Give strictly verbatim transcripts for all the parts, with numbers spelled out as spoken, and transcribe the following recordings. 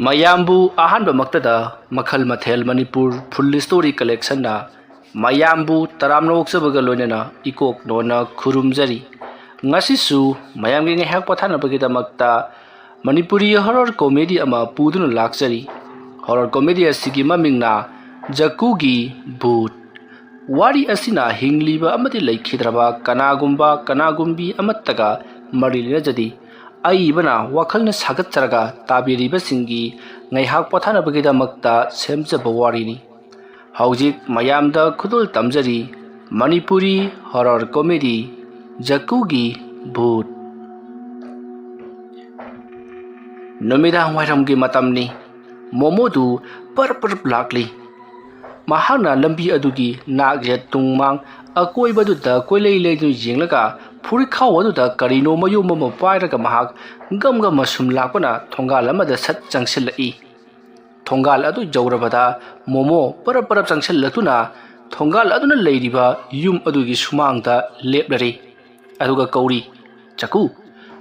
ꯃꯌꯥꯝꯕꯨ ꯑꯍꯥꯟꯕꯃꯛꯇꯗ ꯃꯈꯜ ꯃꯊꯦꯜ ꯃꯅꯤꯄꯨꯔ ꯐꯨꯜ ꯁ꯭ꯇꯣꯔꯤ ꯀꯂꯦꯛꯁꯟꯅ ꯃꯌꯥꯝꯕꯨ ꯇꯔꯥꯝꯅ ꯑꯣꯛꯆꯕꯒ ꯂꯣꯏꯅꯅ ꯏꯀꯣꯛ ꯅꯣꯟꯅ ꯈꯨꯔꯨꯝꯖꯔꯤ꯫ ꯉꯁꯤꯁꯨ ꯃꯌꯥꯝꯒꯤ ꯉꯥꯏꯍꯥꯛ ꯄꯣꯊꯥꯅꯕꯒꯤꯗꯃꯛꯇ ꯃꯅꯤꯄꯨꯔꯤ ꯍꯣꯔꯔ ꯀꯣꯃꯦꯗꯤ ꯑꯃ ꯄꯨꯗꯨꯅ ꯂꯥꯛꯆꯔꯤ꯫ ꯍꯣꯔꯔ ꯀꯣꯃꯦꯗꯤ ꯑꯁꯤꯒꯤ ꯃꯃꯤꯡꯅ ꯖꯀꯨꯒꯤ ꯚꯨꯠ꯫ ꯋꯥꯔꯤ ꯑꯁꯤꯅ ꯍꯤꯡꯂꯤꯕ ꯑꯃꯗꯤ ꯂꯩꯈꯤꯗ꯭ꯔꯕ ꯀꯅꯥꯒꯨꯝꯕ ꯀꯅꯥꯒꯨꯝꯕꯤ ꯑꯃꯠꯇꯒ ꯃꯔꯤ ꯂꯩꯅꯖꯗꯦ꯫ ꯑꯏꯕꯅ ꯋꯥꯈꯜꯅ ꯁꯥꯒꯠꯆꯔꯒ ꯇꯥꯕꯤꯔꯤꯕꯁꯤꯡꯒꯤ ꯉꯥꯏꯍꯥꯛ ꯄꯣꯊꯥꯅꯕꯒꯤꯗꯃꯛꯇ ꯁꯦꯝꯖꯕ ꯋꯥꯔꯤꯅꯤ꯫ ꯍꯧꯖꯤꯛ ꯃꯌꯥꯝꯗ ꯈꯨꯗꯣꯜ ꯇꯝꯖꯔꯤ ꯃꯅꯤꯄꯨꯔꯤ ꯍꯣꯔꯔ ꯀꯣꯃꯦꯗꯤ ꯖꯀꯨꯒꯤ ꯚꯨꯠ꯫ ꯅꯨꯃꯤꯗꯥꯡ ꯋꯥꯏꯔꯝꯒꯤ ꯃꯇꯝꯅꯤ꯫ ꯃꯣꯃꯣꯗꯨ ꯄꯔꯞ ꯄꯔꯞ ꯂꯥꯛꯂꯤ꯫ ꯃꯍꯥꯛꯅ ꯂꯝꯕꯤ ꯑꯗꯨꯒꯤ ꯅꯥꯛ ꯌꯦꯠ ꯇꯨꯡ ꯃꯥꯡ ꯑꯀꯣꯏꯕꯗꯨꯗ ꯀꯣꯏꯂꯩ ꯂꯩꯗꯨꯅ ꯌꯦꯡꯂꯒ ꯐꯨꯔꯤꯠꯈꯥꯎ ꯑꯗꯨꯗ ꯀꯔꯤꯅꯣ ꯃꯌꯨꯝ ꯑꯃ ꯄꯥꯏꯔꯒ ꯃꯍꯥꯛ ꯒꯝ ꯒꯝ ꯑꯁꯨꯝ ꯂꯥꯛꯄꯅ ꯊꯣꯡꯒꯥꯜ ꯑꯃꯗ ꯁꯠ ꯆꯪꯁꯤꯜꯂꯛꯏ꯫ ꯊꯣꯡꯒꯥꯜ ꯑꯗꯨ ꯌꯧꯔꯕꯗ ꯃꯣꯃꯣ ꯄꯔꯞ ꯄꯔꯞ ꯆꯪꯁꯤꯜꯂꯛꯇꯨꯅ ꯊꯣꯡꯒꯥꯜ ꯑꯗꯨꯅ ꯂꯩꯔꯤꯕ ꯌꯨꯝ ꯑꯗꯨꯒꯤ ꯁꯨꯃꯥꯡꯗ ꯂꯦꯞꯂꯔꯤ꯫ ꯑꯗꯨꯒ ꯀꯧꯔꯤ, "ꯖꯀꯨ!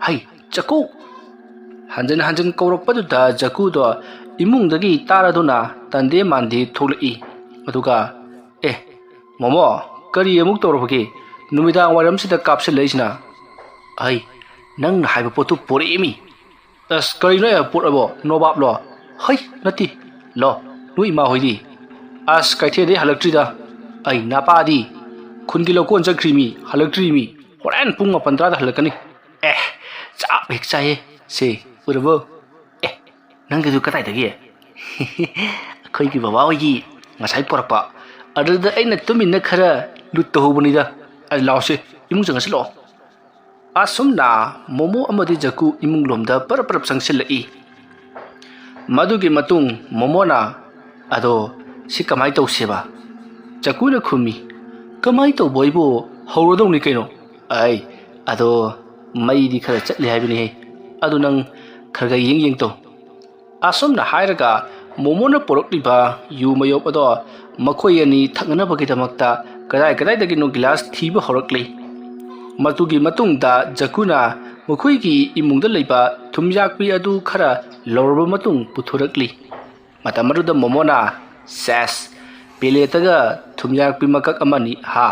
ꯍꯩ, ꯖꯀꯨ!" ꯍꯟꯖꯤꯟ ꯍꯟꯖꯤꯟ ꯀꯧꯔꯛꯄꯗꯨꯗ ꯖꯀꯨꯗꯣ ꯏꯃꯨꯡꯗꯒꯤ ꯇꯥꯔꯗꯨꯅ ꯇꯟꯗꯦ ꯃꯥꯟꯗꯦ ꯊꯣꯛꯂꯛꯏ꯫ ꯑꯗꯨꯒ, "ꯑꯦ, ꯃꯣꯃꯣ, ꯀꯔꯤ ꯑꯃꯨꯛ ꯇꯧꯔꯕꯒꯦ? ꯅꯨꯃꯤꯗꯥꯡ ꯋꯥꯏꯔꯝꯁꯤꯗ ꯀꯥꯞꯁꯤꯜꯂꯛꯏꯁꯤꯅ?" "ꯑꯩ ꯅꯪꯅ ꯍꯥꯏꯕ ꯄꯣꯠꯇꯨ ꯄꯣꯔꯛꯏꯃꯤ꯫" "ꯑꯁ, ꯀꯔꯤꯅꯣ ꯑꯩ ꯄꯣꯔꯛꯑꯕꯣ? ꯅꯣꯕꯥꯞꯂꯣ?" "ꯍꯩ, ꯅꯠꯇꯦ꯫ ꯂꯣ, ꯅꯣꯏ ꯏꯃꯥ ꯍꯣꯏꯗꯤ?" "ꯑꯁ, ꯀꯩꯊꯦꯜꯗꯩ ꯍꯜꯂꯛꯇ꯭ꯔꯤꯗ꯫ ꯑꯩ ꯅꯄꯥꯗꯤ ꯈꯨꯟꯒꯤ ꯂꯧꯀꯣꯟ ꯆꯠꯈ꯭ꯔꯤꯃꯤ, ꯍꯜꯂꯛꯇ꯭ꯔꯤꯃꯤ꯫ ꯍꯣꯔꯦꯟ ꯄꯨꯡ ꯃꯥꯄꯟ ꯇꯔꯥꯗ ꯍꯜꯂꯛꯀꯅꯤ꯫" "ꯑꯦ, ꯆꯥꯛ ꯍꯦꯛ ꯆꯥꯏꯌꯦ꯫ ꯁꯦ, ꯎꯔꯕꯣ? ꯑꯦ, ꯅꯪꯒꯤꯗꯨ ꯀꯗꯥꯏꯗꯒꯤ?" "ꯑꯩꯈꯣꯏꯒꯤ ꯕꯕꯥ ꯍꯣꯏꯒꯤ ꯉꯁꯥꯏ ꯄꯣꯔꯛꯄ꯫ ꯑꯗꯨꯗ ꯑꯩꯅ ꯇꯨꯃꯤꯟꯅ ꯈꯔ ꯂꯨꯠ ꯇꯧꯍꯧꯕꯅꯤꯗ꯫ ꯑꯩ ꯂꯥꯛꯑꯣꯁꯦ, ꯏꯃꯨꯡ ꯆꯪꯉꯁꯤ ꯂꯥꯛꯑꯣ꯫" ꯑꯁꯨꯝꯅ ꯃꯣꯃꯣ ꯑꯃꯗꯤ ꯖꯀꯨ ꯏꯃꯨꯡ ꯂꯣꯝꯗ ꯄꯔꯞ ꯄꯔꯞ ꯆꯪꯁꯤꯜꯂꯛꯏ꯫ ꯃꯗꯨꯒꯤ ꯃꯇꯨꯡ ꯃꯣꯃꯣꯅ, "ꯑꯗꯣ ꯁꯤ ꯀꯃꯥꯏ ꯇꯧꯁꯦꯕ?" ꯖꯀꯨꯅ ꯈꯨꯝꯃꯤ, "ꯀꯃꯥꯏ ꯇꯧꯕ ꯑꯩꯕꯨ? ꯍꯧꯔꯗꯧꯅꯤ ꯀꯩꯅꯣ꯫ ꯑꯩ, ꯑꯗꯣ ꯃꯩꯗꯤ ꯈꯔ ꯆꯠꯂꯤ ꯍꯥꯏꯕꯅꯤꯍꯦ꯫ ꯑꯗꯨ ꯅꯪ ꯈꯔ ꯈꯔ ꯌꯦꯡ ꯌꯦꯡ ꯇꯧ꯫" ꯑꯁꯨꯝꯅ ꯍꯥꯏꯔꯒ ꯃꯣꯃꯣꯅ ꯄꯨꯔꯛꯂꯤꯕ ꯌꯨ ꯃꯌꯣꯞ ꯑꯗꯣ ꯃꯈꯣꯏ ꯑꯅꯤ ꯊꯛꯅꯅꯕꯒꯤꯗꯃꯛꯇ ꯀꯗꯥꯏ ꯀꯗꯥꯏꯗꯒꯤꯅꯣ ꯒꯤꯂꯥꯁ ꯊꯤꯕ ꯍꯧꯔꯛꯂꯤ꯫ ꯃꯗꯨꯒꯤ ꯃꯇꯨꯡꯗ ꯖꯀꯨꯅ ꯃꯈꯣꯏꯒꯤ ꯏꯃꯨꯡꯗ ꯂꯩꯕ ꯊꯨꯝꯌꯥꯛꯄꯤ ꯑꯗꯨ ꯈꯔ ꯂꯧꯔꯕ ꯃꯇꯨꯡ ꯄꯨꯊꯣꯔꯛꯂꯤ꯫ ꯃꯇꯝ ꯑꯗꯨꯗ ꯃꯣꯃꯣꯅ, "ꯁꯦꯁ, ꯄꯦꯂꯦꯠꯇꯒ ꯊꯨꯝꯌꯥꯛꯄꯤ ꯃꯀꯛ ꯑꯃꯅꯤ ꯍꯥ,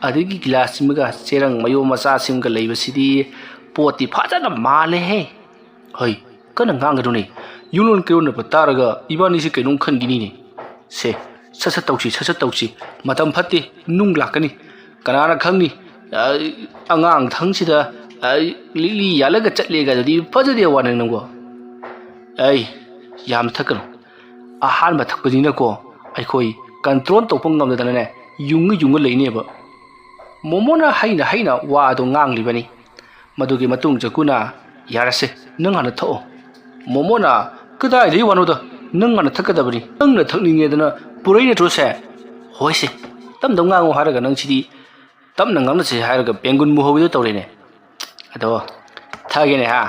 ꯑꯗꯒꯤ ꯒꯤꯂꯥꯁꯁꯤꯃꯒ ꯆꯦꯔꯪ ꯃꯌꯣꯝ ꯃꯆꯥꯁꯤꯃꯒ ꯂꯩꯕꯁꯤꯗꯤ ꯄꯣꯠꯇꯤ ꯐꯖꯅ ꯃꯥꯜꯂꯦꯍꯦ꯫ ꯍꯩ, ꯀꯟꯅ ꯉꯥꯡꯒꯅꯨꯅꯦ, ꯌꯨꯝꯂꯣꯟ ꯀꯩꯔꯣꯟꯅꯕ ꯇꯥꯔꯒ ꯏꯕꯥꯅꯤꯁꯤ ꯀꯩꯅꯣꯝ ꯈꯟꯈꯤꯅꯤꯅꯦ꯫ ꯁꯦ, ꯁꯠ ꯁꯠ ꯇꯧꯁꯤ, ꯁꯠ ꯁꯠ ꯇꯧꯁꯤ, ꯃꯇꯝ ꯐꯠꯇꯦ, ꯅꯨꯡ ꯂꯥꯛꯀꯅꯤ꯫ ꯀꯅꯥꯅ ꯈꯪꯅꯤ, ꯑ, ꯑꯉꯥꯡ ꯊꯪꯁꯤꯗ, ꯑ, ꯂꯤꯛꯂꯤ ꯌꯥꯜꯂꯒ ꯆꯠꯂꯦꯒ ꯑꯗꯨꯗꯤ ꯐꯖꯗꯦ ꯋꯥꯅꯦ ꯅꯪꯕꯣ꯫ ꯑꯩ, ꯌꯥꯝ ꯊꯛꯀꯅꯨ, ꯑꯍꯥꯟꯕ ꯊꯛꯄꯅꯤꯅꯀꯣ, ꯑꯩꯈꯣꯏ ꯀꯟꯇ꯭ꯔꯣꯜ ꯇꯧꯕ ꯉꯝꯗꯗꯅꯅꯦ, ꯌꯨꯡꯉ ꯌꯨꯡꯉ ꯂꯩꯅꯦꯕ"꯫ ꯃꯣꯃꯣꯅ ꯍꯩꯅ ꯍꯩꯅ ꯋꯥ ꯑꯗꯨ ꯉꯥꯡꯂꯤꯕꯅꯤ꯫ ꯃꯗꯨꯒꯤ ꯃꯇꯨꯡ ꯖꯀꯨꯅ, "ꯌꯥꯔꯁꯦ, ꯅꯪ ꯍꯥꯟꯅ ꯊꯛꯑꯣ"꯫ ꯃꯣꯃꯣꯅ, "ꯀꯗꯥꯏꯗꯒꯤ ꯋꯥꯅꯣꯗ, ꯅꯪ ꯍꯥꯟꯅ ꯊꯛꯀꯗꯕꯅꯤ, ꯅꯪꯅ ꯊꯛꯅꯤꯡꯉꯦꯗꯅ ꯄꯨꯔꯛꯏ ꯅꯠꯇ꯭ꯔꯣ ꯁꯦ?" "ꯍꯣꯏꯁꯦ, ꯇꯞꯅ ꯉꯥꯡꯉꯣ ꯍꯥꯏꯔꯒ ꯅꯪ ꯁꯤꯗꯤ ꯇꯞꯅ ꯉꯥꯡꯅꯁꯦ ꯍꯥꯏꯔꯒ ꯕꯦꯡꯒꯨꯟ ꯃꯨꯍꯧꯕꯤꯗꯣ ꯇꯧꯔꯦꯅꯦ꯫ ꯑꯗꯣ ꯊꯛꯑꯒꯦꯅꯦ ꯍꯥ"꯫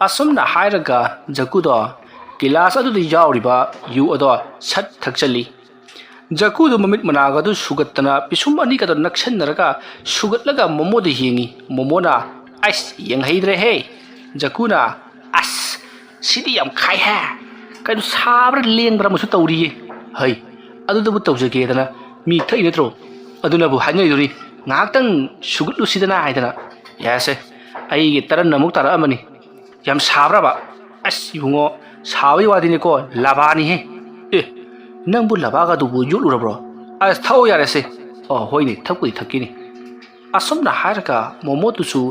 ꯑꯁꯨꯝꯅ ꯍꯥꯏꯔꯒ ꯖꯀꯨꯗꯣ ꯒꯤꯂꯥꯁ ꯑꯗꯨꯗ ꯌꯥꯎꯔꯤꯕ ꯌꯨ ꯑꯗꯣ ꯁꯠ ꯊꯛꯆꯜꯂꯤ꯫ ꯖꯀꯨꯗꯣ ꯃꯃꯤꯠ ꯃꯅꯥꯒꯗꯨ ꯁꯨꯒꯠꯇꯅ ꯄꯤꯁꯨꯝ ꯑꯅꯤꯒꯗꯣ ꯅꯛꯁꯟꯅꯔꯒ ꯁꯨꯒꯠꯂꯒ ꯃꯣꯃꯣꯗ ꯌꯦꯡꯉꯤ꯫ ꯃꯣꯃꯣꯅ, "ꯑꯁ, ꯌꯦꯡꯍꯩꯗ꯭ꯔꯦꯍꯦ"꯫ ꯖꯀꯨꯅ, "ꯑꯁ, ꯁꯤꯗꯤ ꯌꯥꯝ ꯈꯥꯏꯍꯦ꯫ ꯀꯩꯅꯣ, ꯁꯥꯕ꯭ꯔꯥ ꯂꯦꯡꯕ꯭ꯔꯥ ꯑꯃꯁꯨ ꯇꯧꯔꯤꯌꯦ꯫ ꯍꯩ, ꯑꯗꯨꯗꯕꯨ ꯇꯧꯖꯒꯦꯗꯅ ꯃꯤ ꯊꯛꯏ ꯅꯠꯇ꯭ꯔꯣ? ꯑꯗꯨꯅꯕꯨ ꯍꯥꯏꯅꯔꯤꯗꯨꯅꯤ, ꯉꯥꯏꯍꯥꯛꯇꯪ ꯁꯨꯒꯠꯂꯨꯁꯤꯗꯅ ꯍꯥꯏꯗꯅ꯫ ꯌꯥꯁꯦ, ꯑꯩꯒꯤ ꯇꯔꯟ ꯑꯃꯨꯛ ꯇꯥꯔꯛꯑꯃꯅꯤ꯫ ꯌꯥꯝ ꯁꯥꯕ꯭ꯔꯕ? ꯑꯁ ꯏꯕꯨꯡꯉꯣ, ꯁꯥꯕꯒꯤ ꯋꯥꯗꯤꯅꯦꯀꯣ, ꯂꯕꯥꯅꯤꯍꯦ꯫ ꯑꯦ, ꯅꯪꯕꯨ ꯂꯕꯥꯒꯗꯨꯕꯨ ꯌꯣꯠꯂꯨꯔꯕ꯭ꯔꯣ? ꯑꯁ, ꯊꯛꯑꯣ ꯌꯥꯔꯦꯁꯦ꯫ ꯑꯣ, ꯍꯣꯏꯅꯦ, ꯊꯛꯄꯨꯗꯤ ꯊꯛꯀꯦꯅꯦ"꯫ ꯑꯁꯨꯝꯅ ꯍꯥꯏꯔꯒ ꯃꯣꯃꯣꯗꯨꯁꯨ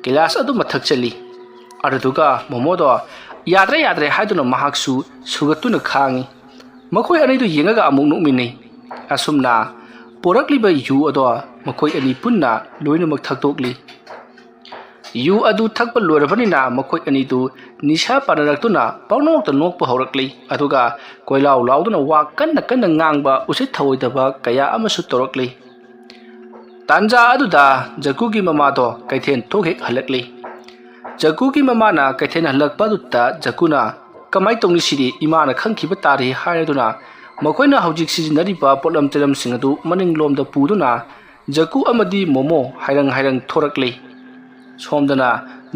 ꯒꯤꯂꯥꯁ ꯑꯗꯨꯃ ꯊꯛꯆꯜꯂꯤ꯫ ꯑꯗꯨꯗꯨꯒ ꯃꯣꯃꯣꯗꯣ "ꯌꯥꯗ꯭ꯔꯦ, ꯌꯥꯗ꯭ꯔꯦ" ꯍꯥꯏꯗꯨꯅ ꯃꯍꯥꯛꯁꯨ ꯁꯨꯒꯠꯇꯨꯅ ꯈꯥꯡꯉꯤ꯫ ꯃꯈꯣꯏ ꯑꯅꯤꯗꯨ ꯌꯦꯡꯉꯒ ꯑꯃꯨꯛ ꯅꯣꯛꯃꯤꯟꯅꯩ꯫ ꯑꯁꯨꯝꯅ ꯄꯣꯔꯛꯂꯤꯕ ꯌꯨ ꯑꯗꯣ ꯃꯈꯣꯏ ꯑꯅꯤ ꯄꯨꯟꯅ ꯂꯣꯏꯅꯃꯛ ꯊꯛꯇꯣꯛꯂꯤ꯫ ꯌꯨ ꯑꯗꯨ ꯊꯛꯄ ꯂꯣꯏꯔꯕꯅꯤꯅ ꯃꯈꯣꯏ ꯑꯅꯤꯗꯨ ꯅꯤꯁꯥ ꯄꯥꯟꯅꯔꯛꯇꯨꯅ ꯄꯪꯅꯣꯛꯇ ꯅꯣꯛꯄ ꯍꯧꯔꯛꯂꯤ꯫ ꯑꯗꯨꯒ ꯀꯣꯏꯂꯥꯎ ꯂꯥꯎꯗꯨꯅ ꯋꯥ ꯀꯟꯅ ꯀꯟꯅ ꯉꯥꯡꯕ ꯎꯁꯤꯠ ꯊꯑꯣꯏꯗꯕ ꯀꯌꯥ ꯑꯃꯁꯨ ꯇꯧꯔꯛꯂꯤ꯫ ꯇꯥꯟꯖꯥ ꯑꯗꯨꯗ ꯖꯀꯨꯒꯤ ꯃꯃꯥꯗꯣ ꯀꯩꯊꯦꯜ ꯊꯣꯛ ꯍꯦꯛ ꯍꯜꯂꯛꯂꯤ꯫ ꯖꯀꯨꯒꯤ ꯃꯃꯥꯅ ꯀꯩꯊꯦꯜ ꯍꯜꯂꯛꯄ ꯑꯗꯨꯗ ꯖꯀꯨꯅ, "ꯀꯃꯥꯏ ꯇꯧꯅꯤ ꯁꯤꯗꯤ, ꯏꯃꯥꯅ ꯈꯪꯈꯤꯕ ꯇꯥꯔꯦ" ꯍꯥꯏꯔꯗꯨꯅ ꯃꯈꯣꯏꯅ ꯍꯧꯖꯤꯛ ꯁꯤꯖꯤꯟꯅꯔꯤꯕ ꯄꯣꯠꯂꯝ ꯆꯩꯂꯝꯁꯤꯡ ꯑꯗꯨ ꯃꯅꯤꯡꯂꯣꯝꯗ ꯄꯨꯗꯨꯅ ꯖꯀꯨ ꯑꯃꯗꯤ ꯃꯣꯃꯣ ꯍꯥꯏꯔꯪ ꯍꯥꯏꯔꯪ ꯊꯣꯔꯛꯂꯤ꯫ ꯁꯣꯝꯗꯅ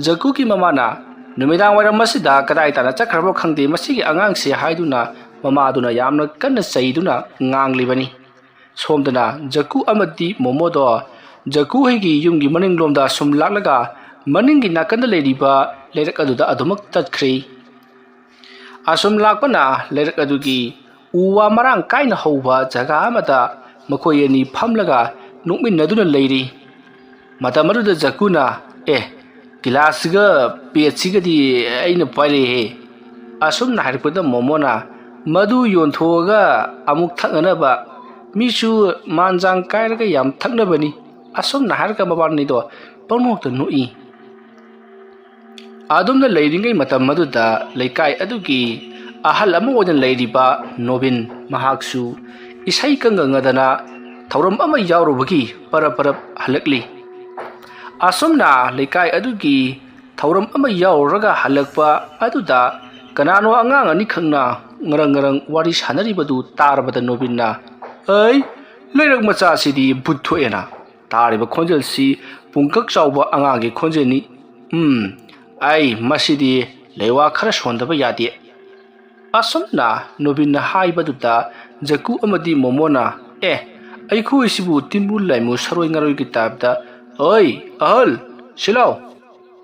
ꯖꯀꯨꯒꯤ ꯃꯃꯥꯅ, ꯅꯨꯃꯤꯗꯥꯡ ꯋꯥꯏꯔꯝ ꯑꯁꯤꯗ ꯀꯗꯥꯏ ꯇꯥꯅ ꯆꯠꯈ꯭ꯔꯕ ꯈꯪꯗꯦ ꯃꯁꯤꯒꯤ ꯑꯉꯥꯡꯁꯦ ꯍꯥꯏꯗꯨꯅ ꯃꯃꯥꯗꯨꯅ ꯌꯥꯝꯅ ꯀꯟꯅ ꯆꯩꯗꯨꯅ ꯉꯥꯡꯂꯤꯕꯅꯤ꯫ ꯁꯣꯝꯗꯅ ꯖꯀꯨ ꯑꯃꯗꯤ ꯃꯣꯃꯣꯗꯣ ꯖꯀꯨ ꯍꯣꯏꯒꯤ ꯌꯨꯝꯒꯤ ꯃꯅꯤꯡꯂꯣꯝꯗ ꯁꯨꯝ ꯂꯥꯛꯂꯒ ꯃꯅꯤꯡꯒꯤ ꯅꯥꯀꯟꯗ ꯂꯩꯔꯤꯕ ꯂꯩꯔꯛ ꯑꯗꯨꯗ ꯑꯗꯨꯃꯛ ꯆꯠꯈ꯭ꯔꯦ꯫ ꯑꯁꯨꯝ ꯂꯥꯛꯄꯅ ꯂꯩꯔꯛ ꯑꯗꯨꯒꯤ ꯎ ꯋꯥ ꯃꯔꯥꯡ ꯀꯥꯏꯅ ꯍꯧꯕ ꯖꯒꯥ ꯑꯃꯗ ꯃꯈꯣꯏ ꯑꯅꯤ ꯐꯝꯂꯒ ꯅꯣꯛꯃꯤꯟꯅꯗꯨꯅ ꯂꯩꯔꯤ꯫ ꯃꯇꯝ ꯑꯗꯨꯗ ꯖꯀꯨꯅ, "ꯑꯦ, ꯒꯤꯂꯥꯁꯁꯤꯒ ꯄ꯭ꯂꯦꯠꯁꯤꯒꯗꯤ ꯑꯩꯅ ꯄꯥꯏꯔꯛꯑꯦꯍꯦ"꯫ ꯑꯁꯨꯝꯅ ꯍꯥꯏꯔꯛꯄꯗ ꯃꯣꯃꯣꯅ, "ꯃꯗꯨ ꯌꯣꯟꯊꯣꯛꯑꯒ ꯑꯃꯨꯛ ꯊꯛꯅꯅꯕ꯫ ꯃꯤꯁꯨ ꯃꯥꯟꯖꯥꯡ ꯀꯥꯏꯔꯒ ꯌꯥꯝ ꯊꯛꯅꯕꯅꯤ"꯫ ꯑꯁꯨꯝꯅ ꯍꯥꯏꯔꯒ ꯃꯕꯥꯅꯤꯗꯣ ꯄꯪꯅꯣꯛꯇ ꯅꯣꯛꯏ꯫ ꯑꯗꯨꯝꯅ ꯂꯩꯔꯤꯉꯩ ꯃꯇꯝ ꯑꯗꯨꯗ ꯂꯩꯀꯥꯏ ꯑꯗꯨꯒꯤ ꯑꯍꯜ ꯑꯃ ꯑꯣꯏꯅ ꯂꯩꯔꯤꯕ ꯅꯣꯕꯤꯟ, ꯃꯍꯥꯛꯁꯨ ꯏꯁꯩ ꯀꯪꯒꯪꯅꯗꯅ ꯊꯧꯔꯝ ꯑꯃ ꯌꯥꯎꯔꯨꯕꯒꯤ ꯄꯔꯞ ꯄꯔꯞ ꯍꯜꯂꯛꯂꯤ꯫ ꯑꯁꯨꯝꯅ ꯂꯩꯀꯥꯏ ꯑꯗꯨꯒꯤ ꯊꯧꯔꯝ ꯑꯃ ꯌꯥꯎꯔꯨꯔꯒ ꯍꯜꯂꯛꯄ ꯑꯗꯨꯗ ꯀꯅꯥꯅꯣ ꯑꯉꯥꯡ ꯑꯅꯤꯈꯛꯅ ꯉꯔꯪ ꯉꯔꯪ ꯋꯥꯔꯤ ꯁꯥꯟꯅꯔꯤꯕꯗꯨ ꯇꯥꯔꯕꯗ ꯅꯣꯕꯤꯟꯅ, "ꯑꯩ, ꯂꯩꯔꯛ ꯃꯆꯥꯁꯤꯗꯤ ꯚꯨꯠ ꯊꯣꯛꯑꯦꯅ!" ꯇꯥꯔꯤꯕ ꯈꯣꯟꯖꯦꯜꯁꯤ ꯄꯨꯡꯀꯛ ꯆꯥꯎꯕ ꯑꯉꯥꯡꯒꯤ ꯈꯣꯟꯖꯦꯜꯅꯤ꯫ "ꯎꯝ, ꯑꯩ ꯃꯁꯤꯗꯤ ꯂꯩꯋꯥ ꯈꯔ ꯁꯣꯟꯗꯕ ꯌꯥꯗꯦ"꯫ ꯑꯁꯨꯝꯅ ꯅꯣꯕꯤꯟꯅ ꯍꯥꯏꯕꯗꯨꯗ ꯖꯀꯨ ꯑꯃꯗꯤ ꯃꯣꯃꯣꯅ, "ꯑꯦ, ꯑꯩꯈꯣꯏꯁꯤꯕꯨ ꯇꯤꯟꯕꯨ ꯂꯥꯏꯃꯨ ꯁꯔꯣꯏ ꯉꯥꯔꯣꯏꯒꯤ ꯇꯥꯏꯞꯇ, ꯑꯣꯏ, ꯑꯍꯜ, ꯁꯤꯂꯥꯎ!"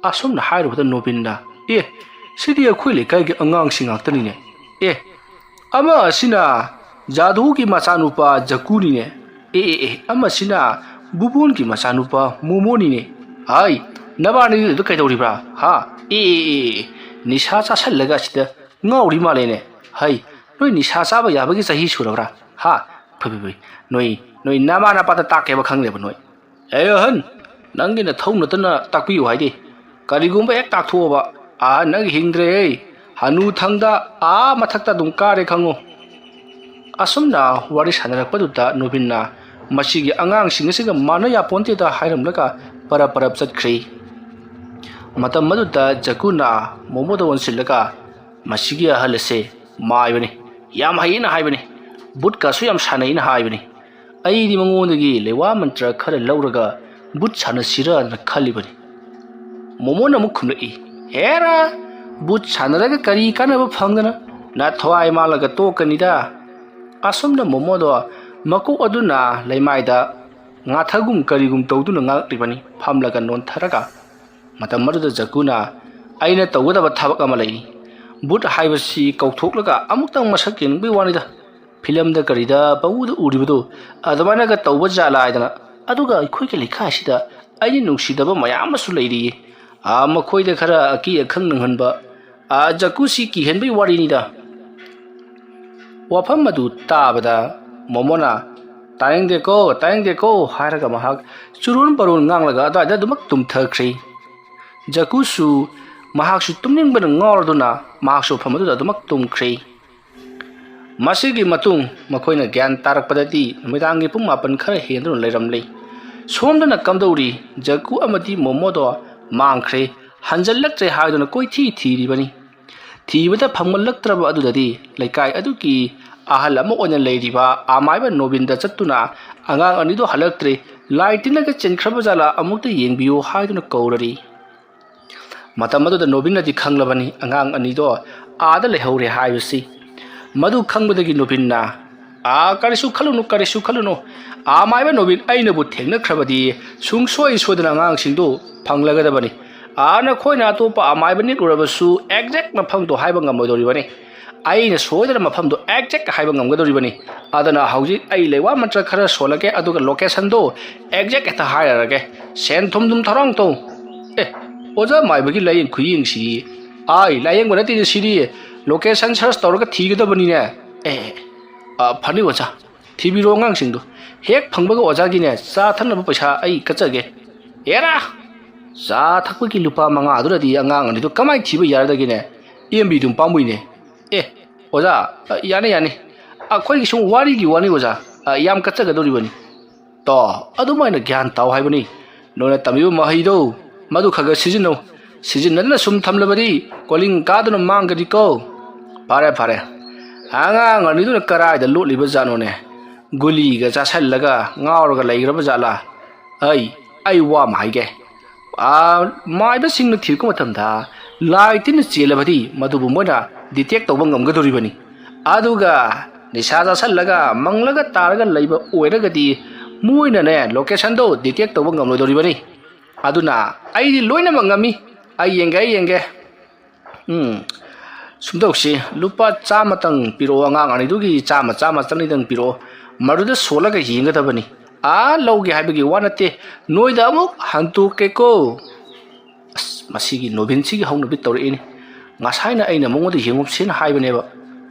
ꯑꯁꯨꯝꯅ ꯍꯥꯏꯔꯨꯕꯗ ꯅꯣꯕꯤꯟꯅ, "ꯑꯦ, ꯁꯤꯗꯤ ꯑꯩꯈꯣꯏ ꯂꯩꯀꯥꯏꯒꯤ ꯑꯉꯥꯡꯁꯤꯡ ꯉꯥꯛꯇꯅꯤꯅꯦ꯫ ꯑꯦ, ꯑꯃ ꯑꯁꯤꯅ ꯖꯥꯗꯨꯒꯤ ꯃꯆꯥꯅꯨꯄꯥ ꯖꯀꯨꯅꯤꯅꯦ꯫ ꯑꯦ, ꯑꯦ, ꯑꯦ, ꯑꯃꯁꯤꯅ ꯕꯨꯕꯣꯟꯒꯤ ꯃꯆꯥꯅꯨꯄꯥ ꯃꯣꯃꯣꯅꯤꯅꯦ꯫ ꯍꯥꯏ, ꯅꯕꯥꯅꯤꯗꯨ ꯀꯩꯗꯧꯔꯤꯕ꯭ꯔꯥ? ꯍꯥ? ꯑꯦ, ꯑꯦ, ꯑꯦ, ꯑꯦ, ꯅꯤꯁꯥ ꯆꯥꯁꯜꯂꯒ ꯑꯁꯤꯗ ꯉꯥꯎꯔꯤ ꯃꯥꯜꯂꯦꯅꯦ꯫ ꯍꯩ, ꯅꯣꯏ ꯅꯤꯁꯥ ꯆꯥꯕ ꯌꯥꯕꯒꯤ ꯆꯍꯤ ꯁꯨꯔꯕ꯭ꯔꯥ? ꯍꯥ? ꯐꯩ, ꯐꯩ, ꯐꯩ꯫ ꯅꯣꯏ, ꯅꯣꯏ ꯅꯃꯥ ꯅꯄꯥꯗ ꯇꯥꯛꯀꯦꯕ ꯈꯪꯗꯦꯕ ꯅꯣꯏ꯫ ꯑꯦ ꯑꯍꯟ, ꯅꯪꯒꯤ ꯅꯊꯧ ꯅꯠꯇꯅ ꯇꯥꯛꯄꯤꯌꯨ ꯍꯥꯏꯗꯦ꯫ ꯀꯔꯤꯒꯨꯝꯕ ꯍꯦꯛ ꯇꯥꯛꯊꯣꯛꯑꯕ, ꯑꯥ, ꯅꯪ ꯍꯤꯡꯗ꯭ꯔꯦꯍꯦ꯫ ꯍꯅꯨ ꯊꯪꯗ ꯑꯥ ꯃꯊꯛꯇ ꯑꯗꯨꯝ ꯀꯥꯔꯦ ꯈꯪꯉꯨ꯫ ꯑꯁꯨꯝꯅ ꯋꯥꯔꯤ ꯁꯥꯟꯅꯔꯛꯄꯗꯨꯗ ꯅꯣꯕꯤꯟꯅ ꯃꯁꯤꯒꯤ ꯑꯉꯥꯡꯁꯤꯡ ꯑꯁꯤꯒ ꯃꯥꯟꯅ ꯌꯥꯄꯣꯟꯇꯦꯗ ꯍꯥꯏꯔꯝꯂꯒ ꯄꯔꯞ ꯄꯔꯞ ꯆꯠꯈ꯭ꯔꯦ꯫ ꯃꯇꯝ ꯑꯗꯨꯗ ꯖꯀꯨꯅ ꯃꯣꯃꯣꯗ ꯑꯣꯟꯁꯤꯜꯂꯒ, "ꯃꯁꯤꯒꯤ ꯑꯍꯜ ꯑꯁꯦ ꯃꯥꯏꯕꯅꯤ, ꯌꯥꯝ ꯍꯩꯌꯦꯅ ꯍꯥꯏꯕꯅꯤ, ꯕꯨꯠꯀꯁꯨ ꯌꯥꯝ ꯁꯥꯟꯅꯩꯅ ꯍꯥꯏꯕꯅꯤ꯫ ꯑꯩꯗꯤ ꯃꯉꯣꯟꯗꯒꯤ ꯂꯩꯋꯥ ꯃꯟꯇ꯭ꯔ ꯈꯔ ꯂꯧꯔꯒ ꯕꯨꯠ ꯁꯥꯟꯅꯁꯤꯔꯅ ꯈꯜꯂꯤꯕꯅꯤ"꯫ ꯃꯣꯃꯣꯅ ꯑꯃꯨꯛ ꯈꯨꯝꯂꯛꯏ, "ꯍꯦꯔꯥ, ꯕꯨꯠ ꯁꯥꯟꯅꯔꯒ ꯀꯔꯤ ꯀꯥꯟꯅꯕ ꯐꯪꯗꯅ? ꯅꯊ꯭ꯋꯥꯏ ꯃꯥꯡꯂꯒ ꯇꯣꯛꯀꯅꯤꯗ!" ꯑꯁꯨꯝꯅ ꯃꯣꯃꯣꯗꯣ ꯃꯀꯣꯛ ꯑꯗꯨꯅ ꯂꯩꯃꯥꯏꯗ ꯉꯥꯊꯒꯨꯝ ꯀꯔꯤꯒꯨꯝ ꯇꯧꯗꯨꯅ ꯉꯥꯡꯂꯛꯂꯤꯕꯅꯤ, ꯐꯝꯂꯒ ꯅꯣꯟꯊꯔꯒ꯫ ꯃꯇꯝ ꯑꯗꯨꯗ ꯖꯀꯨꯅ, "ꯑꯩꯅ ꯇꯧꯒꯗꯕ ꯊꯕꯛ ꯑꯃ ꯂꯩꯔꯤ꯫ ꯕꯨꯠ ꯍꯥꯏꯕꯁꯤ ꯀꯧꯊꯣꯛꯂꯒ ꯑꯃꯨꯛꯇꯪ ꯃꯁꯛ ꯌꯦꯡꯅꯤꯡꯕꯒꯤ ꯋꯥꯅꯤꯗ꯫ ꯐꯤꯂꯝꯗ ꯀꯔꯤꯗ ꯄꯪꯎꯗ ꯎꯔꯤꯕꯗꯣ ꯑꯗꯨꯃꯥꯏꯅꯒ ꯇꯧꯕ ꯖꯥꯠꯂꯥ ꯍꯥꯏꯗꯅ꯫ ꯑꯗꯨꯒ ꯑꯩꯈꯣꯏꯒꯤ ꯂꯩꯀꯥꯏꯁꯤꯗ ꯑꯩꯅ ꯅꯨꯡꯁꯤꯗꯕ ꯃꯌꯥꯝ ꯑꯃꯁꯨ ꯂꯩꯔꯤꯌꯦ꯫ ꯑꯥ, ꯃꯈꯣꯏꯗ ꯈꯔ ꯑꯀꯤ ꯑꯈꯪ ꯅꯪꯍꯟꯕ, ꯑꯥ, ꯖꯀꯨꯁꯤ ꯀꯤꯍꯟꯕꯒꯤ ꯋꯥꯔꯤꯅꯤꯗ꯫" ꯋꯥꯐꯝ ꯑꯗꯨ ꯇꯥꯕꯗ ꯃꯣꯃꯣꯅ, "ꯇꯥꯅꯤꯡꯗꯦꯀꯣ, ꯇꯥꯅꯤꯡꯗꯦꯀꯣ" ꯍꯥꯏꯔꯒ ꯃꯍꯥꯛ ꯆꯨꯔꯣꯟ ꯄꯔꯣꯟ ꯉꯥꯡꯂꯒ ꯑꯗꯨꯋꯥꯏꯗ ꯑꯗꯨꯃꯛ ꯇꯨꯝꯊꯈ꯭ꯔꯦ꯫ ꯖꯀꯨꯁꯨ ꯃꯍꯥꯛꯁꯨ ꯇꯨꯝꯅꯤꯡꯕꯅ ꯉꯥꯎꯔꯗꯨꯅ ꯃꯍꯥꯛꯁꯨ ꯃꯐꯝ ꯑꯗꯨꯗ ꯑꯗꯨꯃꯛ ꯇꯨꯝꯈ꯭ꯔꯦ꯫ ꯃꯁꯤꯒꯤ ꯃꯇꯨꯡ ꯃꯈꯣꯏꯅ ꯒ꯭ꯌꯥꯟ ꯇꯥꯔꯛꯄꯗꯗꯤ ꯅꯨꯃꯤꯗꯥꯡꯒꯤ ꯄꯨꯡ ꯃꯥꯄꯟ ꯈꯔ ꯍꯦꯟꯗꯨꯅ ꯂꯩꯔꯝꯂꯦ꯫ ꯁꯣꯝꯗꯅ ꯀꯝꯗꯧꯔꯤ? ꯖꯀꯨ ꯑꯃꯗꯤ ꯃꯣꯃꯣꯗꯣ ꯃꯥꯡꯈ꯭ꯔꯦ, ꯍꯟꯖꯜꯂꯛꯇ꯭ꯔꯦ ꯍꯥꯏꯗꯨꯅ ꯀꯣꯏꯊꯤ ꯊꯤꯔꯤꯕꯅꯤ꯫ ꯊꯤꯕꯗ ꯐꯪꯃꯜꯂꯛꯇ꯭ꯔꯕ ꯑꯗꯨꯗꯗꯤ ꯂꯩꯀꯥꯏ ꯑꯗꯨꯒꯤ ꯑꯍꯜ ꯑꯃ ꯑꯣꯏꯅ ꯂꯩꯔꯤꯕ ꯑꯃꯥꯏꯕ ꯅꯣꯕꯤꯟꯗ ꯆꯠꯇꯨꯅ, "ꯑꯉꯥꯡ ꯑꯅꯤꯗꯣ ꯍꯜꯂꯛꯇ꯭ꯔꯦ, ꯂꯥꯏ ꯇꯤꯟꯅꯒ ꯆꯦꯟꯈ꯭ꯔꯕ ꯖꯥꯠꯂꯥ, ꯑꯃꯨꯛꯇ ꯌꯦꯡꯕꯤꯌꯨ" ꯍꯥꯏꯗꯨꯅ ꯀꯧꯔꯔꯤ꯫ ꯃꯇꯝ ꯑꯗꯨꯗ ꯅꯣꯕꯤꯟꯅꯗꯤ ꯈꯪꯂꯕꯅꯤ ꯑꯉꯥꯡ ꯑꯅꯤꯗꯣ ꯑꯥꯗ ꯂꯩꯍꯧꯔꯦ ꯍꯥꯏꯕꯁꯤ꯫ ꯃꯗꯨ ꯈꯪꯕꯗꯒꯤ ꯅꯣꯕꯤꯟꯅ, "ꯑꯥ, ꯀꯔꯤꯁꯨ ꯈꯜꯂꯨꯅꯨ, ꯀꯔꯤꯁꯨ ꯈꯜꯂꯨꯅꯨ꯫ ꯑꯥ, ꯃꯥꯏꯕ ꯅꯣꯕꯤꯟ, ꯑꯩꯅꯕꯨ ꯊꯦꯡꯅꯈ꯭ꯔꯕꯗꯤ ꯁꯨꯡꯁꯣꯏ ꯁꯣꯏꯗꯅ ꯑꯉꯥꯡꯁꯤꯡꯗꯨ ꯐꯪꯂꯒꯗꯕꯅꯤ꯫ ꯑꯥ, ꯅꯈꯣꯏꯅ ꯑꯇꯣꯞꯄ ꯑꯃꯥꯏꯕ ꯅꯦꯛꯂꯨꯔꯕꯁꯨ exact ꯃꯐꯝꯗꯣ ꯍꯥꯏꯕ ꯉꯝꯃꯣꯏꯗꯧꯔꯤꯕꯅꯤ꯫ ꯑꯩꯅ ꯁꯣꯏꯗꯅ ꯃꯐꯝꯗꯣ exact ꯍꯥꯏꯕ ꯉꯝꯒꯗꯧꯔꯤꯕꯅꯤ꯫ ꯑꯗꯨꯅ ꯍꯧꯖꯤꯛ ꯑꯩ ꯂꯩꯋꯥ ꯃꯟꯇ꯭ꯔ ꯈꯔ ꯁꯣꯜꯂꯒꯦ, ꯑꯗꯨꯒ locationꯗꯣ exact ꯍꯦꯛꯇ ꯍꯥꯏꯔꯛꯑꯒꯦ꯫ ꯁꯦꯟ ꯊꯨꯝ ꯑꯗꯨꯝ ꯊꯧꯔꯥꯡ ꯇꯧ꯫" "ꯑꯦ, ꯑꯣꯖꯥ ꯃꯥꯏꯕꯒꯤ ꯂꯥꯏꯌꯦꯡ ꯈꯨꯌꯦꯡꯁꯤꯗꯤ, ꯑꯥꯏ, ꯂꯥꯏꯌꯦꯡꯕ ꯅꯠꯇꯦꯅꯦ ꯁꯤꯗꯤ, location search ꯇꯧꯔꯒ ꯊꯤꯒꯗꯕꯅꯤꯅꯦ꯫" "ꯑꯦ, ꯑꯦ, ꯑ, ꯐꯅꯤ ꯑꯣꯖꯥ, ꯊꯤꯕꯤꯔꯣ ꯑꯉꯥꯡꯁꯤꯡꯗꯣ꯫ ꯍꯦꯛ ꯐꯪꯕꯒ ꯑꯣꯖꯥꯒꯤꯅꯦ ꯆꯥ ꯊꯛꯅꯕ ꯄꯩꯁꯥ ꯑꯩ ꯀꯠꯆꯒꯦ꯫" "ꯑꯦꯔꯥ, ꯆꯥ ꯊꯛꯄꯒꯤ ꯂꯨꯄꯥ ꯃꯉꯥꯗꯨꯅꯗꯤ ꯑꯉꯥꯡ ꯑꯅꯤꯗꯣ ꯀꯃꯥꯏꯅ ꯊꯤꯕ ꯌꯥꯔꯗꯒꯦꯅꯦ? ꯏ ꯑꯦꯝ ꯕꯤ ꯑꯗꯨꯝ ꯄꯥꯝꯃꯨꯏꯅꯦ꯫" "ꯑꯦ, ꯑꯣꯖꯥ, ꯑ, ꯌꯥꯅꯤ, ꯌꯥꯅꯤ꯫ ꯑꯩꯈꯣꯏꯒꯤ ꯁꯨꯝ ꯋꯥꯔꯤꯒꯤ ꯋꯥꯅꯤ ꯑꯣꯖꯥ꯫ ꯑ, ꯌꯥꯝ ꯀꯠꯆꯒꯗꯧꯔꯤꯕꯅꯤ꯫" "ꯇꯣ, ꯑꯗꯨꯃꯥꯏꯅ ꯒ꯭ꯌꯥꯟ ꯇꯥꯎ ꯍꯥꯏꯕꯅꯤ꯫ ꯅꯣꯏꯅ ꯇꯝꯃꯤꯕ ꯃꯍꯩꯗꯣ ꯃꯗꯨ ꯈꯔ ꯈꯔ ꯁꯤꯖꯤꯟꯅꯧ꯫ ꯁꯤꯖꯤꯟꯅꯗꯅ ꯁꯨꯝ ꯊꯝꯂꯕꯗꯤ ꯀꯣꯂꯤꯡ ꯀꯥꯗꯨꯅ ꯃꯥꯡꯒꯅꯤꯀꯣ꯫" "ꯐꯔꯦ, ꯐꯔꯦ꯫ ꯑꯉꯥꯡ ꯑꯅꯤꯗꯨꯅ ꯀꯔꯥꯏꯗ ꯂꯣꯠꯂꯤꯕ ꯖꯥꯠꯅꯣꯅꯦ? ꯒꯨꯂꯤꯒ ꯆꯥꯁꯜꯂꯒ ꯉꯥꯎꯔꯒ ꯂꯩꯈ꯭ꯔꯕ ꯖꯥꯠꯂꯥ? ꯑꯩ, ꯑꯩ ꯋꯥ ꯑꯃ ꯍꯥꯏꯒꯦ꯫ ꯑꯥ, ꯃꯥꯏꯕꯁꯤꯡꯅ ꯊꯤꯔꯛꯄ ꯃꯇꯝꯗ ꯂꯥꯏ ꯇꯤꯟꯅ ꯆꯦꯜꯂꯕꯗꯤ ꯃꯗꯨꯕꯨ ꯃꯣꯏꯅ detect ꯇꯧꯕ ꯉꯝꯒꯗꯧꯔꯤꯕꯅꯤ꯫ ꯑꯗꯨꯒ ꯅꯤꯁꯥ ꯆꯥꯁꯜꯂꯒ ꯃꯪꯂꯒ ꯇꯥꯔꯒ ꯂꯩꯕ ꯑꯣꯏꯔꯒꯗꯤ ꯃꯣꯏꯅꯅꯦ location ꯗꯣ detect ꯇꯧꯕ ꯉꯝꯂꯣꯏꯗꯧꯔꯤꯕꯅꯤ꯫ ꯑꯗꯨꯅ ꯑꯩꯗꯤ ꯂꯣꯏꯅꯃꯛ ꯉꯝꯃꯤ꯫ ꯑꯩ ꯌꯦꯡꯒꯦ, ꯑꯩ ꯌꯦꯡꯒꯦ꯫ ꯎꯝ, ꯁꯨꯝ ꯇꯧꯁꯤ, ꯂꯨꯄꯥ ꯆꯥꯝꯃꯇꯪ ꯄꯤꯔꯛꯑꯣ, ꯑꯉꯥꯡ ꯑꯅꯤꯗꯨꯒꯤ ꯆꯥꯝꯃ, ꯆꯥꯝꯃ ꯆꯅꯤꯗꯪ ꯄꯤꯔꯛꯑꯣ, ꯃꯗꯨꯗ ꯁꯣꯜꯂꯒ ꯌꯦꯡꯒꯗꯕꯅꯤ꯫ ꯑꯥ, ꯂꯧꯒꯦ ꯍꯥꯏꯕꯒꯤ ꯋꯥ ꯅꯠꯇꯦ, ꯅꯣꯏꯗ ꯑꯃꯨꯛ ꯍꯟꯇꯣꯛꯀꯦꯀꯣ꯫ ꯑꯁ, ꯃꯁꯤꯒꯤ ꯅꯣꯕꯤꯟꯁꯤꯒꯤ ꯍꯧꯅꯕꯤ ꯇꯧꯔꯛꯏꯅꯤ꯫ ꯉꯁꯥꯏꯅ ꯑꯩꯅ ꯃꯉꯣꯟꯗ ꯌꯦꯡꯉꯨꯁꯦꯅ ꯍꯥꯏꯕꯅꯦꯕ꯫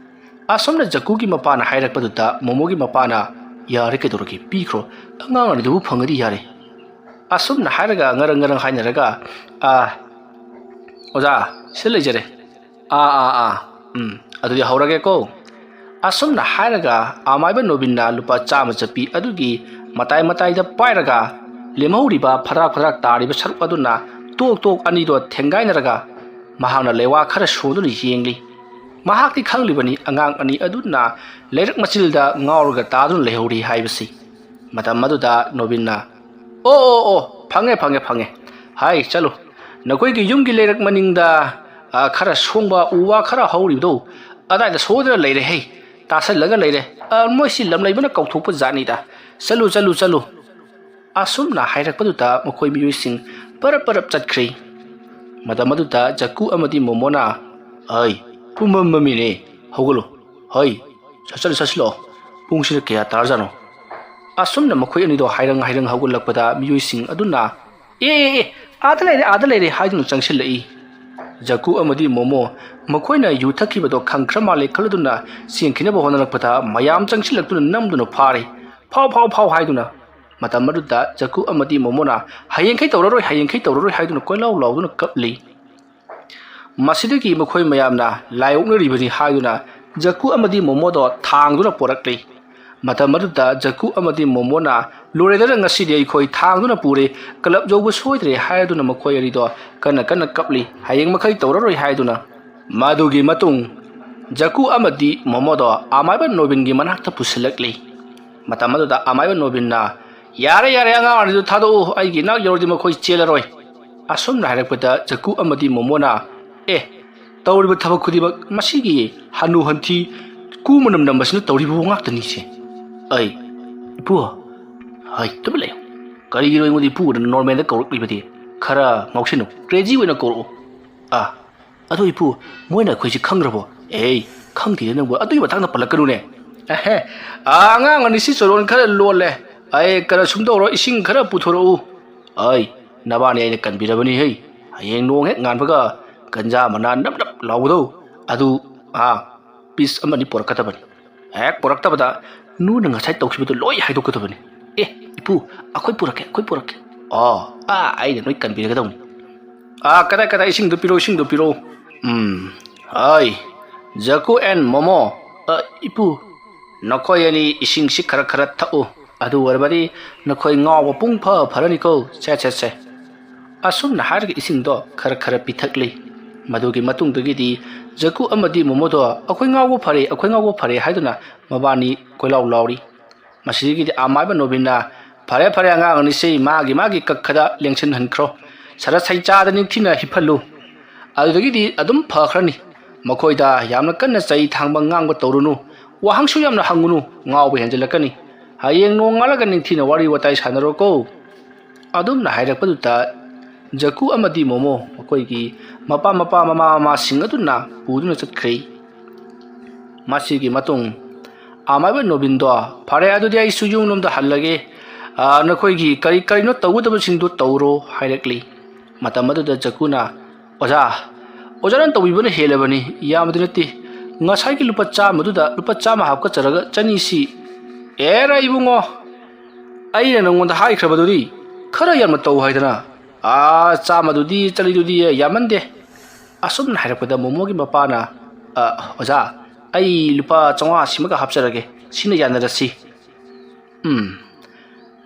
ꯑꯁꯣꯝꯅ ꯖꯀꯨꯒꯤ ꯃꯄꯥꯅ ꯍꯥꯏꯔꯛꯄꯗꯨꯗ ꯃꯣꯃꯣꯒꯤ ꯃꯄꯥꯅ, "ꯌꯥꯔꯦ, ꯀꯩꯗꯧꯔꯒꯦ, ꯄꯤꯈ꯭ꯔꯣ, ꯑꯉꯥꯡ ꯑꯅꯤꯗꯨꯕꯨ ꯐꯪꯉꯗꯤ ꯌꯥꯔꯦ"꯫ ꯑꯁꯨꯝꯅ ꯍꯥꯏꯔꯒ ꯉꯔꯪ ꯉꯔꯪ ꯍꯥꯏꯅꯔꯒ, "ꯑꯥ, ꯑꯣꯖꯥ, ꯁꯤꯗ ꯂꯩꯖꯔꯦ꯫ ꯑꯥ, ꯑꯥ, ꯑꯥ, ꯎꯝ, ꯑꯗꯨꯗꯤ ꯍꯧꯔꯒꯦꯀꯣ"꯫ ꯑꯁꯨꯝꯅ ꯍꯥꯏꯔꯒ ꯑꯃꯥꯏꯕ ꯅꯣꯕꯤꯟꯅ ꯂꯨꯄꯥ ꯆꯥꯝꯃ ꯆꯠꯄꯤ ꯑꯗꯨꯒꯤ ꯃꯇꯥꯏ ꯃꯇꯥꯏꯗ ꯄꯥꯏꯔꯒ ꯂꯦꯝꯍꯧꯔꯤꯕ ꯐꯗ꯭ꯔꯥꯛ ꯐꯗ꯭ꯔꯥꯛ ꯇꯥꯔꯤꯕ ꯁꯔꯨꯛ ꯑꯗꯨꯅ ꯇꯣꯛ ꯇꯣꯛ ꯑꯅꯤꯗꯣ ꯊꯦꯡꯒꯥꯏꯅꯔꯒ ꯃꯍꯥꯛꯅ ꯂꯩꯋꯥ ꯈꯔ ꯁꯣꯟꯗꯨꯅ ꯌꯦꯡꯂꯤ꯫ ꯃꯍꯥꯛꯇꯤ ꯈꯪꯂꯤꯕꯅꯤ ꯑꯉꯥꯡ ꯑꯅꯤ ꯑꯗꯨꯅ ꯂꯩꯔꯛ ꯃꯆꯤꯜꯗ ꯉꯥꯎꯔꯒ ꯇꯥꯗꯨꯅ ꯂꯩꯍꯧꯔꯤ ꯍꯥꯏꯕꯁꯤ꯫ ꯃꯇꯝ ꯑꯗꯨꯗ ꯅꯣꯕꯤꯟꯅ, "ꯑꯣ, ꯑꯣ, ꯑꯣ, ꯐꯪꯉꯦ, ꯐꯪꯉꯦ, ꯐꯪꯉꯦ꯫ ꯍꯥꯏ, ꯆꯠꯂꯨ꯫ ꯅꯈꯣꯏꯒꯤ ꯌꯨꯝꯒꯤ ꯂꯩꯔꯛ ꯃꯅꯤꯡꯗ, ꯑ, ꯈꯔ ꯁꯣꯡꯕ ꯎ ꯋꯥ ꯈꯔ ꯍꯧꯔꯤꯕꯗꯣ, ꯑꯗꯥꯏꯗ ꯁꯣꯏꯗꯅ ꯂꯩꯔꯦ ꯍꯦ꯫ ꯇꯥꯁꯜꯂꯒ ꯂꯩꯔꯦ꯫ ꯑ, ꯃꯣꯏꯁꯤ ꯂꯝ ꯂꯩꯕꯅ ꯀꯧꯊꯣꯛꯄ ꯖꯥꯠꯅꯤꯗ꯫ ꯆꯠꯂꯨ, ꯆꯠꯂꯨ, ꯆꯠꯂꯨ"꯫ ꯑꯁꯨꯝꯅ ꯍꯥꯏꯔꯛꯄꯗꯨꯗ ꯃꯈꯣꯏ ꯃꯤꯑꯣꯏꯁꯤꯡ ꯄꯔꯞ ꯄꯔꯞ ꯆꯠꯈ꯭ꯔꯦ꯫ ꯃꯇꯝ ꯑꯗꯨꯗ ꯖꯀꯨ ꯑꯃꯗꯤ ꯃꯣꯃꯣꯅ, "ꯍꯩ, ꯄꯨꯝꯃꯝ ꯃꯝꯃꯤꯅꯦ, ꯍꯧꯒꯠꯂꯨ꯫ ꯍꯩ, ꯆꯠꯁꯤꯜꯂꯣ, ꯆꯠꯁꯤꯜꯂꯣ꯫ ꯄꯨꯡꯁꯤꯅ ꯀꯌꯥ ꯇꯥꯔꯖꯥꯠꯅꯣ?" ꯑꯁꯨꯝꯅ ꯃꯈꯣꯏ ꯑꯅꯤꯗꯣ ꯍꯥꯏꯔꯪ ꯍꯥꯏꯔꯪ ꯍꯧꯒꯠꯂꯛꯄꯗ ꯃꯤꯑꯣꯏꯁꯤꯡ ꯑꯗꯨꯅ, "ꯑꯦ, ꯑꯦ, ꯑꯦ, ꯑꯥꯗ ꯂꯩꯔꯦ, ꯑꯥꯗ ꯂꯩꯔꯦ" ꯍꯥꯏꯗꯨꯅ ꯆꯪꯁꯤꯜꯂꯛꯏ꯫ ꯖꯀꯨ ꯑꯃꯗꯤ ꯃꯣꯃꯣ ꯃꯈꯣꯏꯅ ꯌꯨ ꯊꯛꯈꯤꯕꯗꯣ ꯈꯪꯈ꯭ꯔ ꯃꯥꯜꯂꯦ ꯈꯜꯂꯗꯨꯅ ꯆꯦꯟꯈꯤꯅꯕ ꯍꯣꯠꯅꯔꯛꯄꯗ ꯃꯌꯥꯝ ꯆꯪꯁꯤꯜꯂꯛꯇꯨꯅ ꯅꯝꯗꯨꯅ ꯐꯥꯔꯦ꯫ "ꯐꯥꯎ, ꯐꯥꯎ, ꯐꯥꯎ" ꯍꯥꯏꯗꯨꯅ꯫ ꯃꯇꯝ ꯑꯗꯨꯗ ꯖꯀꯨ ꯑꯃꯗꯤ ꯃꯣꯃꯣꯅ, "ꯍꯌꯦꯡꯈꯩ ꯇꯧꯔꯔꯣꯏ, ꯍꯌꯦꯡꯈꯩ ꯇꯧꯔꯔꯣꯏ" ꯍꯥꯏꯗꯨꯅ ꯀꯣꯏꯂꯥꯎ ꯂꯥꯎꯗꯨꯅ ꯀꯞꯂꯤ꯫ ꯃꯁꯤꯗꯒꯤ ꯃꯈꯣꯏ ꯃꯌꯥꯝꯅ ꯂꯥꯏ ꯑꯣꯛꯅꯔꯤꯕꯅꯤ ꯍꯥꯏꯗꯨꯅ ꯖꯀꯨ ꯑꯃꯗꯤ ꯃꯣꯃꯣꯗꯣ ꯊꯥꯡꯗꯨꯅ ꯄꯣꯔꯛꯂꯤ꯫ ꯃꯇꯝ ꯑꯗꯨꯗ ꯖꯀꯨ ꯑꯃꯗꯤ ꯃꯣꯃꯣꯅ, "ꯂꯣꯏꯔꯦꯗꯅ, ꯉꯁꯤꯗꯤ ꯑꯩꯈꯣꯏ ꯊꯥꯡꯗꯨꯅ ꯄꯨꯔꯦ, ꯀ꯭ꯂꯕ ꯌꯧꯕ ꯁꯣꯏꯗ꯭ꯔꯦ" ꯍꯥꯏꯗꯨꯅ ꯃꯈꯣꯏ ꯑꯅꯤꯗꯣ ꯀꯟꯅ ꯀꯟꯅ ꯀꯞꯂꯤ, ꯍꯌꯦꯡ ꯃꯈꯩ ꯇꯧꯔꯔꯣꯏ ꯍꯥꯏꯗꯨꯅ꯫ ꯃꯗꯨꯒꯤ ꯃꯇꯨꯡ ꯖꯀꯨ ꯑꯃꯗꯤ ꯃꯣꯃꯣꯗꯣ ꯑꯃꯥꯏꯕ ꯅꯣꯕꯤꯟꯒꯤ ꯃꯅꯥꯛꯇ ꯄꯨꯁꯤꯜꯂꯛꯂꯤ꯫ ꯃꯇꯝ ꯑꯗꯨꯗ ꯑꯃꯥꯏꯕ ꯅꯣꯕꯤꯟꯅ, "ꯌꯥꯔꯦ, ꯌꯥꯔꯦ, ꯑꯉꯥꯡ ꯑꯅꯤꯗꯨ ꯊꯥꯗꯣꯛꯎ, ꯑꯩꯒꯤ ꯏꯅꯥꯛ ꯌꯧꯔꯗꯤ ꯃꯈꯣꯏ ꯆꯦꯜꯂꯔꯣꯏ"꯫ ꯑꯁꯨꯝꯅ ꯍꯥꯏꯔꯛꯄꯗ ꯖꯀꯨ ꯑꯃꯗꯤ ꯃꯣꯃꯣꯅ, ꯑꯦ, ꯇꯧꯔꯤꯕ ꯊꯕꯛ ꯈꯨꯗꯤꯡꯃꯛ ꯃꯁꯤꯒꯤ ꯍꯅꯨ ꯍꯟꯊꯤ ꯀꯨ ꯃꯅꯝ ꯅꯝꯕꯁꯤꯅ ꯇꯧꯔꯤꯕ ꯉꯥꯛꯇꯅꯤꯁꯦ꯫ ꯑꯩ, ꯏꯄꯨ, ꯍꯩ, ꯇꯨꯃꯤꯟ ꯂꯩꯌꯨ꯫ ꯀꯔꯤꯒꯤꯅꯣ ꯑꯩꯉꯣꯟꯗ ꯏꯄꯨꯅ ꯅꯣꯔꯃꯦꯜꯗ ꯀꯧꯔꯛꯂꯤꯕꯗꯤ? ꯈꯔ ꯉꯥꯎꯁꯤꯟꯅꯨ, ꯀ꯭ꯔꯦꯖꯤ ꯑꯣꯏꯅ ꯀꯧꯔꯛꯎ꯫ ꯑꯥ, ꯑꯗꯣ ꯏꯄꯨ, ꯃꯣꯏꯅ ꯑꯩꯈꯣꯏꯁꯦ ꯈꯪꯈ꯭ꯔꯕꯣ? ꯑꯦ, ꯈꯪꯗꯦꯗ ꯅꯪꯕꯨ, ꯑꯗꯨꯒꯤ ꯃꯇꯥꯡꯗ ꯄꯜꯂꯛꯀꯅꯨꯅꯦ꯫ ꯑꯦꯍꯦ, ꯑꯥ, ꯑꯉꯥꯡ ꯑꯅꯤꯁꯤ ꯆꯣꯔꯣꯟ ꯈꯔ ꯂꯣꯜꯂꯦ꯫ ꯑꯩ ꯀꯔ ꯁꯨꯝ ꯇꯧꯔꯣ, ꯏꯁꯤꯡ ꯈꯔ ꯄꯨꯊꯣꯔꯛꯎ꯫ ꯑꯩ, ꯅꯕꯥꯅꯤ ꯑꯩꯅ ꯀꯟꯕꯤꯔꯕꯅꯤ ꯍꯩ꯫ ꯍꯌꯦꯡ ꯅꯣꯡ ꯍꯦꯛ ꯉꯥꯟꯕꯒ ꯒꯟꯖꯥ ꯃꯅꯥ ꯅꯞ ꯅꯞ ꯂꯥꯎꯕꯗꯣ, ꯑꯗꯨ, ꯑꯥ, ꯄꯤꯁ ꯑꯃꯅꯤ ꯄꯣꯔꯛꯀꯗꯕꯅꯤ꯫ ꯍꯦꯛ ꯄꯣꯔꯛꯇꯕꯗ ꯅꯨꯅ ꯉꯁꯥꯏ ꯇꯧꯈꯤꯕꯗꯨ ꯂꯣꯏ ꯍꯥꯏꯗꯣꯛꯀꯗꯕꯅꯤ꯫ ꯑꯦ, ꯏꯄꯨ, ꯑꯩꯈꯣꯏ ꯄꯨꯔꯛꯀꯦ, ꯑꯩꯈꯣꯏ ꯄꯨꯔꯛꯀꯦ꯫ ꯑꯣ, ꯑꯥ, ꯑꯩꯅ ꯂꯣꯏ ꯀꯟꯕꯤꯔꯒꯗꯧꯅꯤ꯫ ꯑꯥ, ꯀꯗꯥꯏ, ꯀꯗꯥꯏ, ꯏꯁꯤꯡꯗꯨ ꯄꯤꯔꯛꯎ, ꯏꯁꯤꯡꯗꯨ ꯄꯤꯔꯛꯎ꯫ ꯎꯝ, ꯍꯣꯏ, ꯖꯀꯨ and ꯃꯣꯃꯣ꯫ ꯑ, ꯏꯄꯨ, ꯅꯈꯣꯏ ꯑꯅꯤ ꯏꯁꯤꯡꯁꯤ ꯈꯔ ꯈꯔ ꯊꯛꯎ꯫ ꯑꯗꯨ ꯑꯣꯏꯔꯕꯗꯤ ꯅꯈꯣꯏ ꯉꯥꯎꯕ ꯄꯨꯡ ꯐ ꯐꯔꯅꯤꯀꯣ꯫ ꯁꯦ, ꯁꯦ, ꯁꯦ꯫ ꯑꯁꯨꯝꯅ ꯍꯥꯏꯔꯒ ꯏꯁꯤꯡꯗꯣ ꯈꯔ ꯈꯔ ꯄꯤꯊꯛꯂꯤ꯫ ꯃꯗꯨꯒꯤ ꯃꯇꯨꯡꯗꯒꯤꯗꯤ ꯖꯀꯨ ꯑꯃꯗꯤ ꯃꯣꯃꯣꯗꯣ "ꯑꯩꯈꯣꯏ ꯉꯥꯎꯕ ꯐꯔꯦ, ꯑꯩꯈꯣꯏ ꯉꯥꯎꯕ ꯐꯔꯦ" ꯍꯥꯏꯗꯨꯅ ꯃꯕꯥꯅꯤ ꯀꯣꯏꯂꯥꯎ ꯂꯥꯎꯔꯤ꯫ ꯃꯁꯤꯗꯒꯤꯗꯤ ꯑꯃꯥꯏꯕ ꯅꯣꯕꯤꯟꯅ, "ꯐꯔꯦ, ꯐꯔꯦ, ꯑꯉꯥꯡ ꯑꯅꯤꯁꯤ ꯃꯥꯒꯤ ꯃꯥꯒꯤ ꯀꯛꯈꯗ ꯂꯦꯡꯁꯤꯟꯍꯟꯈ꯭ꯔꯣ꯫ ꯁꯔ ꯁꯩꯆꯥꯗ ꯅꯤꯡꯊꯤꯅ ꯍꯤꯞꯍꯜꯂꯨ꯫ ꯑꯗꯨꯗꯒꯤꯗꯤ ꯑꯗꯨꯝ ꯐꯈ꯭ꯔꯅꯤ꯫ ꯃꯈꯣꯏꯗ ꯌꯥꯝꯅ ꯀꯟꯅ ꯆꯩ ꯊꯥꯡꯕ ꯉꯥꯡꯕ ꯇꯧꯔꯨꯅꯨ꯫ ꯋꯥꯍꯪꯁꯨ ꯌꯥꯝꯅ ꯍꯪꯉꯨꯅꯨ꯫ ꯉꯥꯎꯕ ꯍꯦꯟꯖꯤꯜꯂꯛꯀꯅꯤ꯫ ꯍꯌꯦꯡ ꯅꯣꯡꯉꯥꯜꯂꯒ ꯅꯤꯡꯊꯤꯅ ꯋꯥꯔꯤ ꯋꯥꯇꯥꯏ ꯁꯥꯟꯅꯔꯣꯀꯣ"꯫ ꯑꯗꯨꯝꯅ ꯍꯥꯏꯔꯛꯄꯗꯨꯗ ꯖꯀꯨ ꯑꯃꯗꯤ ꯃꯣꯃꯣ ꯃꯈꯣꯏꯒꯤ ꯃꯄꯥ ꯃꯄꯥ ꯃꯃꯥ ꯃꯃꯥꯁꯤꯡ ꯑꯗꯨꯅ ꯄꯨꯗꯨꯅ ꯆꯠꯈ꯭ꯔꯦ꯫ ꯃꯁꯤꯒꯤ ꯃꯇꯨꯡ ꯑꯃꯥꯏꯕ ꯅꯣꯕꯤꯟꯗꯣ, "ꯐꯔꯦ, ꯑꯗꯨꯗꯤ ꯑꯩꯁꯨ ꯌꯨꯝꯂꯣꯝꯗ ꯍꯜꯂꯒꯦ꯫ ꯑꯥ, ꯅꯈꯣꯏꯒꯤ ꯀꯔꯤ ꯀꯔꯤꯅꯣ ꯇꯧꯒꯗꯕꯁꯤꯡꯗꯨ ꯇꯧꯔꯣ" ꯍꯥꯏꯔꯛꯂꯤ꯫ ꯃꯇꯝ ꯑꯗꯨꯗ ꯖꯀꯨꯅ, "ꯑꯣꯖꯥ, ꯑꯣꯖꯥꯅ ꯇꯧꯕꯤꯕꯅ ꯍꯦꯜꯂꯕꯅꯤ, ꯌꯥꯝꯕꯗꯤ ꯅꯠꯇꯦ꯫ ꯉꯁꯥꯏꯒꯤ ꯂꯨꯄꯥ ꯆꯥꯝꯃꯗꯨꯗ ꯂꯨꯄꯥ ꯆꯥꯝꯃ ꯍꯥꯞꯀꯠꯆꯔꯒ ꯆꯅꯤꯁꯤ"꯫ "ꯑꯦꯔꯥ ꯏꯕꯨꯡꯉꯣ, ꯑꯩꯅ ꯅꯪꯉꯣꯟꯗ ꯍꯥꯏꯈ꯭ꯔꯕꯗꯨꯗꯤ ꯈꯔ ꯌꯥꯝꯅ ꯇꯧ ꯍꯥꯏꯗꯅ꯫ ꯑꯥ, ꯆꯥꯝꯃꯗꯨꯗꯤ, ꯆꯅꯤꯗꯨꯗꯤ ꯌꯥꯝꯃꯟꯗꯦ"꯫ ꯑꯁꯨꯝꯅ ꯍꯥꯏꯔꯛꯄꯗ ꯃꯣꯃꯣꯒꯤ ꯃꯄꯥꯅ, "ꯑ, ꯑꯣꯖꯥ, ꯑꯩ ꯂꯨꯄꯥ ꯆꯥꯝꯃꯉꯥ ꯁꯤꯃꯒ ꯍꯥꯞꯆꯔꯒꯦ, ꯁꯤꯅ ꯌꯥꯅꯔꯁꯤ"꯫ ꯎꯝ,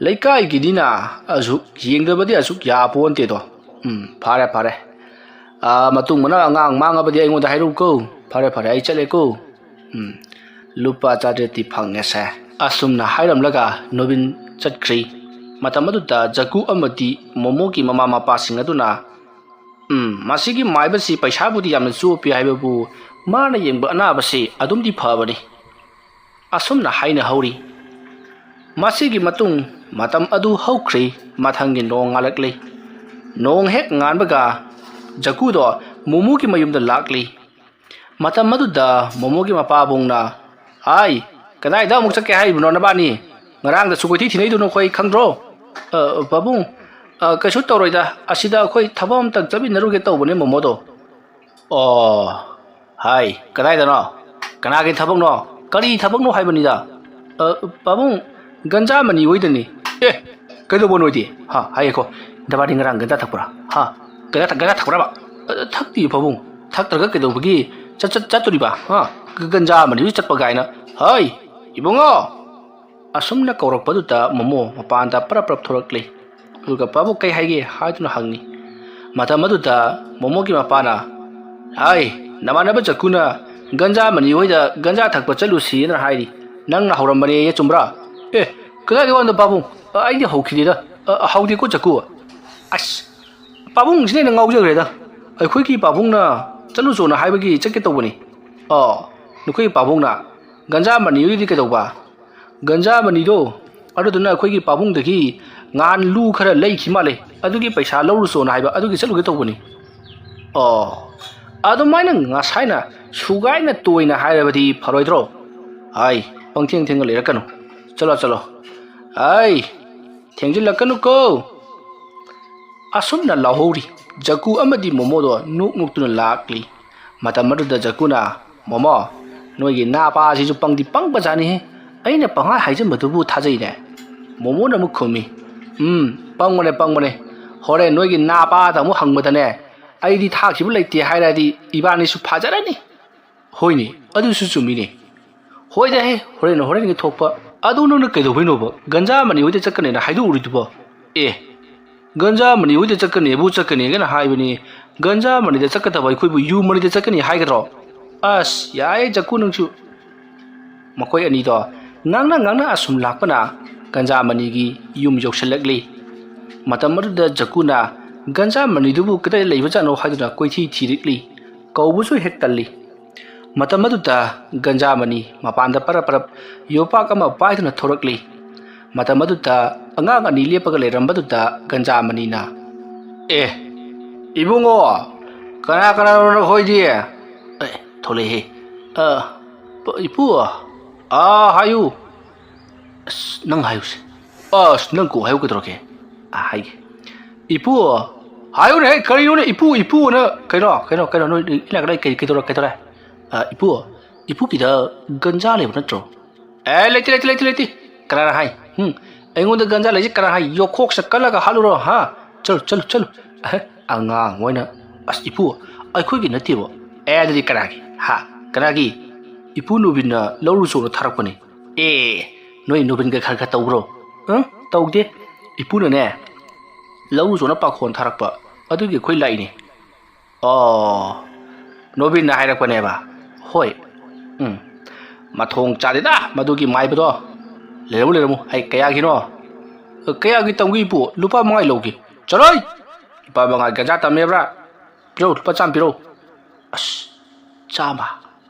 ꯂꯩꯀꯥꯏꯒꯤꯅꯤꯅ ꯑꯁꯨꯛ ꯌꯦꯡꯗꯕꯗꯤ ꯑꯁꯨꯛ ꯌꯥꯄꯣꯟꯇꯦꯗꯣ꯫ ꯎꯝ, ꯐꯔꯦ, ꯐꯔꯦ꯫ ꯑ, ꯃꯇꯨꯡ ꯃꯅꯥꯎ ꯑꯉꯥꯡ ꯃꯥꯡꯉꯕꯗꯤ ꯑꯩꯉꯣꯟꯗ ꯍꯥꯏꯔꯛꯎꯀꯣ꯫ ꯐꯔꯦ, ꯐꯔꯦ, ꯑꯩ ꯆꯠꯂꯦꯀꯣ꯫ ꯎꯝ, ꯂꯨꯄꯥ ꯆꯥꯇ꯭ꯔꯦꯠꯇꯤ ꯐꯪꯉꯦꯁꯦ꯫ ꯑꯁꯨꯝꯅ ꯍꯥꯏꯔꯝꯂꯒ ꯅꯣꯕꯤꯟ ꯆꯠꯈ꯭ꯔꯤ꯫ ꯃꯇꯝ ꯑꯗꯨꯗ ꯖꯀꯨ ꯑꯃꯗꯤ ꯃꯣꯃꯣꯒꯤ ꯃꯃꯥ ꯃꯄꯥꯁꯤꯡ ꯑꯗꯨꯅ ꯎꯝ, ꯃꯁꯤꯒꯤ ꯃꯥꯏꯕꯁꯤ ꯄꯩꯁꯥꯕꯨꯗꯤ ꯌꯥꯝꯅ ꯆꯣꯞꯄꯤ ꯍꯥꯏꯕꯕꯨ, ꯃꯥꯅ ꯌꯦꯡꯕ ꯑꯅꯥꯕꯁꯤ ꯑꯗꯨꯝꯗꯤ ꯐꯕꯅꯤ꯫ ꯑꯁꯨꯝꯅ ꯍꯥꯏꯅꯍꯧꯔꯤ꯫ ꯃꯁꯤꯒꯤ ꯃꯇꯨꯡ ꯃꯇꯝ ꯑꯗꯨ ꯍꯧꯈ꯭ꯔꯦ꯫ ꯃꯊꯪꯒꯤ ꯅꯣꯡ ꯉꯥꯜꯂꯛꯂꯦ꯫ ꯅꯣꯡ ꯍꯦꯛ ꯉꯥꯟꯕꯒ ꯖꯀꯨꯗꯣ ꯃꯣꯃꯣꯒꯤ ꯃꯌꯨꯝꯗ ꯂꯥꯛꯂꯤ꯫ ꯃꯇꯝ ꯑꯗꯨꯗ ꯃꯣꯃꯣꯒꯤ ꯃꯄꯥꯕꯨꯡꯅ, "ꯍꯥꯏ, ꯀꯗꯥꯏꯗ ꯑꯃꯨꯛ ꯆꯠꯀꯦ ꯍꯥꯏꯔꯤꯕꯅꯣ ꯅꯕꯥꯅꯤ? ꯉꯔꯥꯡꯗꯁꯨ ꯀꯣꯏꯊꯤ ꯊꯤꯅꯩꯗꯨ ꯅꯈꯣꯏ ꯈꯪꯗ꯭ꯔꯣ?" "ꯑ, ꯄꯥꯕꯨꯡ, ꯑ, ꯀꯩꯁꯨ ꯇꯧꯔꯣꯏꯗ, ꯑꯁꯤꯗ ꯑꯩꯈꯣꯏ ꯊꯕꯛ ꯑꯝꯇꯪ ꯆꯠꯃꯤꯟꯅꯔꯨꯒꯦ ꯇꯧꯕꯅꯦ ꯃꯣꯃꯣꯗꯣ"꯫ "ꯑꯣ, ꯍꯥꯏ, ꯀꯗꯥꯏꯗꯅꯣ? ꯀꯅꯥꯒꯤ ꯊꯕꯛꯅꯣ? ꯀꯔꯤ ꯊꯕꯛꯅꯣ ꯍꯥꯏꯕꯅꯤꯗ?" "ꯑ, ꯄꯥꯕꯨꯡ, ꯒꯟꯖꯥꯃꯅꯤ ꯍꯣꯏꯗꯅꯤ"꯫ "ꯑꯦ, ꯀꯩꯗꯧꯕ ꯅꯣꯏꯗꯤ? ꯍꯥ, ꯍꯥꯏꯌꯦꯀꯣ, ꯅꯕꯥꯅꯤ ꯉꯔꯥꯡ ꯒꯟꯖꯥ ꯊꯛꯄ꯭ꯔꯥ? ꯍꯥ, ꯒꯟꯖꯥ ꯊꯛ-, ꯒꯟꯖꯥ ꯊꯛꯄ꯭ꯔꯕ?" "ꯑ, ꯊꯛꯇꯦ ꯄꯥꯕꯨꯡ, ꯊꯛꯇ꯭ꯔꯒ ꯀꯩꯗꯧꯕꯒꯤ ꯆꯠ-, ꯆꯠ-, ꯆꯠꯇꯣꯔꯤꯕ? ꯍꯥ, ꯒ-, ꯒꯟꯖꯥꯃꯅꯤ ꯍꯣꯏ ꯆꯠꯄ ꯀꯥꯏꯅ꯫ ꯍꯥꯏ, ꯏꯕꯨꯡꯉꯣ!" ꯑꯁꯨꯝꯅ ꯀꯧꯔꯛꯄꯗꯨꯗ ꯃꯣꯃꯣ ꯃꯄꯥꯟꯗ ꯄꯔꯞ ꯄꯔꯞ ꯊꯣꯔꯛꯂꯤ꯫ ꯑꯗꯨꯒ "ꯄꯥꯕꯨꯡ, ꯀꯩ ꯍꯥꯏꯒꯦ?" ꯍꯥꯏꯗꯨꯅ ꯍꯪꯉꯤ꯫ ꯃꯇꯝ ꯑꯗꯨꯗ ꯃꯣꯃꯣꯒꯤ ꯃꯄꯥꯅ, "ꯍꯥꯏ, ꯅꯃꯥꯟꯅꯕ ꯖꯀꯨꯅ ꯒꯟꯖꯥꯃꯅꯤ ꯍꯣꯏꯗ ꯒꯟꯖꯥ ꯊꯛꯄ ꯆꯠꯂꯨꯁꯤꯅ ꯍꯥꯏꯔꯤ꯫ ꯅꯪꯅ ꯍꯧꯔꯝꯕꯅꯦꯌꯦ, ꯆꯨꯝꯕ꯭ꯔꯥ?" "ꯑꯦ, ꯀꯗꯥꯏꯗ ꯋꯥꯅꯣ ꯄꯥꯕꯨꯡ? ꯑ, ꯑꯩꯗꯤ ꯍꯧꯈꯤꯗꯦꯗ꯫ ꯑ, ꯍꯧꯗꯦꯀꯣ ꯖꯀꯨ꯫ ꯑꯁ, ꯄꯥꯕꯨꯡꯁꯤꯅ ꯍꯦꯟꯅ ꯉꯥꯎꯖꯈ꯭ꯔꯦꯗ꯫ ꯑꯩꯈꯣꯏꯒꯤ ꯄꯥꯕꯨꯡꯅ ꯆꯠꯂꯨꯆꯣꯅ ꯍꯥꯏꯕꯒꯤ ꯆꯠꯀꯦ ꯇꯧꯕꯅꯤ꯫ ꯑꯣ, ꯅꯈꯣꯏꯒꯤ ꯄꯥꯕꯨꯡꯅ ꯒꯟꯖꯥꯃꯅꯤ ꯍꯣꯏꯗꯤ ꯀꯩꯗꯧꯕ?" "ꯒꯟꯖꯥꯃꯅꯤꯗꯣ, ꯑꯗꯨꯗꯨꯅ ꯑꯩꯈꯣꯏꯒꯤ ꯄꯥꯕꯨꯡꯗꯒꯤ ꯉꯍꯥꯟ ꯂꯨ ꯈꯔ ꯂꯩꯈꯤ ꯃꯥꯜꯂꯦ, ꯑꯗꯨꯒꯤ ꯄꯩꯁꯥ ꯂꯧꯔꯨꯆꯣꯅ ꯍꯥꯏꯕ, ꯑꯗꯨꯒꯤ ꯆꯠꯂꯨꯒꯦ ꯇꯧꯕꯅꯤ"꯫ "ꯑꯣ, ꯑꯗꯨꯃꯥꯏꯅ ꯉꯁꯥꯏꯅ ꯁꯨꯒꯥꯏꯅ ꯇꯣꯏꯅ ꯍꯥꯏꯔꯕꯗꯤ ꯐꯔꯣꯏꯗ꯭ꯔꯣ? ꯍꯥꯏ, ꯄꯪꯊꯦꯡ ꯊꯦꯡꯅ ꯂꯩꯔꯛꯀꯅꯨ꯫ ꯆꯠꯂꯣ, ꯆꯠꯂꯣ꯫ ꯍꯥꯏ, ꯊꯦꯡꯖꯤꯜꯂꯛꯀꯅꯨꯀꯣ"꯫ ꯑꯁꯨꯝꯅ ꯂꯥꯎꯍꯧꯔꯤ꯫ ꯖꯀꯨ ꯑꯃꯗꯤ ꯃꯣꯃꯣꯗꯣ ꯅꯣꯛ ꯅꯣꯛꯇꯨꯅ ꯂꯥꯛꯂꯤ꯫ ꯃꯇꯝ ꯑꯗꯨꯗ ꯖꯀꯨꯅ, "ꯃꯣꯃꯣ, ꯅꯣꯏꯒꯤ ꯅꯥꯄꯥꯁꯤꯁꯨ ꯄꯪꯗꯤ ꯄꯪꯕꯖꯥꯠꯅꯤꯍꯦ꯫ ꯑꯩꯅ ꯄꯪꯍꯥꯏ ꯍꯥꯏꯖꯟꯕꯗꯨꯕꯨ ꯊꯥꯖꯩꯅꯦ?" ꯃꯣꯃꯣꯅ ꯑꯃꯨꯛ ꯈꯨꯝꯃꯤ, "ꯎꯝ, ꯄꯪꯕꯅꯦ, ꯄꯪꯕꯅꯦ꯫ ꯍꯣꯔꯦꯟ ꯅꯣꯏꯒꯤ ꯅꯥꯄꯥꯗ ꯑꯃꯨꯛ ꯍꯪꯕꯗꯅꯦ, ꯑꯩꯗꯤ ꯊꯥꯛꯈꯤꯕ ꯂꯩꯇꯦ ꯍꯥꯏꯔꯗꯤ ꯏꯕꯥꯅꯤꯁꯨ ꯐꯥꯖꯔꯅꯤ"꯫ "ꯍꯣꯏꯅꯦ, ꯑꯗꯨꯁꯨ ꯆꯨꯝꯃꯤꯅꯦ꯫ ꯍꯣꯏꯗ ꯍꯦ, ꯍꯣꯔꯦꯟ ꯍꯣꯔꯦꯟꯒꯤ ꯊꯣꯛꯄ꯫ ꯑꯗꯨ ꯅꯪꯅ ꯀꯩꯗꯧꯕꯩꯅꯣꯕ ꯒꯟꯖꯥꯃꯅꯤ ꯍꯣꯏꯗ ꯆꯠꯀꯅꯦꯅ ꯍꯥꯏꯗꯣꯛꯎꯔꯤꯗꯨꯕꯣ?" "ꯑꯦ, ꯒꯟꯖꯥꯃꯅꯤ ꯍꯣꯏꯗ ꯆꯠꯀꯅꯦꯕꯨ ꯆꯠꯀꯅꯦꯒꯅ ꯍꯥꯏꯕꯅꯤ, ꯒꯟꯖꯥꯃꯅꯤꯗ ꯆꯠꯀꯗꯕ ꯑꯩꯈꯣꯏꯕꯨ ꯌꯨ ꯃꯅꯤꯗ ꯆꯠꯀꯅꯤ ꯍꯥꯏꯒꯗ꯭ꯔꯣ?" "ꯑꯁ, ꯌꯥꯏꯌꯦ ꯖꯀꯨ ꯅꯪꯁꯨ"꯫ ꯃꯈꯣꯏ ꯑꯅꯤꯗꯣ ꯉꯥꯡꯅ ꯉꯥꯡꯅ ꯑꯁꯨꯝ ꯂꯥꯛꯄꯅ ꯒꯟꯖꯥꯃꯅꯤꯒꯤ ꯌꯨꯝ ꯌꯧꯁꯤꯜꯂꯛꯂꯤ꯫ ꯃꯇꯝ ꯑꯗꯨꯗ ꯖꯀꯨꯅ ꯒꯟꯖꯥ ꯃꯅꯤꯗꯨꯕꯨ ꯀꯗꯥꯏ ꯂꯩꯕꯖꯥꯠꯅꯣ ꯍꯥꯏꯗꯨꯅ ꯀꯣꯏꯊꯤ ꯊꯤꯔꯛꯂꯤ꯫ ꯀꯧꯕꯁꯨ ꯍꯦꯛ ꯇꯜꯂꯤ꯫ ꯃꯇꯝ ꯑꯗꯨꯗ ꯒꯟꯖꯥ ꯃꯅꯤ ꯃꯄꯥꯟꯗ ꯄꯔꯞ ꯄꯔꯞ ꯌꯣꯄꯥꯛ ꯑꯃ ꯄꯥꯏꯗꯨꯅ ꯊꯣꯔꯛꯂꯤ꯫ ꯃꯇꯝ ꯑꯗꯨꯗ ꯑꯉꯥꯡ ꯑꯅꯤ ꯂꯦꯞꯄꯒ ꯂꯩꯔꯝꯕꯗꯨꯗ ꯒꯟꯖꯥ ꯃꯅꯤꯅ, "ꯑꯦ, ꯏꯕꯨꯡꯉꯣ, ꯀꯅꯥ ꯀꯅꯥꯅꯣ ꯅꯈꯣꯏꯗꯤ?" "ꯑꯦ, ꯊꯣꯛꯂꯛꯑꯦꯍꯦ꯫ ꯑ, ꯄ-, ꯏꯄꯨ, ꯑꯥ, ꯍꯥꯏꯌꯨ꯫ ꯑꯁ, ꯅꯪ ꯍꯥꯏꯌꯨꯁꯦ꯫ ꯑꯁ, ꯅꯪ ꯀꯣꯛ ꯍꯥꯏꯌꯨ ꯀꯩꯗꯧꯔꯒꯦ? ꯑꯥ, ꯍꯥꯏꯒꯦ꯫ ꯏꯄꯨ, ꯍꯥꯏꯌꯨꯅꯦ, ꯀꯔꯤꯅꯣꯅꯦ? ꯏꯄꯨ, ꯏꯄꯨꯅ ꯀꯩꯅꯣ, ꯀꯩꯅꯣ, ꯀꯩꯅꯣ, ꯅꯣꯏ ꯏꯅꯥꯛ ꯀꯗꯥꯏ ꯀꯩ, ꯀꯩꯗꯧꯔ-, ꯀꯩꯗꯧꯔꯦ? ꯑ, ꯏꯄꯨ, ꯏꯄꯨꯒꯤꯗ ꯒꯟꯖꯥ ꯂꯩꯕ ꯅꯠꯇ꯭ꯔꯣ?" "ꯑꯦ, ꯂꯩꯇꯦ, ꯂꯩꯇꯦ, ꯂꯩꯇꯦ, ꯂꯩꯇꯦ꯫ ꯀꯅꯥꯅ ꯍꯥꯏ? ꯍꯨꯝ, ꯑꯩꯉꯣꯟꯗ ꯒꯟꯖꯥ ꯂꯩꯁꯦ ꯀꯅꯥ ꯍꯥꯏ? ꯌꯣꯈꯣꯛꯁꯦ ꯀꯜꯂꯒ ꯍꯥꯠꯂꯨꯔꯣ, ꯍꯥ? ꯆꯠꯂꯨ, ꯆꯠꯂꯨ, ꯆꯠꯂꯨ꯫" ꯑꯍꯦ, ꯑꯉꯥꯡ ꯃꯣꯏꯅ, "ꯑꯁ, ꯏꯄꯨ, ꯑꯩꯈꯣꯏꯒꯤ ꯅꯠꯇꯦꯕ꯫" "ꯑꯦ, ꯑꯗꯨꯗꯤ ꯀꯅꯥꯒꯤ? ꯍꯥ? ꯀꯅꯥꯒꯤ?" "ꯏꯄꯨ ꯅꯨꯕꯤꯟꯅ ꯂꯧꯔꯨ ꯆꯣꯅ ꯊꯥꯔꯛꯄꯅꯦ꯫" "ꯑꯦ, ꯅꯣꯏ ꯅꯨꯕꯤꯟꯒ ꯈꯔ ꯈꯔ ꯇꯧꯕ꯭ꯔꯣ?" "ꯑ, ꯇꯧꯗꯦ꯫ ꯏꯄꯨꯅꯅꯦ, ꯂꯧꯔꯨ ꯆꯣꯅ ꯄꯥꯈꯣꯟ ꯊꯥꯔꯛꯄ, ꯑꯗꯨꯒꯤ ꯑꯩꯈꯣꯏ ꯂꯥꯛꯏꯅꯦ꯫" "ꯑꯣ, ꯅꯣꯕꯤꯟꯅ ꯍꯥꯏꯔꯛꯄꯅꯦꯕ?" "ꯍꯣꯏ꯫" "ꯎꯝ, ꯃꯊꯣꯡ ꯆꯥꯗꯦꯗ ꯃꯗꯨꯒꯤ ꯃꯥꯏꯕꯗꯣ꯫" "ꯂꯩꯔꯝꯃꯨ, ꯂꯩꯔꯝꯃꯨ꯫ ꯑꯩ ꯀꯌꯥꯒꯤꯅꯣ?" "ꯀꯌꯥꯒꯤ ꯇꯝꯒꯦ ꯏꯄꯨ? ꯂꯨꯄꯥ ꯃꯉꯥꯒꯤ ꯂꯧꯒꯦ꯫" "ꯆꯠꯂꯣꯏ! ꯂꯨꯄꯥ ꯃꯉꯥ ꯒꯟꯖꯥ ꯇꯝꯃꯦꯕ꯭ꯔꯥ? ꯄꯤꯔꯛꯎ, ꯂꯨꯄꯥ ꯆꯥꯝꯃ ꯄꯤꯔꯛꯎ꯫" "ꯑꯁ, ꯆꯥꯝꯃ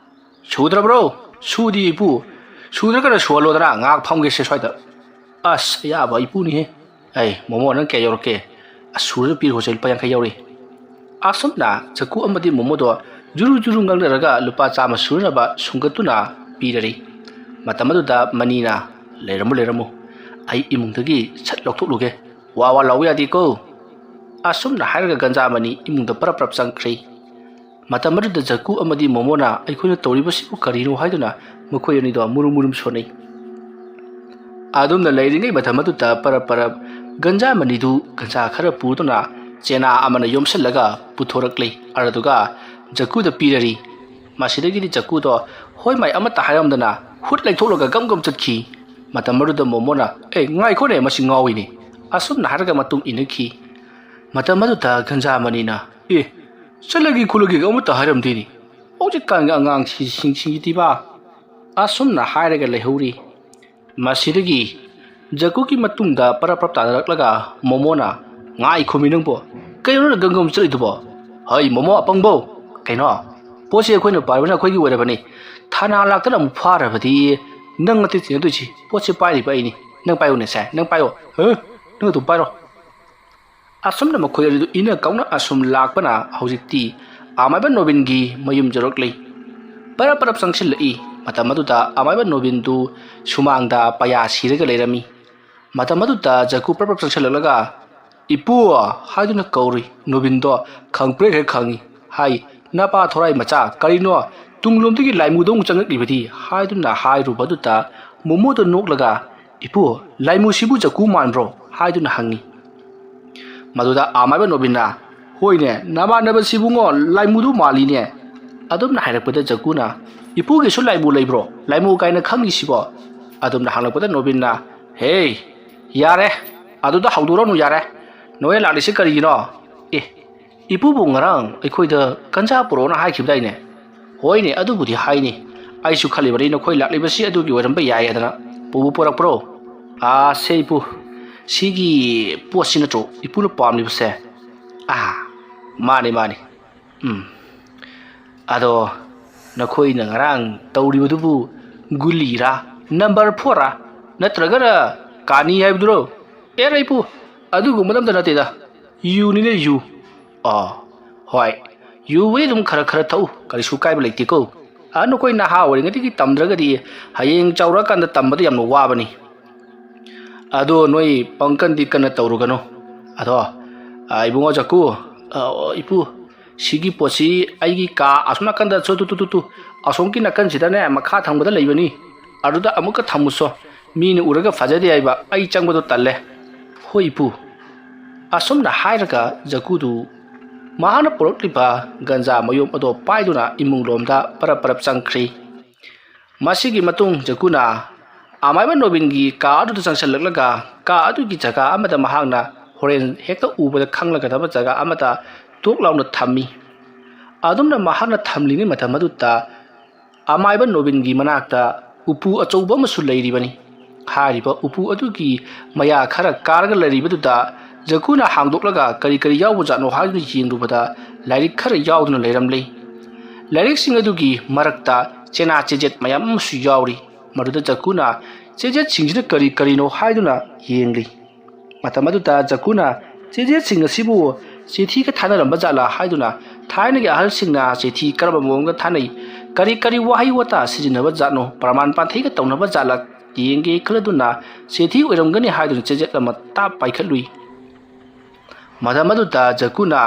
ꯁꯨꯗ꯭ꯔꯕ꯭ꯔꯣ?" "ꯁꯨꯗꯤ ꯏꯄꯨ꯫" "ꯁꯨꯗ꯭ꯔꯒꯅ ꯁꯨꯍꯜꯂꯣꯗꯅ, ꯉꯥꯏꯍꯥꯛ ꯐꯝꯒꯦꯁꯦ ꯁ꯭ꯋꯥꯏꯗ꯫" "ꯑꯁ, ꯑꯌꯥꯕ ꯏꯄꯨꯅꯤꯍꯦ꯫ ꯑꯩ, ꯃꯣꯃꯣ, ꯅꯪ ꯀꯌꯥ ꯌꯧꯔꯛꯀꯦ?" "ꯑꯁ, ꯁꯨꯔꯁꯨ ꯄꯤꯔꯨꯈꯣꯁꯦ, ꯂꯨꯄꯥ ꯌꯥꯡꯈꯩ ꯌꯧꯔꯤ꯫" ꯑꯁꯨꯝꯅ ꯖꯀꯨ ꯑꯃꯗꯤ ꯃꯣꯃꯣꯗꯣ ꯖꯨꯔꯨ ꯖꯨꯔꯨ ꯉꯥꯡꯅꯔꯒ ꯂꯨꯄꯥ ꯆꯥꯝꯃ ꯁꯨꯅꯕ ꯁꯨꯡꯒꯠꯇꯨꯅ ꯄꯤꯔꯔꯤ꯫ ꯃꯇꯝ ꯑꯗꯨꯗ ꯃꯅꯤꯅ, "ꯂꯩꯔꯝꯃꯨ, ꯂꯩꯔꯝꯃꯨ꯫ ꯑꯩ ꯏꯃꯨꯡꯗꯒꯤ ꯁꯠ ꯂꯧꯊꯣꯛꯂꯨꯒꯦ꯫ ꯋꯥ ꯋꯥ ꯂꯥꯎꯕ ꯌꯥꯗꯦꯀꯣ꯫" ꯑꯁꯨꯝꯅ ꯍꯥꯏꯔꯒ ꯒꯟꯖꯥ ꯃꯅꯤ ꯏꯃꯨꯡꯗ ꯄꯔꯞ ꯄꯔꯞ ꯆꯪꯈ꯭ꯔꯦ꯫ ꯃꯇꯝ ꯑꯗꯨꯗ ꯖꯀꯨ ꯑꯃꯗꯤ ꯃꯣꯃꯣꯅ ꯑꯩꯈꯣꯏꯅ ꯇꯧꯔꯤꯕꯁꯤꯕꯨ ꯀꯔꯤꯅꯣ ꯍꯥꯏꯗꯨꯅ ꯃꯈꯣꯏ ꯑꯅꯤꯗꯣ ꯃꯨꯔꯨꯝ ꯃꯨꯔꯨꯝ ꯁꯣꯟꯅꯩ꯫ ꯑꯗꯨꯝꯅ ꯂꯩꯔꯤꯉꯩ ꯃꯇꯝ ꯑꯗꯨꯗ ꯄꯔꯞ ꯄꯔꯞ ꯒꯟꯖꯥ ꯃꯅꯤꯗꯨ ꯒꯟꯖꯥ ꯈꯔ ꯄꯨꯗꯨꯅ ꯆꯦꯅꯥ ꯑꯃꯅ ꯌꯣꯝꯁꯤꯜꯂꯒ ꯄꯨꯊꯣꯔꯛꯂꯦ꯫ ꯑꯗꯨꯗꯨꯒ ꯖꯀꯨꯗ ꯄꯤꯔꯔꯤ꯫ ꯃꯁꯤꯗꯒꯤꯗꯤ ꯖꯀꯨꯗꯣ ꯍꯣꯏ ꯃꯥꯏ ꯑꯃꯠꯇ ꯍꯥꯏꯔꯝꯗꯅ ꯍꯨꯠ ꯂꯩꯊꯣꯛꯂꯒ ꯒꯝ ꯒꯝ ꯆꯠꯈꯤ꯫ ꯃꯇꯝ ꯑꯗꯨꯗ ꯃꯣꯃꯣꯅ, "ꯑꯦ, ꯉꯥꯏꯈꯣꯅꯦ, ꯃꯁꯤ ꯉꯥꯎꯏꯅꯦ꯫" ꯑꯁꯨꯝꯅ ꯍꯥꯏꯔꯒ ꯃꯇꯨꯡ ꯏꯟꯅꯈꯤ꯫ ꯃꯇꯝ ꯑꯗꯨꯗ ꯒꯟꯖꯥ ꯃꯅꯤꯅ, "ꯑꯦ, ꯆꯠꯂꯒꯦ ꯈꯣꯠꯂꯒꯦꯒ ꯑꯃꯠꯇ ꯍꯥꯏꯔꯝꯗꯦꯅꯦ꯫ ꯍꯧꯖꯤꯛꯀꯥꯟꯒꯤ ꯑꯉꯥꯡꯁꯤꯡꯁꯤꯗꯤꯕ꯫" ꯑꯁꯨꯝꯅ ꯍꯥꯏꯔꯒ ꯂꯩꯍꯧꯔꯤ꯫ ꯃꯁꯤꯗꯒꯤ ꯖꯀꯨꯒꯤ ꯃꯇꯨꯡꯗ ꯄꯔꯞ ꯄꯔꯞ ꯇꯥꯅꯔꯛꯂꯒ ꯃꯣꯃꯣꯅ, "ꯉꯥꯏꯈꯣꯃꯤ ꯅꯪꯕꯣ, ꯀꯩꯅꯣ ꯅꯪ ꯒꯝ ꯒꯝ ꯆꯠꯂꯤꯗꯨꯕꯣ? ꯍꯩ ꯃꯣꯃꯣ ꯑꯄꯪꯕꯧ, ꯀꯩꯅꯣ? ꯄꯣꯠꯁꯤ ꯑꯩꯈꯣꯏꯅ ꯄꯥꯏꯕꯅ ꯑꯩꯈꯣꯏꯒꯤ ꯑꯣꯏꯔꯕꯅꯤ꯫ ꯊꯥꯅꯥ ꯂꯥꯛꯇꯅ ꯑꯃꯨꯛ ꯐꯥꯔꯕꯗꯤ ꯅꯪ ꯅꯠꯇꯦ ꯊꯦꯡꯅꯗꯣꯏꯁꯤ꯫ ꯄꯣꯠꯁꯤ ꯄꯥꯏꯔꯤꯕ ꯑꯩꯅꯤ꯫ ꯅꯪ ꯄꯥꯏꯌꯨꯅꯦ ꯁꯦ, ꯅꯪ ꯄꯥꯏꯌꯣ꯫ ꯍ? ꯅꯪ ꯑꯗꯨꯝ ꯄꯥꯏꯔꯣ꯫ ꯑꯁꯨꯝꯅ ꯃꯈꯣꯏ ꯑꯅꯤꯗꯨ ꯏꯟꯅ ꯀꯥꯎꯅ ꯑꯁꯨꯝ ꯂꯥꯛꯄꯅ ꯍꯧꯖꯤꯛꯇꯤ ꯑꯃꯥꯏꯕ ꯅꯣꯕꯤꯟꯒꯤ ꯃꯌꯨꯝ ꯌꯧꯔꯛꯂꯤ꯫ ꯄꯔꯞ ꯄꯔꯞ ꯆꯪꯁꯤꯜꯂꯛꯏ꯫ ꯃꯇꯝ ꯑꯗꯨꯗ ꯑꯃꯥꯏꯕ ꯅꯣꯕꯤꯟꯗꯨ ꯁꯨꯃꯥꯡꯗ ꯄꯌꯥ ꯁꯤꯔꯒ ꯂꯩꯔꯝꯃꯤ꯫ ꯃꯇꯝ ꯑꯗꯨꯗ ꯖꯀꯨ ꯄꯔꯞ ꯄꯔꯞ ꯆꯪꯁꯤꯜꯂꯛꯂꯒ, "ꯏꯄꯨ" ꯍꯥꯏꯗꯨꯅ ꯀꯧꯔꯨꯏ꯫ ꯅꯣꯕꯤꯟꯗꯣ ꯈꯪꯄ꯭ꯔꯦꯛ ꯍꯦꯛ ꯈꯪꯏ꯫ ꯍꯥꯏ, "ꯅꯄꯥ ꯊꯣꯔꯥꯏ ꯃꯆꯥ, ꯀꯔꯤꯅꯣ ꯇꯨꯡꯂꯣꯝꯗꯒꯤ ꯂꯥꯏꯃꯨꯗꯧꯅ ꯆꯪꯉꯛꯂꯤꯕꯗꯤ?" ꯍꯥꯏꯗꯨꯅ ꯍꯥꯏꯔꯨꯕꯗꯨꯗ ꯃꯣꯃꯣꯗꯣ ꯅꯣꯛꯂꯒ, "ꯏꯄꯨ, ꯂꯥꯏꯃꯨꯁꯤꯕꯨ ꯖꯀꯨ ꯃꯥꯟꯕ꯭ꯔꯣ?" ꯍꯥꯏꯗꯨꯅ ꯍꯪꯉꯤ꯫ ꯃꯗꯨꯗ ꯑꯃꯥꯏꯕ ꯅꯣꯕꯤꯟꯅ, "ꯍꯣꯏꯅꯦ, ꯅꯃꯥꯟꯅꯕꯁꯤꯕꯨꯉꯣ ꯂꯥꯏꯃꯨꯗꯨ ꯃꯥꯜꯂꯤꯅꯦ"꯫ ꯑꯗꯨꯝꯅ ꯍꯥꯏꯔꯛꯄꯗ ꯖꯀꯨꯅ, "ꯏꯄꯨꯒꯤꯁꯨ ꯂꯥꯏꯃꯨ ꯂꯩꯕ꯭ꯔꯣ? ꯂꯥꯏꯃꯨ ꯀꯥꯏꯅ ꯈꯪꯉꯤꯁꯤꯕꯣ?" ꯑꯗꯨꯝꯅ ꯍꯪꯂꯛꯄꯗ ꯅꯣꯕꯤꯟꯅ, "ꯍꯦ, ꯌꯥꯔꯦ, ꯑꯗꯨꯗ ꯍꯧꯗꯣꯔꯛꯑꯅꯨ ꯌꯥꯔꯦ꯫ ꯅꯣꯏ ꯂꯥꯛꯂꯤꯁꯤ ꯀꯔꯤꯒꯤꯅꯣ? ꯑꯦ, ꯏꯄꯨꯕꯨ ꯉꯔꯥꯡ ꯑꯩꯈꯣꯏꯗ ꯀꯟꯖꯥ ꯄꯨꯔꯛꯑꯣꯅ ꯍꯥꯏꯈꯤꯕꯗꯥꯏꯅꯦ?" "ꯍꯣꯏꯅꯦ, ꯑꯗꯨꯕꯨꯗꯤ ꯍꯥꯏꯅꯤ꯫ ꯑꯩꯁꯨ ꯈꯜꯂꯤꯕꯅꯤ ꯅꯈꯣꯏ ꯂꯥꯛꯂꯤꯕꯁꯤ ꯑꯗꯨꯒꯤ ꯑꯣꯏꯔꯝꯕ ꯌꯥꯏ ꯍꯥꯏꯗꯅ꯫ ꯄꯨꯕꯨ ꯄꯨꯔꯛꯄ꯭ꯔꯣ?" "ꯑꯥ, ꯁꯦ ꯏꯄꯨ, ꯁꯤꯒꯤ ꯄꯣꯠꯁꯤ ꯅꯠꯇ꯭ꯔꯣ ꯏꯄꯨꯅ ꯄꯥꯝꯂꯤꯕꯁꯦ?" "ꯑꯥ, ꯃꯥꯅꯤ, ꯃꯥꯅꯤ꯫ ꯎꯝ, ꯑꯗꯣ ꯅꯈꯣꯏꯅ ꯉꯔꯥꯡ ꯇꯧꯔꯤꯕꯗꯨꯕꯨ ꯒꯨꯂꯤꯔꯥ, ꯅꯝꯕꯔ ꯐꯣꯔꯔꯥ, ꯅꯠꯇ꯭ꯔꯒꯅ ꯀꯥꯅꯤ ꯍꯥꯏꯕꯗꯨꯔꯣ?" "ꯑꯦꯔ ꯏꯄꯨ, ꯑꯗꯨꯒꯨꯝꯕꯗ ꯑꯝꯇ ꯅꯠꯇꯦꯗ, ꯌꯨꯅꯤꯅꯦ, ꯌꯨ꯫" "ꯑꯣ, ꯍꯣꯏ, ꯌꯨꯕꯨꯗꯤ ꯑꯗꯨꯝ ꯈꯔ ꯈꯔ ꯊꯛꯎ, ꯀꯔꯤꯁꯨ ꯀꯥꯏꯕ ꯂꯩꯇꯦꯀꯣ꯫ ꯑ, ꯅꯈꯣꯏ ꯅꯍꯥ ꯑꯣꯏꯔꯤꯉꯩꯗꯒꯤ ꯇꯝꯗ꯭ꯔꯒꯗꯤ ꯍꯌꯦꯡ ꯆꯥꯎꯔꯛꯑꯀꯥꯟꯗ ꯇꯝꯕꯗ ꯌꯥꯝꯅ ꯋꯥꯕꯅꯤ꯫ ꯑꯗꯣ ꯅꯣꯏ ꯄꯪꯀꯟꯗꯤ ꯀꯟꯅ ꯇꯧꯔꯨꯒꯅꯨ꯫ ꯑꯗꯣ, ꯑ, ꯏꯕꯨꯡꯉꯣ ꯖꯀꯨ, ꯑ, ꯏꯄꯨ, ꯁꯤꯒꯤ ꯄꯣꯠꯁꯤ ꯑꯩꯒꯤ ꯀꯥ ꯑꯁꯣꯝ ꯅꯥꯀꯟꯗ ꯁꯣ ꯇꯨ ꯇꯨ ꯇꯨ ꯇꯨ, ꯑꯁꯣꯝꯒꯤ ꯅꯥꯀꯟꯁꯤꯗꯅꯦ ꯃꯈꯥ ꯊꯪꯕꯗ ꯂꯩꯕꯅꯤ꯫ ꯑꯗꯨꯗ ꯑꯃꯨꯛꯀ ꯊꯝꯃꯨꯁꯣ꯫ ꯃꯤꯅ ꯎꯔꯒ ꯐꯖꯗꯦ ꯍꯥꯏꯕ, ꯑꯩ ꯆꯪꯕꯗꯣ ꯇꯜꯂꯦ꯫ ꯍꯣꯏ ꯏꯄꯨ꯫" ꯑꯁꯨꯝꯅ ꯍꯥꯏꯔꯒ ꯖꯀꯨꯗꯨ ꯃꯍꯥꯛꯅ ꯄꯨꯔꯛꯂꯤꯕ ꯒꯟꯖꯥ ꯃꯌꯨꯝ ꯑꯗꯣ ꯄꯥꯏꯗꯨꯅ ꯏꯃꯨꯡ ꯂꯣꯝꯗ ꯄꯔꯞ ꯄꯔꯞ ꯆꯪꯈ꯭ꯔꯤ꯫ ꯃꯁꯤꯒꯤ ꯃꯇꯨꯡ ꯖꯀꯨꯅ ꯑꯃꯥꯏꯕ ꯅꯣꯕꯤꯟꯒꯤ ꯀꯥ ꯑꯗꯨꯗ ꯆꯪꯁꯤꯜꯂꯛꯂꯒ ꯀꯥ ꯑꯗꯨꯒꯤ ꯖꯒꯥ ꯑꯃꯗ ꯃꯍꯥꯛꯅ ꯍꯣꯔꯦꯟ ꯍꯦꯛꯇ ꯎꯕꯗ ꯈꯪꯂꯒꯗꯕ ꯖꯒꯥ ꯑꯃꯗ ꯇꯣꯛ ꯂꯥꯎꯅ ꯊꯝꯃꯤ꯫ ꯑꯗꯨꯝꯅ ꯃꯍꯥꯛꯅ ꯊꯝꯂꯤꯉꯩ ꯃꯇꯝ ꯑꯗꯨꯗ ꯑꯃꯥꯏꯕ ꯅꯣꯕꯤꯟꯒꯤ ꯃꯅꯥꯛꯇ ꯎꯄꯨ ꯑꯆꯧꯕ ꯑꯃꯁꯨ ꯂꯩꯔꯤꯕꯅꯤ꯫ ꯍꯥꯏꯔꯤꯕ ꯎꯄꯨ ꯑꯗꯨꯒꯤ ꯃꯌꯥ ꯈꯔ ꯀꯥꯔꯒ ꯂꯩꯔꯤꯕꯗꯨꯗ ꯖꯀꯨꯅ ꯍꯥꯡꯗꯣꯛꯂꯒ ꯀꯔꯤ ꯀꯔꯤ ꯌꯥꯎꯕꯖꯥꯠꯅꯣ ꯍꯥꯏꯗꯨꯅ ꯌꯦꯡꯂꯨꯕꯗ ꯂꯥꯏꯔꯤꯛ ꯈꯔ ꯌꯥꯎꯗꯨꯅ ꯂꯩꯔꯝꯂꯦ꯫ ꯂꯥꯏꯔꯤꯛꯁꯤꯡ ꯑꯗꯨꯒꯤ ꯃꯔꯛꯇ ꯆꯦꯅꯥ ꯆꯦꯖꯦꯠ ꯃꯌꯥꯝ ꯑꯃꯁꯨ ꯌꯥꯎꯔꯤ꯫ ꯃꯗꯨꯗ ꯖꯀꯨꯅ ꯆꯦꯖꯦꯠꯁꯤꯡꯁꯤꯅ ꯀꯔꯤ ꯀꯔꯤꯅꯣ ꯍꯥꯏꯗꯨꯅ ꯌꯦꯡꯂꯤ꯫ ꯃꯇꯝ ꯑꯗꯨꯗ ꯖꯀꯨꯅ ꯆꯦꯖꯦꯠꯁꯤꯡ ꯑꯁꯤꯕꯨ ꯆꯤꯊꯤꯒ ꯊꯥꯅꯔꯝꯕ ꯖꯥꯠꯂꯥ ꯍꯥꯏꯗꯨꯅ ꯊꯥꯏꯅꯒꯤ ꯑꯍꯜꯁꯤꯡꯅ ꯆꯤꯊꯤ ꯀꯔꯝꯕ ꯃꯑꯣꯡꯗ ꯊꯥꯅꯩ, ꯀꯔꯤ ꯀꯔꯤ ꯋꯥꯍꯩ ꯋꯥꯇꯥ ꯁꯤꯖꯤꯟꯅꯕ ꯖꯥꯠꯅꯣ, ꯄ꯭ꯔꯃꯥꯟ ꯄꯥꯟꯊꯩꯒ ꯇꯧꯅꯕ ꯖꯥꯠꯂꯥ ꯌꯦꯡꯒꯦ ꯈꯜꯂꯗꯨꯅ ꯆꯤꯊꯤ ꯑꯣꯏꯔꯝꯒꯅꯤ ꯍꯥꯏꯗꯨꯅ ꯆꯦꯖꯦꯠ ꯑꯃ ꯇꯥꯞ ꯄꯥꯏꯈꯠꯂꯨꯏ꯫ ꯃꯇꯝ ꯑꯗꯨꯗ ꯖꯀꯨꯅ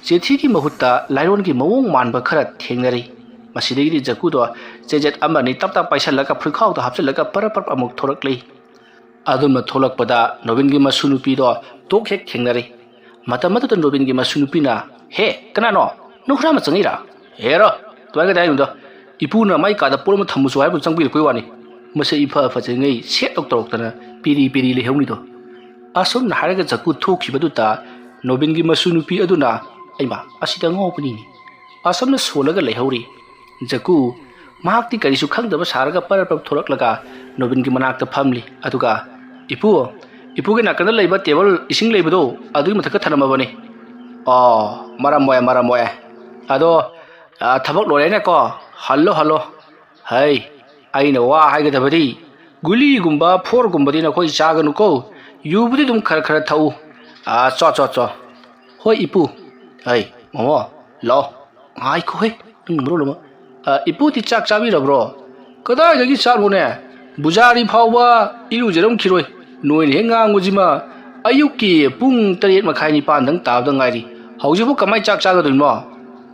ꯆꯤꯊꯤꯒꯤ ꯃꯍꯨꯠꯇ ꯂꯥꯏꯔꯣꯟꯒꯤ ꯃꯑꯣꯡ ꯃꯥꯟꯕ ꯈꯔ ꯊꯦꯡꯅꯔꯤ꯫ ꯃꯁꯤꯗꯒꯤꯗꯤ ꯖꯀꯨꯗꯣ ꯆꯦꯖꯦꯠ ꯑꯃꯅꯤ ꯇꯞ ꯇꯞ ꯄꯥꯏꯁꯜꯂꯒ ꯐꯨꯔꯤꯈꯥꯎꯗ ꯍꯥꯞꯆꯤꯜꯂꯒ ꯄꯔꯞ ꯄꯔꯞ ꯑꯃꯨꯛ ꯊꯣꯔꯛꯂꯤ꯫ ꯑꯗꯨꯝꯅ ꯊꯣꯛꯂꯛꯄꯗ ꯅꯣꯕꯤꯟꯒꯤ ꯃꯁꯨ ꯅꯨꯄꯤꯗꯣ ꯇꯣꯛ ꯍꯦꯛ ꯊꯦꯡꯅꯔꯤ꯫ ꯃꯇꯝ ꯑꯗꯨꯗ ꯅꯣꯕꯤꯟꯒꯤ ꯃꯁꯨ ꯅꯨꯄꯤꯅ, "ꯍꯦ, ꯀꯅꯥꯅꯣ? ꯅꯨꯡ ꯍꯨꯔꯥꯟꯕ ꯆꯪꯉꯛꯏꯔꯥ?" "ꯍꯦꯔꯣ, ꯑꯗꯨꯃꯥꯏꯅ ꯀꯗꯥꯏ ꯍꯥꯏꯅꯣꯗꯣ? ꯏꯄꯨꯅ ꯃꯥꯏ ꯀꯥꯗ ꯄꯣꯠ ꯑꯃ ꯊꯝꯃꯨꯁꯨ ꯍꯥꯏꯕꯗꯨ ꯆꯪꯕꯤꯔꯛꯄꯩ ꯋꯥꯅꯤ꯫ ꯃꯁꯛ ꯏꯐ ꯐꯖꯉꯩ ꯁꯦꯠ ꯂꯧ ꯇꯧꯔꯛꯇꯅ ꯄꯤꯔꯤ ꯄꯤꯔꯤ ꯂꯩꯍꯧꯅꯤꯗꯣ"꯫ ꯑꯁꯨꯝꯅ ꯍꯥꯏꯔꯒ ꯖꯀꯨ ꯊꯣꯛꯈꯤꯕꯗꯨꯗ ꯅꯣꯕꯤꯟꯒꯤ ꯃꯁꯨ ꯅꯨꯄꯤ ꯑꯗꯨꯅ, "ꯑꯩꯃ, ꯑꯁꯤꯗ ꯉꯥꯎꯕꯅꯤꯅꯦ"꯫ ꯑꯁꯨꯝꯅ ꯁꯣꯜꯂꯒ ꯂꯩꯍꯧꯔꯤ꯫ ꯖꯀꯨ, ꯃꯍꯥꯛꯇꯤ ꯀꯔꯤꯁꯨ ꯈꯪꯗꯕ ꯁꯥꯔꯒ ꯄꯔꯞ ꯄꯔꯞ ꯊꯣꯔꯛꯂꯒ ꯅꯣꯕꯤꯟꯒꯤ ꯃꯅꯥꯛꯇ ꯐꯝꯂꯤ꯫ ꯑꯗꯨꯒ, "ꯏꯄꯨ, ꯏꯄꯨꯒꯤ ꯅꯥꯀꯟꯗ ꯂꯩꯕ ꯇꯦꯕꯜ ꯏꯁꯤꯡ ꯂꯩꯕꯗꯣ ꯑꯗꯨꯒꯤ ꯃꯊꯛꯇ ꯊꯅꯝꯃꯕꯅꯤ"꯫ "ꯑꯣ, ꯃꯔꯝ ꯃꯣꯛꯑꯦ, ꯃꯔꯝ ꯃꯣꯛꯑꯦ꯫ ꯑꯗꯣ, ꯑ, ꯊꯕꯛ ꯂꯣꯏꯔꯦꯅꯦꯀꯣ? Hello, hello. ꯍꯩ, ꯑꯩꯅ ꯋꯥ ꯍꯥꯏꯒꯗꯕꯗꯤ, ꯒꯨꯂꯤꯒꯨꯝꯕ ꯐꯣꯔꯒꯨꯝꯕꯗꯤ ꯅꯈꯣꯏ ꯆꯥꯒꯅꯨꯀꯣ꯫ ꯌꯨꯕꯨꯗꯤ ꯑꯗꯨꯝ ꯈꯔ ꯈꯔ ꯊꯛꯎ꯫ ꯑ, ꯆꯣ, ꯆꯣ, ꯆꯣ꯫ ꯍꯣꯏ, ꯏꯄꯨ꯫ ꯍꯩ, ꯃꯣꯃꯣ, ꯂꯥꯛꯑꯣ꯫ ꯉꯥꯏꯈꯣꯍꯦ, ꯅꯪ ꯃꯔꯣꯜ ꯑꯃ꯫ "ꯑ, ꯏꯄꯨꯗꯤ ꯆꯥꯛ ꯆꯥꯕꯤꯔꯕ꯭ꯔꯣ?" "ꯀꯗꯥꯏꯗꯒꯤ ꯆꯥꯛꯅꯣꯅꯦ? ꯕꯨꯖꯥꯔꯤ ꯐꯥꯎꯕ ꯏꯔꯨꯖꯔꯝꯈꯤꯔꯣꯏ꯫ ꯅꯣꯏꯅ ꯍꯦꯛ ꯉꯥꯡꯕꯁꯤꯃ꯫ ꯑꯌꯨꯛꯀꯤ ꯄꯨꯡ ꯇꯔꯦꯠ ꯃꯈꯥꯏ ꯅꯤꯄꯥꯟꯗꯪ ꯇꯥꯕꯗ ꯉꯥꯏꯔꯤ꯫ ꯍꯧꯖꯤꯛꯄꯨ ꯀꯃꯥꯏ ꯆꯥꯛ ꯆꯥꯒꯗꯣꯏꯅꯣ?"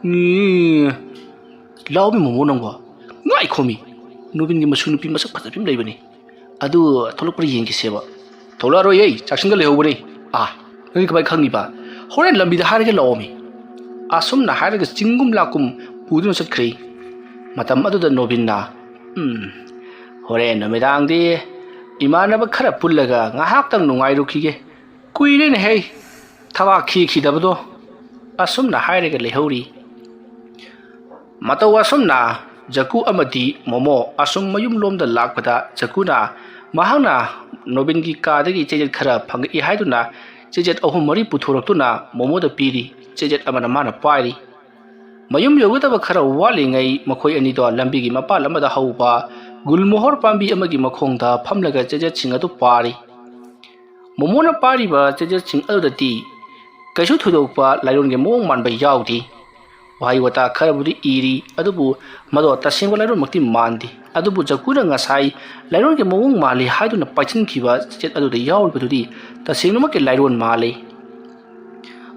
ꯎꯝ꯫ "ꯂꯥꯛꯑꯣꯃꯤ ꯃꯣꯃꯣ ꯅꯪꯕꯣ꯫ ꯉꯥꯏꯈꯣꯃꯤ꯫ ꯅꯣꯕꯤꯟꯒꯤ ꯃꯁꯨ ꯅꯨꯄꯤ ꯃꯁꯛ ꯐꯖꯕꯤ ꯑꯃ ꯂꯩꯕꯅꯤ꯫ ꯑꯗꯨ ꯊꯣꯛꯂꯛꯄ꯭ꯔꯥ ꯌꯦꯡꯈꯤꯁꯦꯕ"꯫ "ꯊꯣꯛꯂꯛꯑꯔꯣꯏꯌꯦ, ꯆꯥꯛꯁꯪꯗ ꯂꯩꯍꯧꯕꯅꯦ"꯫ "ꯑꯥ, ꯅꯪꯗꯤ ꯀꯃꯥꯏ ꯈꯪꯉꯤꯕ?" "ꯍꯣꯔꯦꯟ ꯂꯝꯕꯤꯗ ꯍꯥꯏꯔꯒꯦ, ꯂꯥꯛꯑꯣꯃꯤ"꯫ ꯑꯁꯨꯝꯅ ꯍꯥꯏꯔꯒ ꯆꯤꯡꯒꯨꯝ ꯂꯥꯛꯀꯨꯝ ꯄꯨꯗꯨꯅ ꯆꯠꯈ꯭ꯔꯦ꯫ ꯃꯇꯝ ꯑꯗꯨꯗ ꯅꯣꯕꯤꯟꯅ, "ꯎꯝ, ꯍꯣꯔꯦꯟ ꯅꯨꯃꯤꯗꯥꯡꯗꯤ ꯏꯃꯥꯟꯅꯕ ꯈꯔ ꯄꯨꯜꯂꯒ ꯉꯥꯏꯍꯥꯛꯇꯪ ꯅꯨꯡꯉꯥꯏꯔꯨꯈꯤꯒꯦ꯫ ꯀꯨꯏꯔꯦꯅꯦꯍꯦ ꯊꯕꯥꯛ ꯈꯤꯈꯤꯗꯕꯗꯣ"꯫ ꯑꯁꯨꯝꯅ ꯍꯥꯏꯔꯒ ꯂꯩꯍꯧꯔꯤ꯫ ꯃꯇꯧ ꯑꯁꯨꯝꯅ ꯖꯀꯨ ꯑꯃꯗꯤ ꯃꯣꯃꯣ ꯑꯁꯨꯝ ꯃꯌꯨꯝꯂꯣꯝꯗ ꯂꯥꯛꯄꯗ, ꯖꯀꯨꯅ ꯃꯍꯥꯛꯅ ꯅꯣꯕꯤꯟꯒꯤ ꯀꯥꯗꯒꯤ ꯆꯦꯖꯦꯠ ꯈꯔ ꯐꯪꯉꯛꯏ ꯍꯥꯏꯗꯨꯅ ꯆꯦꯆꯦꯠ ꯑꯍꯨꯝ ꯃꯔꯤ ꯄꯨꯊꯣꯔꯛꯇꯨꯅ ꯃꯣꯃꯣꯗ ꯄꯤꯔꯤ꯫ ꯆꯦꯆꯦꯠ ꯑꯃꯅ ꯃꯥꯅ ꯄꯥꯏꯔꯤ꯫ ꯃꯌꯨꯝ ꯌꯧꯒꯗꯕ ꯈꯔ ꯋꯥꯠꯂꯤꯉꯩ ꯃꯈꯣꯏ ꯑꯅꯤꯗꯣ ꯂꯝꯕꯤꯒꯤ ꯃꯄꯥꯜ ꯑꯃꯗ ꯍꯧꯕ ꯒꯨꯜꯃꯣꯍꯣꯔ ꯄꯥꯝꯕꯤ ꯑꯃꯒꯤ ꯃꯈꯣꯡꯗ ꯐꯝꯂꯒ ꯆꯦꯆꯦꯠꯁꯤꯡ ꯑꯗꯨ ꯄꯥꯔꯤ꯫ ꯃꯣꯃꯣꯅ ꯄꯥꯔꯤꯕ ꯆꯦꯆꯦꯠꯁꯤꯡ ꯑꯗꯨꯗꯗꯤ ꯀꯩꯁꯨ ꯊꯣꯏꯗꯣꯛꯄ ꯂꯥꯏꯔꯣꯟꯒꯤ ꯃꯑꯣꯡ ꯃꯥꯟꯕ ꯌꯥꯎꯗꯦ꯫ ꯋꯥꯍꯩ ꯋꯥꯇꯥ ꯈꯔꯕꯨꯗꯤ ꯏꯔꯤ, ꯑꯗꯨꯕꯨ ꯃꯗꯣ ꯇꯁꯦꯡꯕ ꯂꯥꯏꯔꯣꯟꯃꯛꯇꯤ ꯃꯥꯟꯗꯦ꯫ ꯑꯗꯨꯕꯨ ꯖꯀꯨꯅ ꯉꯁꯥꯏ ꯂꯥꯏꯔꯣꯟꯒꯤ ꯃꯑꯣꯡ ꯃꯥꯜꯂꯤ ꯍꯥꯏꯗꯨꯅ ꯄꯥꯏꯁꯤꯟꯈꯤꯕ ꯆꯦꯆꯦꯠ ꯑꯗꯨꯗ ꯌꯥꯎꯔꯤꯕꯗꯨꯗꯤ ꯇꯁꯦꯡꯅꯃꯛꯀꯤ ꯂꯥꯏꯔꯣꯟ ꯃꯥꯜꯂꯤ꯫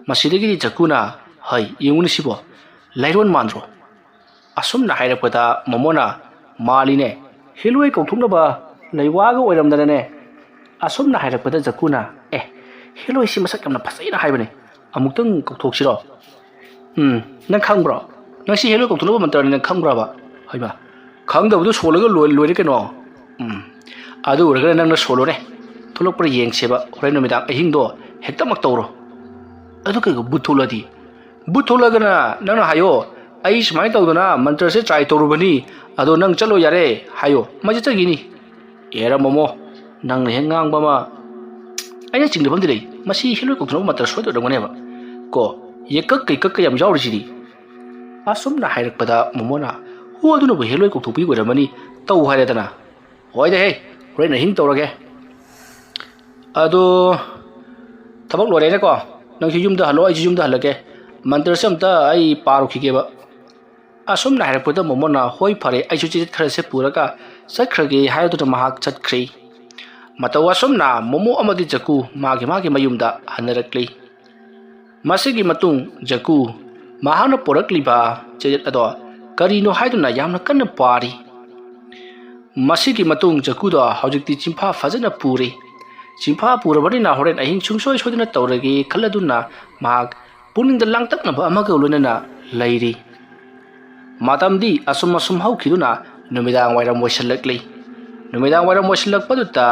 ꯃꯁꯤꯗꯒꯤꯗꯤ ꯖꯀꯨꯅ, "ꯍꯩ, ꯌꯦꯡꯉꯨꯅꯦ ꯁꯤꯕꯣ, ꯂꯥꯏꯔꯣꯟ ꯃꯥꯟꯗ꯭ꯔꯣ?" ꯑꯁꯨꯝꯅ ꯍꯥꯏꯔꯛꯄꯗ ꯃꯣꯃꯣꯅ, "ꯃꯥꯜꯂꯤꯅꯦ, ꯍꯦꯂꯣꯏ ꯀꯧꯊꯣꯛꯅꯕ ꯂꯩꯋꯥꯒ ꯑꯣꯏꯔꯝꯗꯅꯅꯦ"꯫ ꯑꯁꯨꯝꯅ ꯍꯥꯏꯔꯛꯄꯗ ꯖꯀꯨꯅ, "ꯑꯦ, ꯍꯦꯂꯣꯏꯁꯤ ꯃꯁꯛ ꯌꯥꯝꯅ ꯐꯖꯩꯅ ꯍꯥꯏꯕꯅꯦ, ꯑꯃꯨꯛꯇꯪ ꯀꯧꯊꯣꯛꯁꯤꯔꯣ?" "ꯎꯝ, ꯅꯪ ꯈꯪꯕ꯭ꯔꯣ? ꯅꯪ ꯁꯤ ꯍꯦꯂꯣꯏ ꯀꯧꯊꯣꯛꯅꯕ ꯃꯟꯇ꯭ꯔꯅꯤ ꯅꯪ ꯈꯪꯕ꯭ꯔꯕ?" ꯍꯩꯃꯥ, ꯈꯪꯗꯕꯗꯨ ꯁꯣꯜꯂꯒ ꯂꯣꯏ-, ꯂꯣꯏꯔꯦ ꯀꯩꯅꯣ꯫ "ꯎꯝ, ꯑꯗꯨ ꯑꯣꯏꯔꯒꯅ ꯅꯪꯅ ꯁꯣꯜꯂꯣꯅꯦ, ꯊꯣꯛꯂꯛꯄ꯭ꯔꯥ ꯌꯦꯡꯁꯦꯕ, ꯍꯣꯔꯦꯟ ꯅꯨꯃꯤꯗꯥꯡ ꯑꯍꯤꯡꯗꯣ ꯍꯦꯛꯇꯃꯛ ꯇꯧꯔꯣ"꯫ "ꯑꯗꯨ ꯀꯩꯒꯨꯝꯕ ꯕꯨꯠ ꯊꯣꯛꯂꯛꯑꯗꯤ?" "ꯕꯨꯠ ꯊꯣꯛꯂꯛꯑꯒꯅ ꯅꯪꯅ ꯍꯥꯏꯌꯣ, 'ꯑꯩ ꯁꯨꯃꯥꯏꯅ ꯇꯧꯗꯅ ꯃꯟꯇ꯭ꯔꯁꯦ ꯇ꯭ꯔꯥꯏ ꯇꯧꯔꯨꯕꯅꯤ, ꯑꯗꯣ ꯅꯪ ꯆꯠꯂꯣ ꯌꯥꯔꯦ' ꯍꯥꯏꯌꯣ, ꯃꯥꯏ ꯆꯠꯆꯈꯤꯅꯤ"꯫ ꯑꯦꯔꯥ ꯃꯣꯃꯣ, ꯅꯪꯅ ꯍꯦꯛ ꯉꯥꯡꯕ ꯑꯃ꯫ ꯑꯩꯅ ꯆꯤꯡꯅꯕ ꯑꯃꯗꯤ ꯂꯩ, ꯃꯁꯤ ꯍꯦꯂꯣꯏ ꯀꯧꯊꯣꯛꯅꯕ ꯃꯟꯇ꯭ꯔ ꯁꯣꯏꯗꯣꯏ ꯑꯣꯏꯔꯝꯒꯅꯦꯕ꯫ ꯀꯣ, ꯌꯦꯛꯀꯛ ꯀꯩꯀꯛꯀ ꯌꯥꯝ ꯌꯥꯎꯔꯤꯁꯤꯗꯤ꯫ ꯑꯁꯨꯝꯅ ꯍꯥꯏꯔꯛꯄꯗ ꯃꯣꯃꯣꯅ, "ꯍꯣ, ꯑꯗꯨꯅꯕꯨ ꯍꯦꯂꯣꯏ ꯀꯧꯊꯣꯛꯄꯒꯤ ꯑꯣꯏꯔꯝꯃꯅꯤ, ꯇꯧ ꯍꯥꯏꯔꯦꯗꯅ"꯫ "ꯍꯣꯏꯗ ꯍꯦ, ꯍꯣꯔꯦꯟ ꯑꯍꯤꯡ ꯇꯧꯔꯒꯦ꯫ ꯑꯗꯣ ꯊꯕꯛ ꯂꯣꯏꯔꯦꯅꯦꯀꯣ, ꯅꯪꯁꯨ ꯌꯨꯝꯗ ꯍꯜꯂꯣ, ꯑꯩꯁꯨ ꯌꯨꯝꯗ ꯍꯜꯂꯒꯦ꯫ ꯃꯟꯇ꯭ꯔꯁꯦ ꯑꯝꯇ ꯑꯩ ꯄꯥꯔꯨꯈꯤꯒꯦꯕ"꯫ ꯑꯁꯨꯝꯅ ꯍꯥꯏꯔꯛꯄꯗ ꯃꯣꯃꯣꯅ, "ꯍꯣꯏ, ꯐꯔꯦ, ꯑꯩꯁꯨ ꯆꯦꯆꯦꯠ ꯈꯔꯁꯦ ꯄꯨꯔꯒ ꯆꯠꯈ꯭ꯔꯒꯦ" ꯍꯥꯏꯗꯨꯅ ꯃꯍꯥꯛ ꯆꯠꯈ꯭ꯔꯦ꯫ ꯃꯇꯧ ꯑꯁꯨꯝꯅ ꯃꯣꯃꯣ ꯑꯃꯗꯤ ꯖꯀꯨ ꯃꯥꯒꯤ ꯃꯥꯒꯤ ꯃꯌꯨꯝꯗ ꯍꯟꯅꯔꯛꯂꯤ꯫ ꯃꯁꯤꯒꯤ ꯃꯇꯨꯡ ꯖꯀꯨ ꯃꯍꯥꯛꯅ ꯄꯨꯔꯛꯂꯤꯕ ꯆꯦꯆꯦꯠ ꯑꯗꯣ ꯀꯔꯤꯅꯣ ꯍꯥꯏꯗꯨꯅ ꯌꯥꯝꯅ ꯀꯟꯅ ꯄꯥꯔꯤ꯫ ꯃꯁꯤꯒꯤ ꯃꯇꯨꯡ ꯖꯀꯨꯗꯣ ꯍꯧꯖꯤꯛꯇꯤ ꯆꯤꯟꯐꯥ ꯐꯖꯅ ꯄꯨꯔꯦ꯫ ꯆꯤꯟꯐꯥ ꯄꯨꯔꯕꯅꯤꯅ ꯍꯣꯔꯦꯟ ꯑꯍꯤꯡ ꯁꯨꯡꯁꯣꯏ ꯁꯣꯏꯗꯅ ꯇꯧꯔꯒꯦ ꯈꯜꯂꯗꯨꯅ ꯃꯍꯥꯛ ꯄꯨꯛꯅꯤꯡꯗ ꯂꯥꯡꯇꯛꯅꯕ ꯑꯃꯒ ꯂꯣꯏꯅꯅ ꯂꯩꯔꯤ꯫ ꯃꯇꯝꯗꯤ ꯑꯁꯨꯝ ꯑꯁꯨꯝ ꯍꯧꯈꯤꯗꯨꯅ ꯅꯨꯃꯤꯗꯥꯡ ꯋꯥꯏꯔꯝ ꯑꯣꯏꯁꯤꯜꯂꯛꯂꯤ꯫ ꯅꯨꯃꯤꯗꯥꯡ ꯋꯥꯏꯔꯝ ꯑꯣꯏꯁꯤꯜꯂꯛꯄꯗꯨꯗ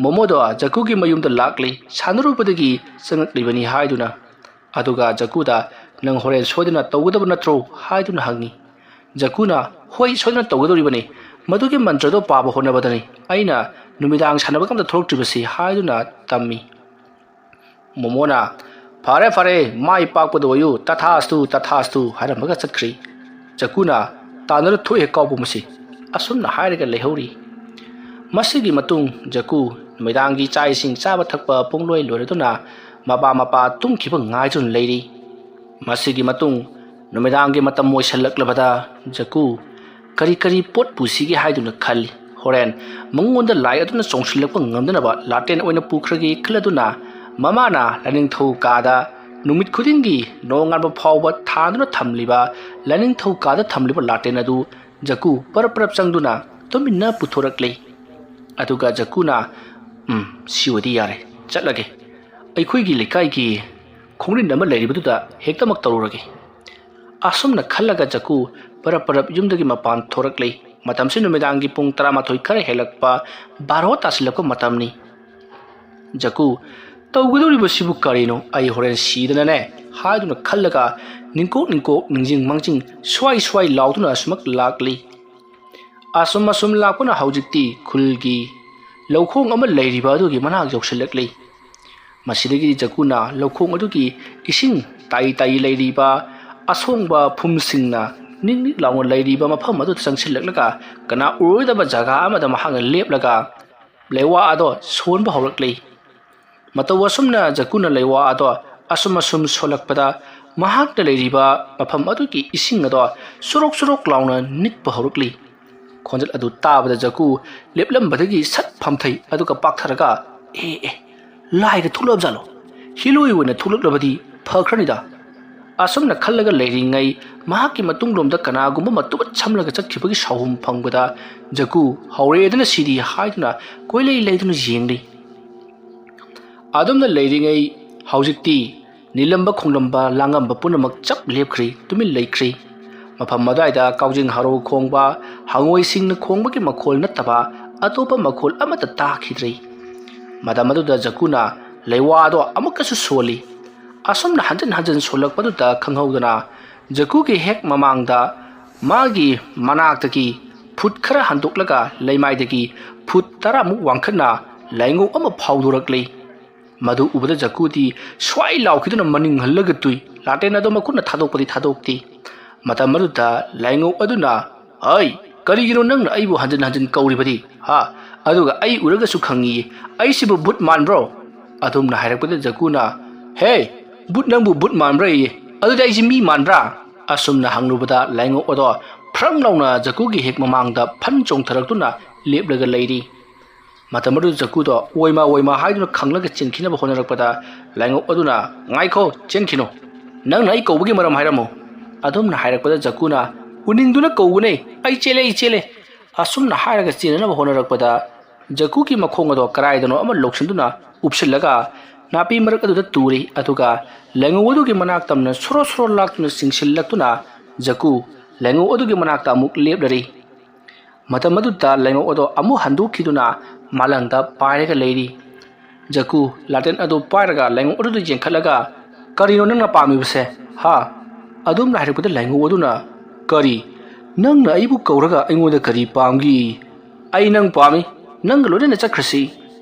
ꯃꯣꯃꯣꯗꯣ ꯖꯀꯨꯒꯤ ꯃꯌꯨꯝꯗ ꯂꯥꯛꯂꯤ, ꯁꯥꯟꯅꯔꯨꯕꯗꯒꯤ ꯆꯪꯂꯛꯂꯤꯕꯅꯤ ꯍꯥꯏꯗꯨꯅ꯫ ꯑꯗꯨꯒ ꯖꯀꯨꯗ, "ꯅꯪ ꯍꯣꯔꯦꯟ ꯁꯣꯏꯗꯅ ꯇꯧꯒꯗꯕ ꯅꯠꯇ꯭ꯔꯣ?" ꯍꯥꯏꯗꯨꯅ ꯍꯪꯉꯤ꯫ ꯖꯀꯨꯅ, "ꯍꯣꯏ, ꯁꯣꯏꯗꯅ ꯇꯧꯒꯗꯧꯔꯤꯕꯅꯤ꯫ ꯃꯗꯨꯒꯤ ꯃꯟꯇ꯭ꯔꯗꯣ ꯄꯥꯕ ꯍꯣꯠꯅꯕꯗꯅꯤ ꯑꯩꯅ ꯅꯨꯃꯤꯗꯥꯡ ꯁꯥꯟꯅꯕ ꯀꯝꯗ ꯊꯣꯛꯂꯛꯇ꯭ꯔꯤꯕꯁꯤ" ꯍꯥꯏꯗꯨꯅ ꯇꯝꯃꯤ꯫ ꯃꯣꯃꯣꯅ, "ꯐꯔꯦ ꯐꯔꯦ, ꯃꯥꯏ ꯄꯥꯛꯄꯗ ꯑꯣꯏꯌꯨ, ꯇꯊꯥꯁꯇꯨ ꯇꯊꯥꯁꯇꯨ" ꯍꯥꯏꯔꯝꯃꯒ ꯆꯠꯈ꯭ꯔꯤ꯫ ꯖꯀꯨꯅ, "ꯇꯥꯟꯅꯔ ꯊꯣꯛꯑꯦ ꯀꯥꯎꯕ ꯃꯁꯤ" ꯑꯁꯨꯝꯅ ꯍꯥꯏꯔꯒ ꯂꯩꯍꯧꯔꯤ꯫ ꯃꯁꯤꯒꯤ ꯃꯇꯨꯡ ꯖꯀꯨ ꯅꯨꯃꯤꯗꯥꯡꯒꯤ ꯆꯥꯛ ꯏꯁꯤꯡ ꯆꯥꯕ ꯊꯛꯄ ꯄꯨꯡꯂꯣꯏ ꯂꯣꯏꯔꯗꯨꯅ ꯃꯄꯥ ꯃꯄꯥ ꯇꯨꯝꯈꯤꯕ ꯉꯥꯏꯗꯨꯅ ꯂꯩꯔꯤ꯫ ꯃꯁꯤꯒꯤ ꯃꯇꯨꯡ ꯅꯨꯃꯤꯗꯥꯡꯒꯤ ꯃꯇꯝ ꯑꯣꯏꯁꯜꯂꯛꯂꯕꯗ ꯖꯀꯨ ꯀꯔꯤ ꯀꯔꯤ ꯄꯣꯠ ꯄꯨꯁꯤꯒꯦ ꯍꯥꯏꯗꯨꯅ ꯈꯜꯂꯤ꯫ ꯍꯣꯔꯦꯟ ꯃꯉꯣꯟꯗ ꯂꯥꯏ ꯑꯗꯨꯅ ꯆꯣꯡꯁꯤꯜꯂꯛꯄ ꯉꯝꯗꯅꯕ ꯂꯥꯇꯦꯟ ꯑꯣꯏꯅ ꯄꯨꯈ꯭ꯔꯒꯦ ꯈꯜꯂꯗꯨꯅ ꯃꯃꯥꯅ ꯂꯥꯏꯅꯤꯡꯊꯧ ꯀꯥꯗ ꯅꯨꯃꯤꯠ ꯈꯨꯗꯤꯡꯒꯤ ꯅꯣꯡꯉꯥꯟꯕ ꯐꯥꯎꯕ ꯊꯥꯗꯨꯅ ꯊꯝꯂꯤꯕ ꯂꯥꯏꯅꯤꯡꯊꯧ ꯀꯥꯗ ꯊꯝꯂꯤꯕ ꯂꯥꯇꯦꯟ ꯑꯗꯨ ꯖꯀꯨ ꯄꯔꯞ ꯄꯔꯞ ꯆꯪꯗꯨꯅ ꯇꯨꯃꯤꯟꯅ ꯄꯨꯊꯣꯔꯛꯂꯤ꯫ ꯑꯗꯨꯒ ꯖꯀꯨꯅ, "ꯎꯝ, ꯁꯤ ꯑꯣꯏꯗꯤ ꯌꯥꯔꯦ, ꯆꯠꯂꯒꯦ꯫ ꯑꯩꯈꯣꯏꯒꯤ ꯂꯩꯀꯥꯏꯒꯤ ꯈꯣꯡꯔꯤꯟ ꯑꯃ ꯂꯩꯔꯤꯕꯗꯨꯗ ꯍꯦꯛꯇꯃꯛ ꯇꯧꯔꯨꯔꯒꯦ"꯫ ꯑꯁꯨꯝꯅ ꯈꯜꯂꯒ ꯖꯀꯨ ꯄꯔꯞ ꯄꯔꯞ ꯌꯨꯝꯗꯒꯤ ꯃꯄꯥꯟ ꯊꯣꯔꯛꯂꯤ꯫ ꯃꯇꯝꯁꯤ ꯅꯨꯃꯤꯗꯥꯡꯒꯤ ꯄꯨꯡ ꯇꯔꯥꯃꯥꯊꯣꯏ ꯈꯔ ꯍꯦꯜꯂꯛꯄ, ꯕꯥꯔꯣ ꯇꯥꯁꯤꯜꯂꯛꯄ ꯃꯇꯝꯅꯤ꯫ ꯖꯀꯨ, "ꯇꯧꯒꯗꯧꯔꯤꯕꯁꯤꯕꯨ ꯀꯔꯤꯅꯣ? ꯑꯩ ꯍꯣꯔꯦꯟ ꯁꯤꯗꯅꯅꯦ" ꯍꯥꯏꯗꯨꯅ ꯈꯜꯂꯒ ꯅꯤꯡꯀꯣꯛ ꯅꯤꯡꯀꯣꯛ ꯅꯤꯡꯖꯤꯡ ꯃꯥꯡꯖꯤꯡ ꯁ꯭ꯋꯥꯏ ꯁ꯭ꯋꯥꯏ ꯂꯥꯎꯗꯨꯅ ꯑꯁꯨꯃꯛ ꯂꯥꯛꯂꯤ꯫ ꯑꯁꯨꯝ ꯑꯁꯨꯝ ꯂꯥꯛꯄꯅ ꯍꯧꯖꯤꯛꯇꯤ ꯈꯨꯜꯒꯤ ꯂꯧꯈꯣꯡ ꯑꯃ ꯂꯩꯔꯤꯕ ꯑꯗꯨꯒꯤ ꯃꯅꯥꯛ ꯌꯧꯁꯤꯜꯂꯛꯂꯤ꯫ ꯃꯁꯤꯗꯒꯤ ꯖꯀꯨꯅ ꯂꯧꯈꯣꯡ ꯑꯗꯨꯒꯤ ꯏꯁꯤꯡ ꯇꯥꯏ ꯇꯥꯏ ꯂꯩꯔꯤꯕ ꯑꯁꯣꯡꯕ ꯐꯨꯝꯁꯤꯡꯅ ꯅꯤꯛ ꯅꯤꯛ ꯂꯥꯎꯅ ꯂꯩꯔꯤꯕ ꯃꯐꯝ ꯑꯗꯨꯗ ꯆꯪꯁꯤꯜꯂꯛꯂꯒ ꯀꯅꯥ ꯎꯔꯣꯏꯗꯕ ꯖꯒꯥ ꯑꯃꯗ ꯃꯍꯥꯛꯅ ꯂꯦꯞꯂꯒ ꯂꯩꯋꯥ ꯑꯗꯣ ꯁꯣꯟꯕ ꯍꯧꯔꯛꯂꯤ꯫ ꯃꯇꯧ ꯑꯁꯨꯝꯅ ꯖꯀꯨꯅ ꯂꯩꯋꯥ ꯑꯗꯣ ꯑꯁꯨꯝ ꯑꯁꯨꯝ ꯁꯣꯜꯂꯛꯄꯗ ꯃꯍꯥꯛꯅ ꯂꯩꯔꯤꯕ ꯃꯐꯝ ꯑꯗꯨꯒꯤ ꯏꯁꯤꯡ ꯑꯗꯣ ꯆꯨꯔꯣꯛ ꯆꯨꯔꯣꯛ ꯂꯥꯎꯅ ꯅꯤꯛꯄ ꯍꯧꯔꯛꯂꯤ꯫ ꯈꯣꯟꯖꯦꯜ ꯑꯗꯨ ꯇꯥꯕꯗ ꯖꯀꯨ ꯂꯦꯞꯂꯝꯕꯗꯒꯤ ꯁꯠ ꯐꯝꯊꯩ, ꯑꯗꯨꯒ ꯄꯥꯛꯊꯔꯒ, "ꯑꯦ, ꯑꯦ, ꯂꯥꯏꯒ ꯊꯣꯛꯂꯛꯑꯕ ꯖꯥꯠꯂꯣ? ꯍꯤꯂꯣꯏ ꯑꯣꯏꯅ ꯊꯣꯛꯂꯛꯂꯕꯗꯤ ꯐꯈ꯭ꯔꯅꯤꯗ"꯫ ꯑꯁꯨꯝꯅ ꯈꯜꯂꯒ ꯂꯩꯔꯤꯉꯩ ꯃꯍꯥꯛꯀꯤ ꯃꯇꯨꯡꯂꯣꯝꯗ ꯀꯅꯥꯒꯨꯝꯕ ꯑꯃ ꯇꯨꯕꯠ ꯁꯝꯂꯒ ꯆꯠꯈꯤꯕꯒꯤ ꯁꯥꯎꯍꯨꯝ ꯐꯪꯕꯗ ꯖꯀꯨ ꯍꯧꯔꯦꯗꯅ ꯁꯤꯗꯤ ꯍꯥꯏꯗꯨꯅ ꯀꯣꯏꯂꯩ ꯂꯩꯗꯨꯅ ꯌꯦꯡꯂꯤ꯫ ꯑꯗꯨꯝꯅ ꯂꯩꯔꯤꯉꯩ ꯍꯧꯖꯤꯛꯇꯤ ꯅꯤꯜꯂꯝꯕ ꯈꯣꯡꯂꯝꯕ ꯂꯥꯡꯉꯝꯕ ꯄꯨꯝꯅꯃꯛ ꯆꯞ ꯂꯦꯞꯈ꯭ꯔꯤ, ꯇꯨꯃꯤꯟ ꯂꯩꯈ꯭ꯔꯤ꯫ ꯃꯐꯝ ꯑꯗꯨꯋꯥꯏꯗ ꯀꯥꯎꯖꯤꯡ ꯍꯔꯥꯎ ꯈꯣꯡꯕ, ꯍꯉꯣꯏꯁꯤꯡꯅ ꯈꯣꯡꯕꯒꯤ ꯃꯈꯣꯜ ꯅꯠꯇꯕ ꯑꯇꯣꯞꯄ ꯃꯈꯣꯜ ꯑꯃꯠꯇ ꯇꯥꯈꯤꯗ꯭ꯔꯤ꯫ ꯃꯇꯝ ꯑꯗꯨꯗ ꯖꯀꯨꯅ ꯂꯩꯋꯥꯗꯣ ꯑꯃꯨꯛꯀꯁꯨ ꯁꯣꯜꯂꯤ꯫ ꯑꯁꯨꯝꯅ ꯍꯟꯖꯤꯟ ꯍꯟꯖꯤꯟ ꯁꯣꯜꯂꯛꯄꯗꯨꯗ ꯈꯪꯍꯧꯗꯅ ꯖꯀꯨꯒꯤ ꯍꯦꯛ ꯃꯃꯥꯡꯗ ꯃꯥꯒꯤ ꯃꯅꯥꯛꯇꯒꯤ ꯐꯨꯠ ꯈꯔ ꯍꯟꯗꯣꯛꯂꯒ ꯂꯩꯃꯥꯏꯗꯒꯤ ꯐꯨꯠ ꯇꯔꯥꯃꯨꯛ ꯋꯥꯡꯈꯠꯅ ꯂꯥꯏꯉꯧ ꯑꯃ ꯐꯥꯎꯗꯣꯔꯛꯂꯤ꯫ ꯃꯗꯨ ꯎꯕꯗ ꯖꯀꯨꯗꯤ ꯁ꯭ꯋꯥꯏ ꯂꯥꯎꯈꯤꯗꯨꯅ ꯃꯅꯤꯡ ꯍꯜꯂꯒ ꯇꯨꯏ꯫ ꯂꯥꯇꯦꯟ ꯑꯗꯣ ꯃꯈꯨꯠꯅ ꯊꯥꯗꯣꯛꯄꯗꯤ ꯊꯥꯗꯣꯛꯇꯦ꯫ ꯃꯇꯝ ꯑꯗꯨꯗ ꯂꯥꯏꯉꯧ ꯑꯗꯨꯅ, "ꯍꯩ, ꯀꯔꯤꯒꯤꯅꯣ ꯅꯪꯅ ꯑꯩꯕꯨ ꯍꯟꯖꯤꯟ ꯍꯟꯖꯤꯟ ꯀꯧꯔꯤꯕꯗꯤ? ꯍꯥ? ꯑꯗꯨꯒ ꯑꯩ ꯎꯔꯒꯁꯨ ꯈꯪꯉꯤꯌꯦ꯫ ꯑꯩꯁꯤꯕꯨ ꯚꯨꯠ ꯃꯥꯟꯕ꯭ꯔꯣ?" ꯑꯗꯨꯝꯅ ꯍꯥꯏꯔꯛꯄꯗ ꯖꯀꯨꯅ, "ꯍꯦ, ꯚꯨꯠ ꯅꯪꯕꯨ ꯚꯨꯠ ꯃꯥꯟꯕ꯭ꯔꯥꯌꯦ? ꯑꯗꯨꯗꯤ ꯑꯩꯁꯤ ꯃꯤ ꯃꯥꯟꯕ꯭ꯔꯥ?" ꯑꯁꯨꯝꯅ ꯍꯪꯂꯨꯕꯗ ꯂꯥꯏꯉꯧ ꯑꯗꯣ ꯐ꯭ꯔꯪ ꯂꯥꯎꯅ ꯖꯀꯨꯒꯤ ꯍꯦꯛ ꯃꯃꯥꯡꯗ ꯐꯟ ꯆꯣꯡꯊꯔꯛꯇꯨꯅ ꯂꯦꯞꯂꯒ ꯂꯩꯔꯤ꯫ ꯃꯇꯝ ꯑꯗꯨꯗ ꯖꯀꯨꯗꯣ ꯑꯣꯏꯃꯥ ꯑꯣꯏꯃꯥ ꯍꯥꯏꯗꯨꯅ ꯈꯪꯂꯒ ꯆꯦꯟꯈꯤꯅꯕ ꯍꯣꯠꯅꯔꯛꯄꯗ ꯂꯥꯏꯉꯧ ꯑꯗꯨꯅ, "ꯉꯥꯏꯈꯣ, ꯆꯦꯟꯈꯤꯅꯨ꯫ ꯅꯪꯅ ꯑꯩ ꯀꯧꯕꯒꯤ ꯃꯔꯝ ꯍꯥꯏꯔꯝꯃꯨ?" ꯑꯗꯨꯝꯅ ꯍꯥꯏꯔꯛꯄꯗ ꯖꯀꯨꯅ, "ꯎꯅꯤꯡꯗꯨꯅ ꯀꯧꯕꯅꯦ꯫ ꯑꯩ ꯆꯦꯜꯂꯦ, ꯑꯩ ꯆꯦꯜꯂꯦ꯫" ꯑꯁꯨꯝꯅ ꯍꯥꯏꯔꯒ ꯆꯦꯟꯅꯅꯕ ꯍꯣꯠꯅꯔꯛꯄꯗ ꯖꯀꯨꯒꯤ ꯃꯈꯣꯡ ꯑꯗꯣ ꯀꯔꯥꯏꯗꯅꯣ ꯑꯃ ꯂꯧꯁꯤꯟꯗꯨꯅ ꯎꯞꯁꯤꯜꯂꯒ ꯅꯥꯄꯤ ꯃꯔꯛ ꯑꯗꯨꯗ ꯇꯨꯔꯤ꯫ ꯑꯗꯨꯒ ꯂꯥꯏꯉꯧ ꯑꯗꯨꯒꯤ ꯃꯅꯥꯛ ꯇꯝꯅ ꯁꯣꯔꯣ ꯁꯣꯔꯣ ꯂꯥꯛꯇꯨꯅ ꯆꯤꯡꯁꯤꯜꯂꯛꯇꯨꯅ ꯖꯀꯨ ꯂꯥꯏꯉꯧ ꯑꯗꯨꯒꯤ ꯃꯅꯥꯛꯇ ꯑꯃꯨꯛ ꯂꯦꯞꯂꯔꯤ꯫ ꯃꯇꯝ ꯑꯗꯨꯗ ꯂꯥꯏꯉꯧ ꯑꯗꯣ ꯑꯃꯨꯛ ꯍꯟꯗꯣꯛꯈꯤꯗꯨꯅ ꯃꯥꯂꯪꯗ ꯄꯥꯏꯔꯒ ꯂꯩꯔꯤ꯫ ꯖꯀꯨ ꯂꯥꯇꯦꯟ ꯑꯗꯨ ꯄꯥꯏꯔꯒ ꯂꯥꯏꯉꯧ ꯑꯗꯨꯗ ꯌꯦꯡꯈꯠꯂꯒ, "ꯀꯔꯤꯅꯣ ꯅꯪꯅ ꯄꯥꯝꯃꯤꯕꯁꯦ, ꯍꯥ?" ꯑꯗꯨꯝꯅ ꯍꯥꯏꯔꯛꯄꯗ ꯂꯥꯏꯉꯧ ꯑꯗꯨꯅ, "ꯀꯔꯤ? ꯅꯪꯅ ꯑꯩꯕꯨ ꯀꯧꯔꯒ ꯑꯩꯉꯣꯟꯗ ꯀꯔꯤ ꯄꯥꯝꯒꯦ?" "ꯑꯩ ꯅꯪ ꯄꯥꯝꯃꯤ꯫ ꯅꯪꯒ ꯂꯣꯏꯅꯅ ꯆꯠꯈ꯭ꯔꯁꯤ꯫"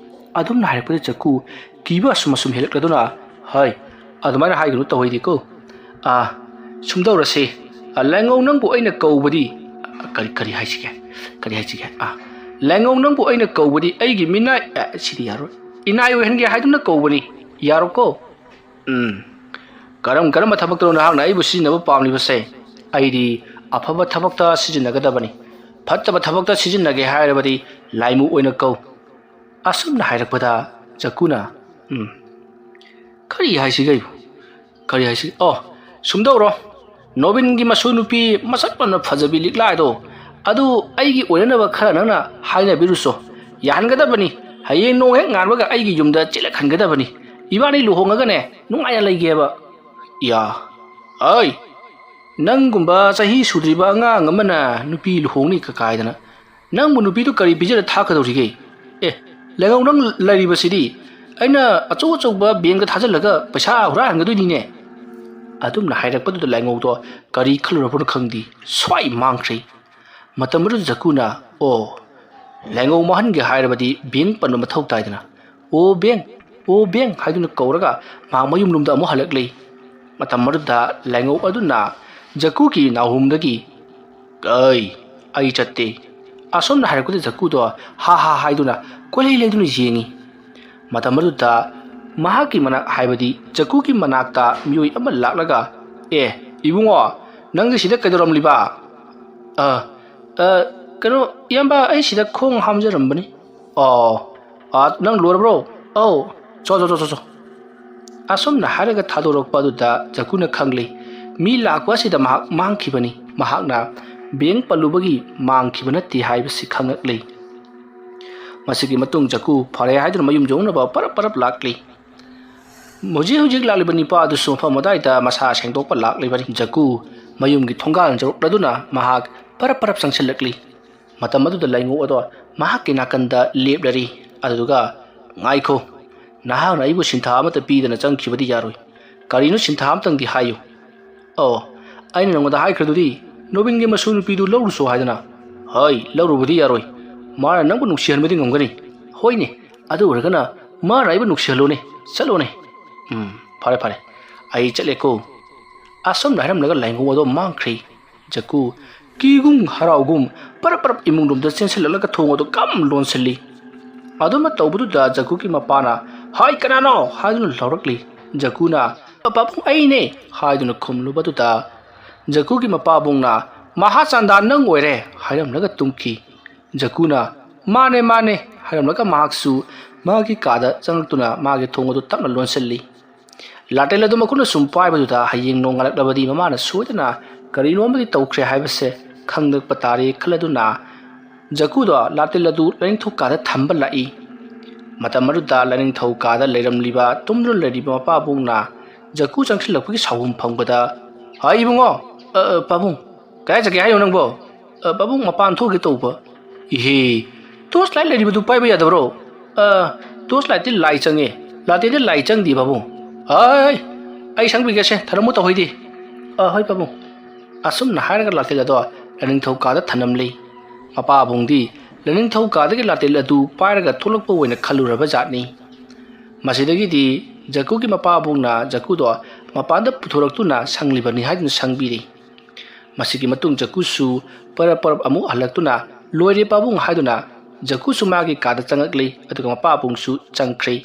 ꯑꯗꯨꯝꯅ ꯍꯥꯏꯔꯛꯄꯗ ꯖꯀꯨ ꯀꯤꯕ ꯑꯁꯨꯝ ꯑꯁꯨꯝ ꯍꯦꯜꯂꯛꯂꯗꯨꯅ, "ꯍꯩ, ꯑꯗꯨꯃꯥꯏꯅ ꯍꯥꯏꯒꯅꯨ ꯇꯧꯍꯩꯗꯦꯀꯣ꯫ ꯑꯥ, ꯁꯨꯝꯗꯧꯔꯁꯤ꯫ ꯑ, ꯂꯥꯏꯉꯧ ꯅꯪꯕꯨ ꯑꯩꯅ ꯀꯧꯕꯗꯤ", ꯀꯔꯤ, ꯀꯔꯤ ꯍꯥꯏꯁꯤꯒꯦ? ꯀꯔꯤ ꯍꯥꯏꯁꯤꯒꯦ? ꯑꯥ, "ꯂꯥꯏꯉꯧ ꯅꯪꯕꯨ ꯑꯩꯅ ꯀꯧꯕꯗꯤ ꯑꯩꯒꯤ ꯃꯤꯅꯥꯏ", ꯑ, ꯁꯤꯗꯤ ꯌꯥꯔꯣꯏ꯫ "ꯏꯅꯥꯏ ꯑꯣꯏꯍꯟꯒꯦ ꯍꯥꯏꯗꯨꯅ ꯀꯧꯕꯅꯤ꯫ ꯌꯥꯔꯣꯀꯣ?" "ꯎꯝ, ꯀꯔꯝ ꯀꯔꯝꯕ ꯊꯕꯛꯇꯅꯣ ꯅꯍꯥꯛꯅ ꯑꯩꯕꯨ ꯁꯤꯖꯤꯟꯅꯕ ꯄꯥꯝꯂꯤꯕꯁꯦ? ꯑꯩꯗꯤ ꯑꯐꯕ ꯊꯕꯛꯇ ꯁꯤꯖꯤꯟꯅꯒꯗꯕꯅꯤ꯫ ꯐꯠꯇꯕ ꯊꯕꯛꯇ ꯁꯤꯖꯤꯟꯅꯒꯦ ꯍꯥꯏꯔꯕꯗꯤ ꯂꯥꯏꯃꯨ ꯑꯣꯏꯅ ꯀꯧ꯫" ꯑꯁꯨꯝꯅ ꯍꯥꯏꯔꯛꯄꯗ ꯖꯀꯨꯅ, "ꯎꯝ, ꯀꯔꯤ ꯍꯥꯏꯁꯤꯒꯦ ꯑꯩꯕꯨ? ꯀꯔꯤ ꯍꯥꯏꯁꯤ? ꯑꯣ, ꯁꯨꯝꯗꯧꯔꯣ꯫ ꯅꯣꯕꯤꯟꯒꯤ ꯃꯁꯨ ꯅꯨꯄꯤ ꯃꯁꯛ ꯌꯥꯝꯅ ꯐꯖꯕꯤ ꯂꯤꯛꯂꯥꯗꯣ, ꯑꯗꯨ ꯑꯩꯒꯤ ꯑꯣꯏꯅꯅꯕ ꯈꯔ ꯅꯪꯅ ꯍꯥꯏꯅꯕꯤꯔꯨꯆꯣ꯫ ꯌꯥꯍꯟꯒꯗꯕꯅꯤ꯫ ꯍꯌꯦꯡ ꯅꯣꯡ ꯍꯦꯛ ꯉꯥꯟꯕꯒ ꯑꯩꯒꯤ ꯌꯨꯝꯗ ꯆꯦꯜꯂꯛꯍꯟꯒꯗꯕꯅꯤ꯫ ꯏꯕꯥꯅꯤ ꯂꯨꯍꯣꯡꯉꯒꯅꯦ ꯅꯨꯡꯉꯥꯏꯅ ꯂꯩꯒꯦꯕ꯫" "ꯌꯥ, ꯑꯩ, ꯅꯪꯒꯨꯝꯕ ꯆꯍꯤ ꯁꯨꯗ꯭ꯔꯤꯕ ꯑꯉꯥꯡ ꯑꯃꯅ ꯅꯨꯄꯤ ꯂꯨꯍꯣꯡꯅꯤ ꯀꯀꯥꯏꯗꯅ꯫ ꯅꯪꯕꯨ ꯅꯨꯄꯤꯗꯨ ꯀꯔꯤ ꯄꯤꯖꯔ ꯊꯥꯛꯀꯗꯧꯔꯤꯒꯦ? ꯑꯦ, ꯂꯥꯏꯉꯧ, ꯅꯪ ꯂꯩꯔꯤꯕꯁꯤꯗꯤ ꯑꯩꯅ ꯑꯆꯧ ꯑꯆꯧꯕ ꯕꯦꯡꯗ ꯊꯥꯖꯤꯜꯂꯒ ꯄꯩꯁꯥ ꯍꯨꯔꯥꯟꯍꯟꯒꯗꯣꯏꯅꯤꯅꯦ꯫" ꯑꯗꯨꯝꯅ ꯍꯥꯏꯔꯛꯄꯗꯨꯗ ꯂꯥꯏꯉꯧꯗꯣ ꯀꯔꯤ ꯈꯜꯂꯨꯔꯕꯅꯣ ꯈꯪꯗꯦ, ꯁ꯭ꯋꯥꯏ ꯃꯥꯡꯈ꯭ꯔꯦ꯫ ꯃꯇꯝ ꯑꯗꯨꯗ ꯖꯀꯨꯅ, "ꯑꯣ, ꯂꯥꯏꯉꯧ ꯃꯥꯡꯍꯟꯒꯦ ꯍꯥꯏꯔꯕꯗꯤ ꯕꯦꯡ ꯄꯟꯕ ꯃꯊꯧ ꯇꯥꯏꯗꯅ꯫ ꯑꯣ, ꯕꯦꯡ, "ꯑꯣ ꯕꯦꯡ" ꯍꯥꯏꯗꯨꯅ ꯀꯧꯔꯒ ꯃꯍꯥꯛ ꯃꯌꯨꯝꯂꯣꯝꯗ ꯑꯃꯨꯛ ꯍꯜꯂꯛꯂꯤ꯫ ꯃꯇꯝ ꯑꯗꯨꯗ ꯂꯥꯏꯉꯧ ꯑꯗꯨꯅ ꯖꯀꯨꯒꯤ ꯅꯥꯍꯨꯝꯗꯒꯤ, "ꯀꯩ? ꯑꯩ ꯆꯠꯇꯦ꯫ ꯑꯁꯣꯝꯅ ꯍꯥꯏꯔꯛꯄꯗ ꯖꯀꯨꯗꯣ ꯍꯥ ꯍꯥ ꯍꯥꯏꯗꯨꯅ ꯀꯣꯏꯂꯩ ꯂꯩꯗꯨꯅ ꯌꯦꯡꯉꯤ꯫ ꯃꯇꯝ ꯑꯗꯨꯗ ꯃꯍꯥꯛꯀꯤ ꯃꯅꯥꯛ, ꯍꯥꯏꯕꯗꯤ ꯖꯀꯨꯒꯤ ꯃꯅꯥꯛꯇ ꯃꯤꯑꯣꯏ ꯑꯃ ꯂꯥꯛꯂꯒ, "ꯑꯦ, ꯏꯕꯨꯡꯉꯣ, ꯅꯪꯗꯤ ꯁꯤꯗ ꯀꯩꯗꯧꯔꯝꯂꯤꯕ?" "ꯑ, ꯑ, ꯀꯩꯅꯣ, ꯏꯌꯥꯝꯕ, ꯑꯩ ꯁꯤꯗ ꯈꯣꯡ ꯍꯥꯝꯖꯔꯝꯕꯅꯤ꯫" "ꯑꯣ, ꯑ, ꯅꯪ ꯂꯣꯏꯔꯕ꯭ꯔꯣ?" "ꯑꯧ, ꯆꯣ, ꯆꯣ, ꯆꯣ, ꯆꯣ, ꯆꯣ꯫" ꯑꯁꯨꯝꯅ ꯍꯥꯏꯔꯒ ꯊꯥꯗꯣꯔꯛꯄ ꯑꯗꯨꯗ ꯖꯀꯨꯅ ꯈꯪꯂꯤ, ꯃꯤ ꯂꯥꯛꯄ ꯑꯁꯤꯗ ꯃꯍꯥꯛ ꯃꯥꯡꯈꯤꯕꯅꯤ꯫ ꯃꯍꯥꯛꯅ ꯕꯦꯡ ꯄꯜꯂꯨꯕꯒꯤ ꯃꯥꯡꯈꯤꯕ ꯅꯠꯇꯦ ꯍꯥꯏꯕꯁꯤ ꯈꯪꯂꯛꯂꯤ꯫ ꯃꯁꯤꯒꯤ ꯃꯇꯨꯡ ꯖꯀꯨ ꯐꯔꯦ ꯍꯥꯏꯗꯨꯅ ꯃꯌꯨꯝ ꯌꯧꯅꯕ ꯄꯔꯞ ꯄꯔꯞ ꯂꯥꯛꯂꯤ꯫ ꯍꯧꯖꯤꯛ ꯍꯧꯖꯤꯛ ꯂꯥꯛꯂꯤꯕ ꯅꯤꯄꯥ ꯑꯗꯨꯁꯨ ꯃꯐꯝ ꯑꯗꯨꯋꯥꯏꯗ ꯃꯁꯥ ꯁꯦꯡꯗꯣꯛꯄ ꯂꯥꯛꯂꯤꯕꯅꯤ꯫ ꯖꯀꯨ ꯃꯌꯨꯝꯒꯤ ꯊꯣꯡꯒꯥꯜ ꯌꯧꯔꯛꯂꯗꯨꯅ ꯃꯍꯥꯛ ꯄꯔꯞ ꯄꯔꯞ ꯆꯪꯁꯤꯜꯂꯛꯂꯤ꯫ ꯃꯇꯝ ꯑꯗꯨꯗ ꯂꯥꯏꯉꯧ ꯑꯗꯣ ꯃꯍꯥꯛꯀꯤ ꯅꯥꯀꯟꯗ ꯂꯦꯞꯂꯔꯤ꯫ ꯑꯗꯨꯗꯨꯒ, "ꯉꯥꯏꯈꯣ, ꯅꯍꯥꯛꯅ ꯑꯩꯕꯨ ꯁꯤꯟꯊꯥ ꯑꯃꯠꯇ ꯄꯤꯗꯅ ꯆꯪꯈꯤꯕꯗꯤ ꯌꯥꯔꯣꯏ꯫ ꯀꯔꯤꯅꯣ ꯁꯤꯟꯊꯥ ꯑꯃꯇꯪꯗꯤ ꯍꯥꯏꯌꯨ꯫" "ꯑꯣ, ꯑꯩꯅ ꯅꯉꯣꯟꯗ ꯍꯥꯏꯈ꯭ꯔꯗꯨꯗꯤ, ꯅꯣꯕꯤꯟꯒꯤ ꯃꯁꯨ ꯅꯨꯄꯤꯗꯨ ꯂꯧꯔꯨꯁꯣ ꯍꯥꯏꯗꯅ꯫" "ꯍꯣꯏ, ꯂꯧꯔꯨꯕꯗꯤ ꯌꯥꯔꯣꯏ꯫ ꯃꯥꯅ ꯅꯪꯕꯨ ꯅꯨꯡꯁꯤꯍꯟꯕꯗꯤ ꯉꯝꯒꯅꯤ꯫" "ꯍꯣꯏꯅꯦ, ꯑꯗꯨ ꯑꯣꯏꯔꯒꯅ ꯃꯥꯅ ꯑꯩꯕꯨ ꯅꯨꯡꯁꯤꯍꯜꯂꯣꯅꯦ꯫ ꯆꯠꯂꯣꯅꯦ꯫" "ꯎꯝ, ꯐꯔꯦ, ꯐꯔꯦ, ꯑꯩ ꯆꯠꯂꯦꯀꯣ꯫" ꯑꯁꯨꯝꯅ ꯍꯥꯏꯔꯝꯂꯒ ꯂꯥꯏꯉꯧ ꯑꯗꯣ ꯃꯥꯡꯈ꯭ꯔꯤ꯫ ꯖꯀꯨ ꯀꯤꯒꯨꯝ ꯍꯔꯥꯎꯒꯨꯝ ꯄꯔꯞ ꯄꯔꯞ ꯏꯃꯨꯡ ꯔꯣꯝꯗ ꯆꯦꯟꯁꯤꯜꯂꯛꯂꯒ ꯊꯣꯡ ꯑꯗꯨ ꯀꯝ ꯂꯣꯟꯁꯤꯜꯂꯤ꯫ ꯑꯗꯨꯃ ꯇꯧꯕꯗꯨꯗ ꯖꯀꯨꯒꯤ ꯃꯄꯥꯅ, "ꯍꯥꯏ, ꯀꯅꯥꯅꯣ?" ꯍꯥꯏꯗꯨꯅ ꯂꯥꯎꯔꯛꯂꯤ꯫ ꯖꯀꯨꯅ, "ꯄꯥꯕꯨꯡ, ꯑꯩꯅꯦ" ꯍꯥꯏꯗꯨꯅ ꯈꯨꯝꯂꯨꯕꯗꯨꯗ ꯖꯀꯨꯒꯤ ꯃꯄꯥꯕꯨꯡꯅ, "ꯃꯍꯥꯆꯥꯟꯗꯥ, ꯅꯪ ꯑꯣꯏꯔꯦ" ꯍꯥꯏꯔꯝꯂꯒ ꯇꯨꯝꯈꯤ꯫ ꯖꯀꯨꯅ, "ꯃꯥꯅꯦ, ꯃꯥꯅꯦ" ꯍꯥꯏꯔꯝꯂꯒ ꯃꯍꯥꯛꯁꯨ ꯃꯥꯒꯤ ꯀꯥꯗ ꯆꯪꯂꯛꯇꯨꯅ ꯃꯥꯒꯤ ꯊꯣꯡ ꯑꯗꯨ ꯇꯞꯅ ꯂꯣꯟꯁꯤꯜꯂꯤ꯫ ꯂꯥꯇꯦꯜ ꯑꯗꯨ ꯃꯈꯨꯠꯅ ꯁꯨꯝ ꯄꯥꯏꯕꯗꯨꯗ ꯍꯌꯦꯡ ꯅꯣꯡꯉꯥꯜꯂꯛꯂꯕꯗꯤ ꯃꯃꯥꯅ ꯁꯣꯏꯗꯅ ꯀꯔꯤꯅꯣ ꯑꯃꯗꯤ ꯇꯧꯈ꯭ꯔꯦ ꯍꯥꯏꯕꯁꯦ ꯈꯪꯂꯛꯄ ꯇꯥꯔꯦ ꯈꯜꯂꯗꯨꯅ ꯖꯀꯨꯗꯣ ꯂꯥꯇꯦꯜ ꯑꯗꯨ ꯂꯥꯏꯅꯤꯡꯊꯧ ꯀꯥꯗ ꯊꯝꯕ ꯂꯥꯛꯏ꯫ ꯃꯇꯝ ꯑꯗꯨꯗ ꯂꯥꯏꯅꯤꯡꯊꯧ ꯀꯥꯗ ꯂꯩꯔꯝꯂꯤꯕ, ꯇꯨꯝꯗꯨꯅ ꯂꯩꯔꯤꯕ ꯃꯄꯥꯕꯨꯡꯅ ꯖꯀꯨ ꯆꯪꯁꯤꯜꯂꯛꯄꯒꯤ ꯁꯥꯎꯍꯨꯝ ꯐꯪꯕꯗ, "ꯍꯥꯏ ꯏꯕꯨꯡꯉꯣ, ꯑ, ꯑ, ꯄꯥꯕꯨꯡ, ꯀꯗꯥꯏ ꯆꯠꯀꯦ ꯍꯥꯏꯅꯣ ꯅꯪꯕꯣ?" "ꯑ, ꯄꯥꯕꯨꯡ, ꯃꯄꯥꯟ ꯊꯣꯛꯀꯦ ꯇꯧꯕ꯫" "ꯏꯍꯦ, ꯇꯣꯔꯆ ꯂꯥꯏꯠ ꯂꯩꯔꯤꯕꯗꯨ ꯄꯥꯏꯕ ꯌꯥꯗꯕ꯭ꯔꯣ?" "ꯑ, ꯇꯣꯔꯆ ꯂꯥꯏꯠꯇꯤ ꯂꯥꯏ ꯆꯪꯉꯦ, ꯂꯥꯇꯦꯟꯗꯤ ꯂꯥꯏ ꯆꯪꯗꯦ ꯄꯥꯕꯨꯡ꯫" "ꯑꯩ, ꯑꯩ ꯁꯪꯕꯤꯒꯦꯁꯦ, ꯊꯅꯝꯃꯨ ꯇꯧꯍꯩꯗꯦ꯫" "ꯑ, ꯍꯣꯏ ꯄꯥꯕꯨꯡ꯫" ꯑꯁꯨꯝꯅ ꯍꯥꯏꯔꯒ ꯂꯥꯇꯦꯜ ꯑꯗꯣ ꯂꯥꯏꯅꯤꯡꯊꯧ ꯀꯥꯗ ꯊꯅꯝꯂꯤ꯫ ꯃꯄꯥꯕꯨꯡꯗꯤ ꯂꯥꯏꯅꯤꯡꯊꯧ ꯀꯥꯗꯒꯤ ꯂꯥꯇꯦꯜ ꯑꯗꯨ ꯄꯥꯏꯔꯒ ꯊꯣꯛꯂꯛꯄ ꯑꯣꯏꯅ ꯈꯜꯂꯨꯔꯕ ꯖꯥꯠꯅꯤ꯫ ꯃꯁꯤꯗꯒꯤꯗꯤ ꯖꯀꯨꯒꯤ ꯃꯄꯥꯕꯨꯡꯅ ꯖꯀꯨꯗꯣ ꯃꯄꯥꯟꯗ ꯄꯨꯊꯣꯔꯛꯇꯨꯅ ꯁꯪꯂꯤꯕꯅꯤ ꯍꯥꯏꯗꯨꯅ ꯁꯪꯕꯤꯔꯤ꯫ ꯃꯁꯤꯒꯤ ꯃꯇꯨꯡ ꯖꯀꯨꯁꯨ ꯄꯔꯞ ꯄꯔꯞ ꯑꯃꯨꯛ ꯍꯜꯂꯛꯇꯨꯅ "ꯂꯣꯏꯔꯦ ꯄꯥꯕꯨꯡ" ꯍꯥꯏꯗꯨꯅ ꯖꯀꯨꯁꯨ ꯃꯥꯒꯤ ꯀꯥꯗ ꯆꯪꯉꯛꯂꯤ, ꯑꯗꯨꯒ ꯃꯄꯥꯕꯨꯡꯁꯨ ꯆꯪꯈ꯭ꯔꯦ꯫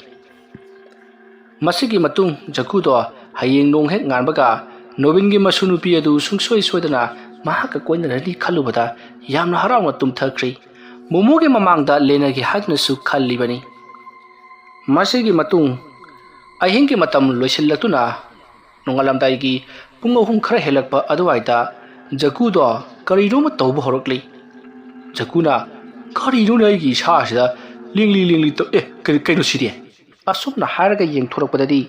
ꯃꯁꯤꯒꯤ ꯃꯇꯨꯡ ꯖꯀꯨꯗꯣ ꯍꯌꯦꯡ ꯅꯣꯡ ꯍꯦꯛ ꯉꯥꯟꯕꯒ ꯅꯣꯕꯤꯟꯒꯤ ꯃꯁꯨ ꯅꯨꯄꯤ ꯑꯗꯨ ꯁꯨꯡꯁꯣꯏ ꯁꯣꯏꯗꯅ ꯃꯍꯥꯛꯀ ꯀꯣꯏꯅꯔꯅꯤ ꯈꯜꯂꯨꯕꯗ ꯌꯥꯝꯅ ꯍꯔꯥꯎꯅ ꯇꯨꯝꯊꯈ꯭ꯔꯦ꯫ ꯃꯣꯃꯣꯒꯤ ꯃꯃꯥꯡꯗ ꯂꯦꯟꯅꯒꯦ ꯍꯥꯏꯗꯨꯅꯁꯨ ꯈꯜꯂꯤꯕꯅꯤ꯫ ꯃꯁꯤꯒꯤ ꯃꯇꯨꯡ ꯑꯍꯤꯡꯒꯤ ꯃꯇꯝ ꯂꯣꯏꯁꯤꯜꯂꯛꯇꯨꯅ ꯅꯣꯡꯉꯥꯜꯂꯝꯗꯥꯏꯒꯤ ꯄꯨꯡ ꯑꯍꯨꯝ ꯈꯔ ꯍꯦꯜꯂꯛꯄ ꯑꯗꯨꯋꯥꯏꯗ ꯖꯀꯨꯗꯣ ꯀꯔꯤꯅꯣꯃ ꯇꯧꯕ ꯍꯧꯔꯛꯂꯤ꯫ ꯖꯀꯨꯅ, "ꯀꯔꯤꯅꯣꯅꯦ ꯑꯩꯒꯤ ꯏꯁꯥꯁꯤꯗ ꯂꯤꯡꯂꯤ ꯂꯤꯡꯂꯤ ꯇꯧ-, ꯑꯦ, ꯀꯔꯤ, ꯀꯩꯅꯣ ꯁꯤꯗꯤ?" ꯑꯁꯨꯝꯅ ꯍꯥꯏꯔꯒ ꯌꯦꯡꯊꯣꯔꯛꯄꯗꯗꯤ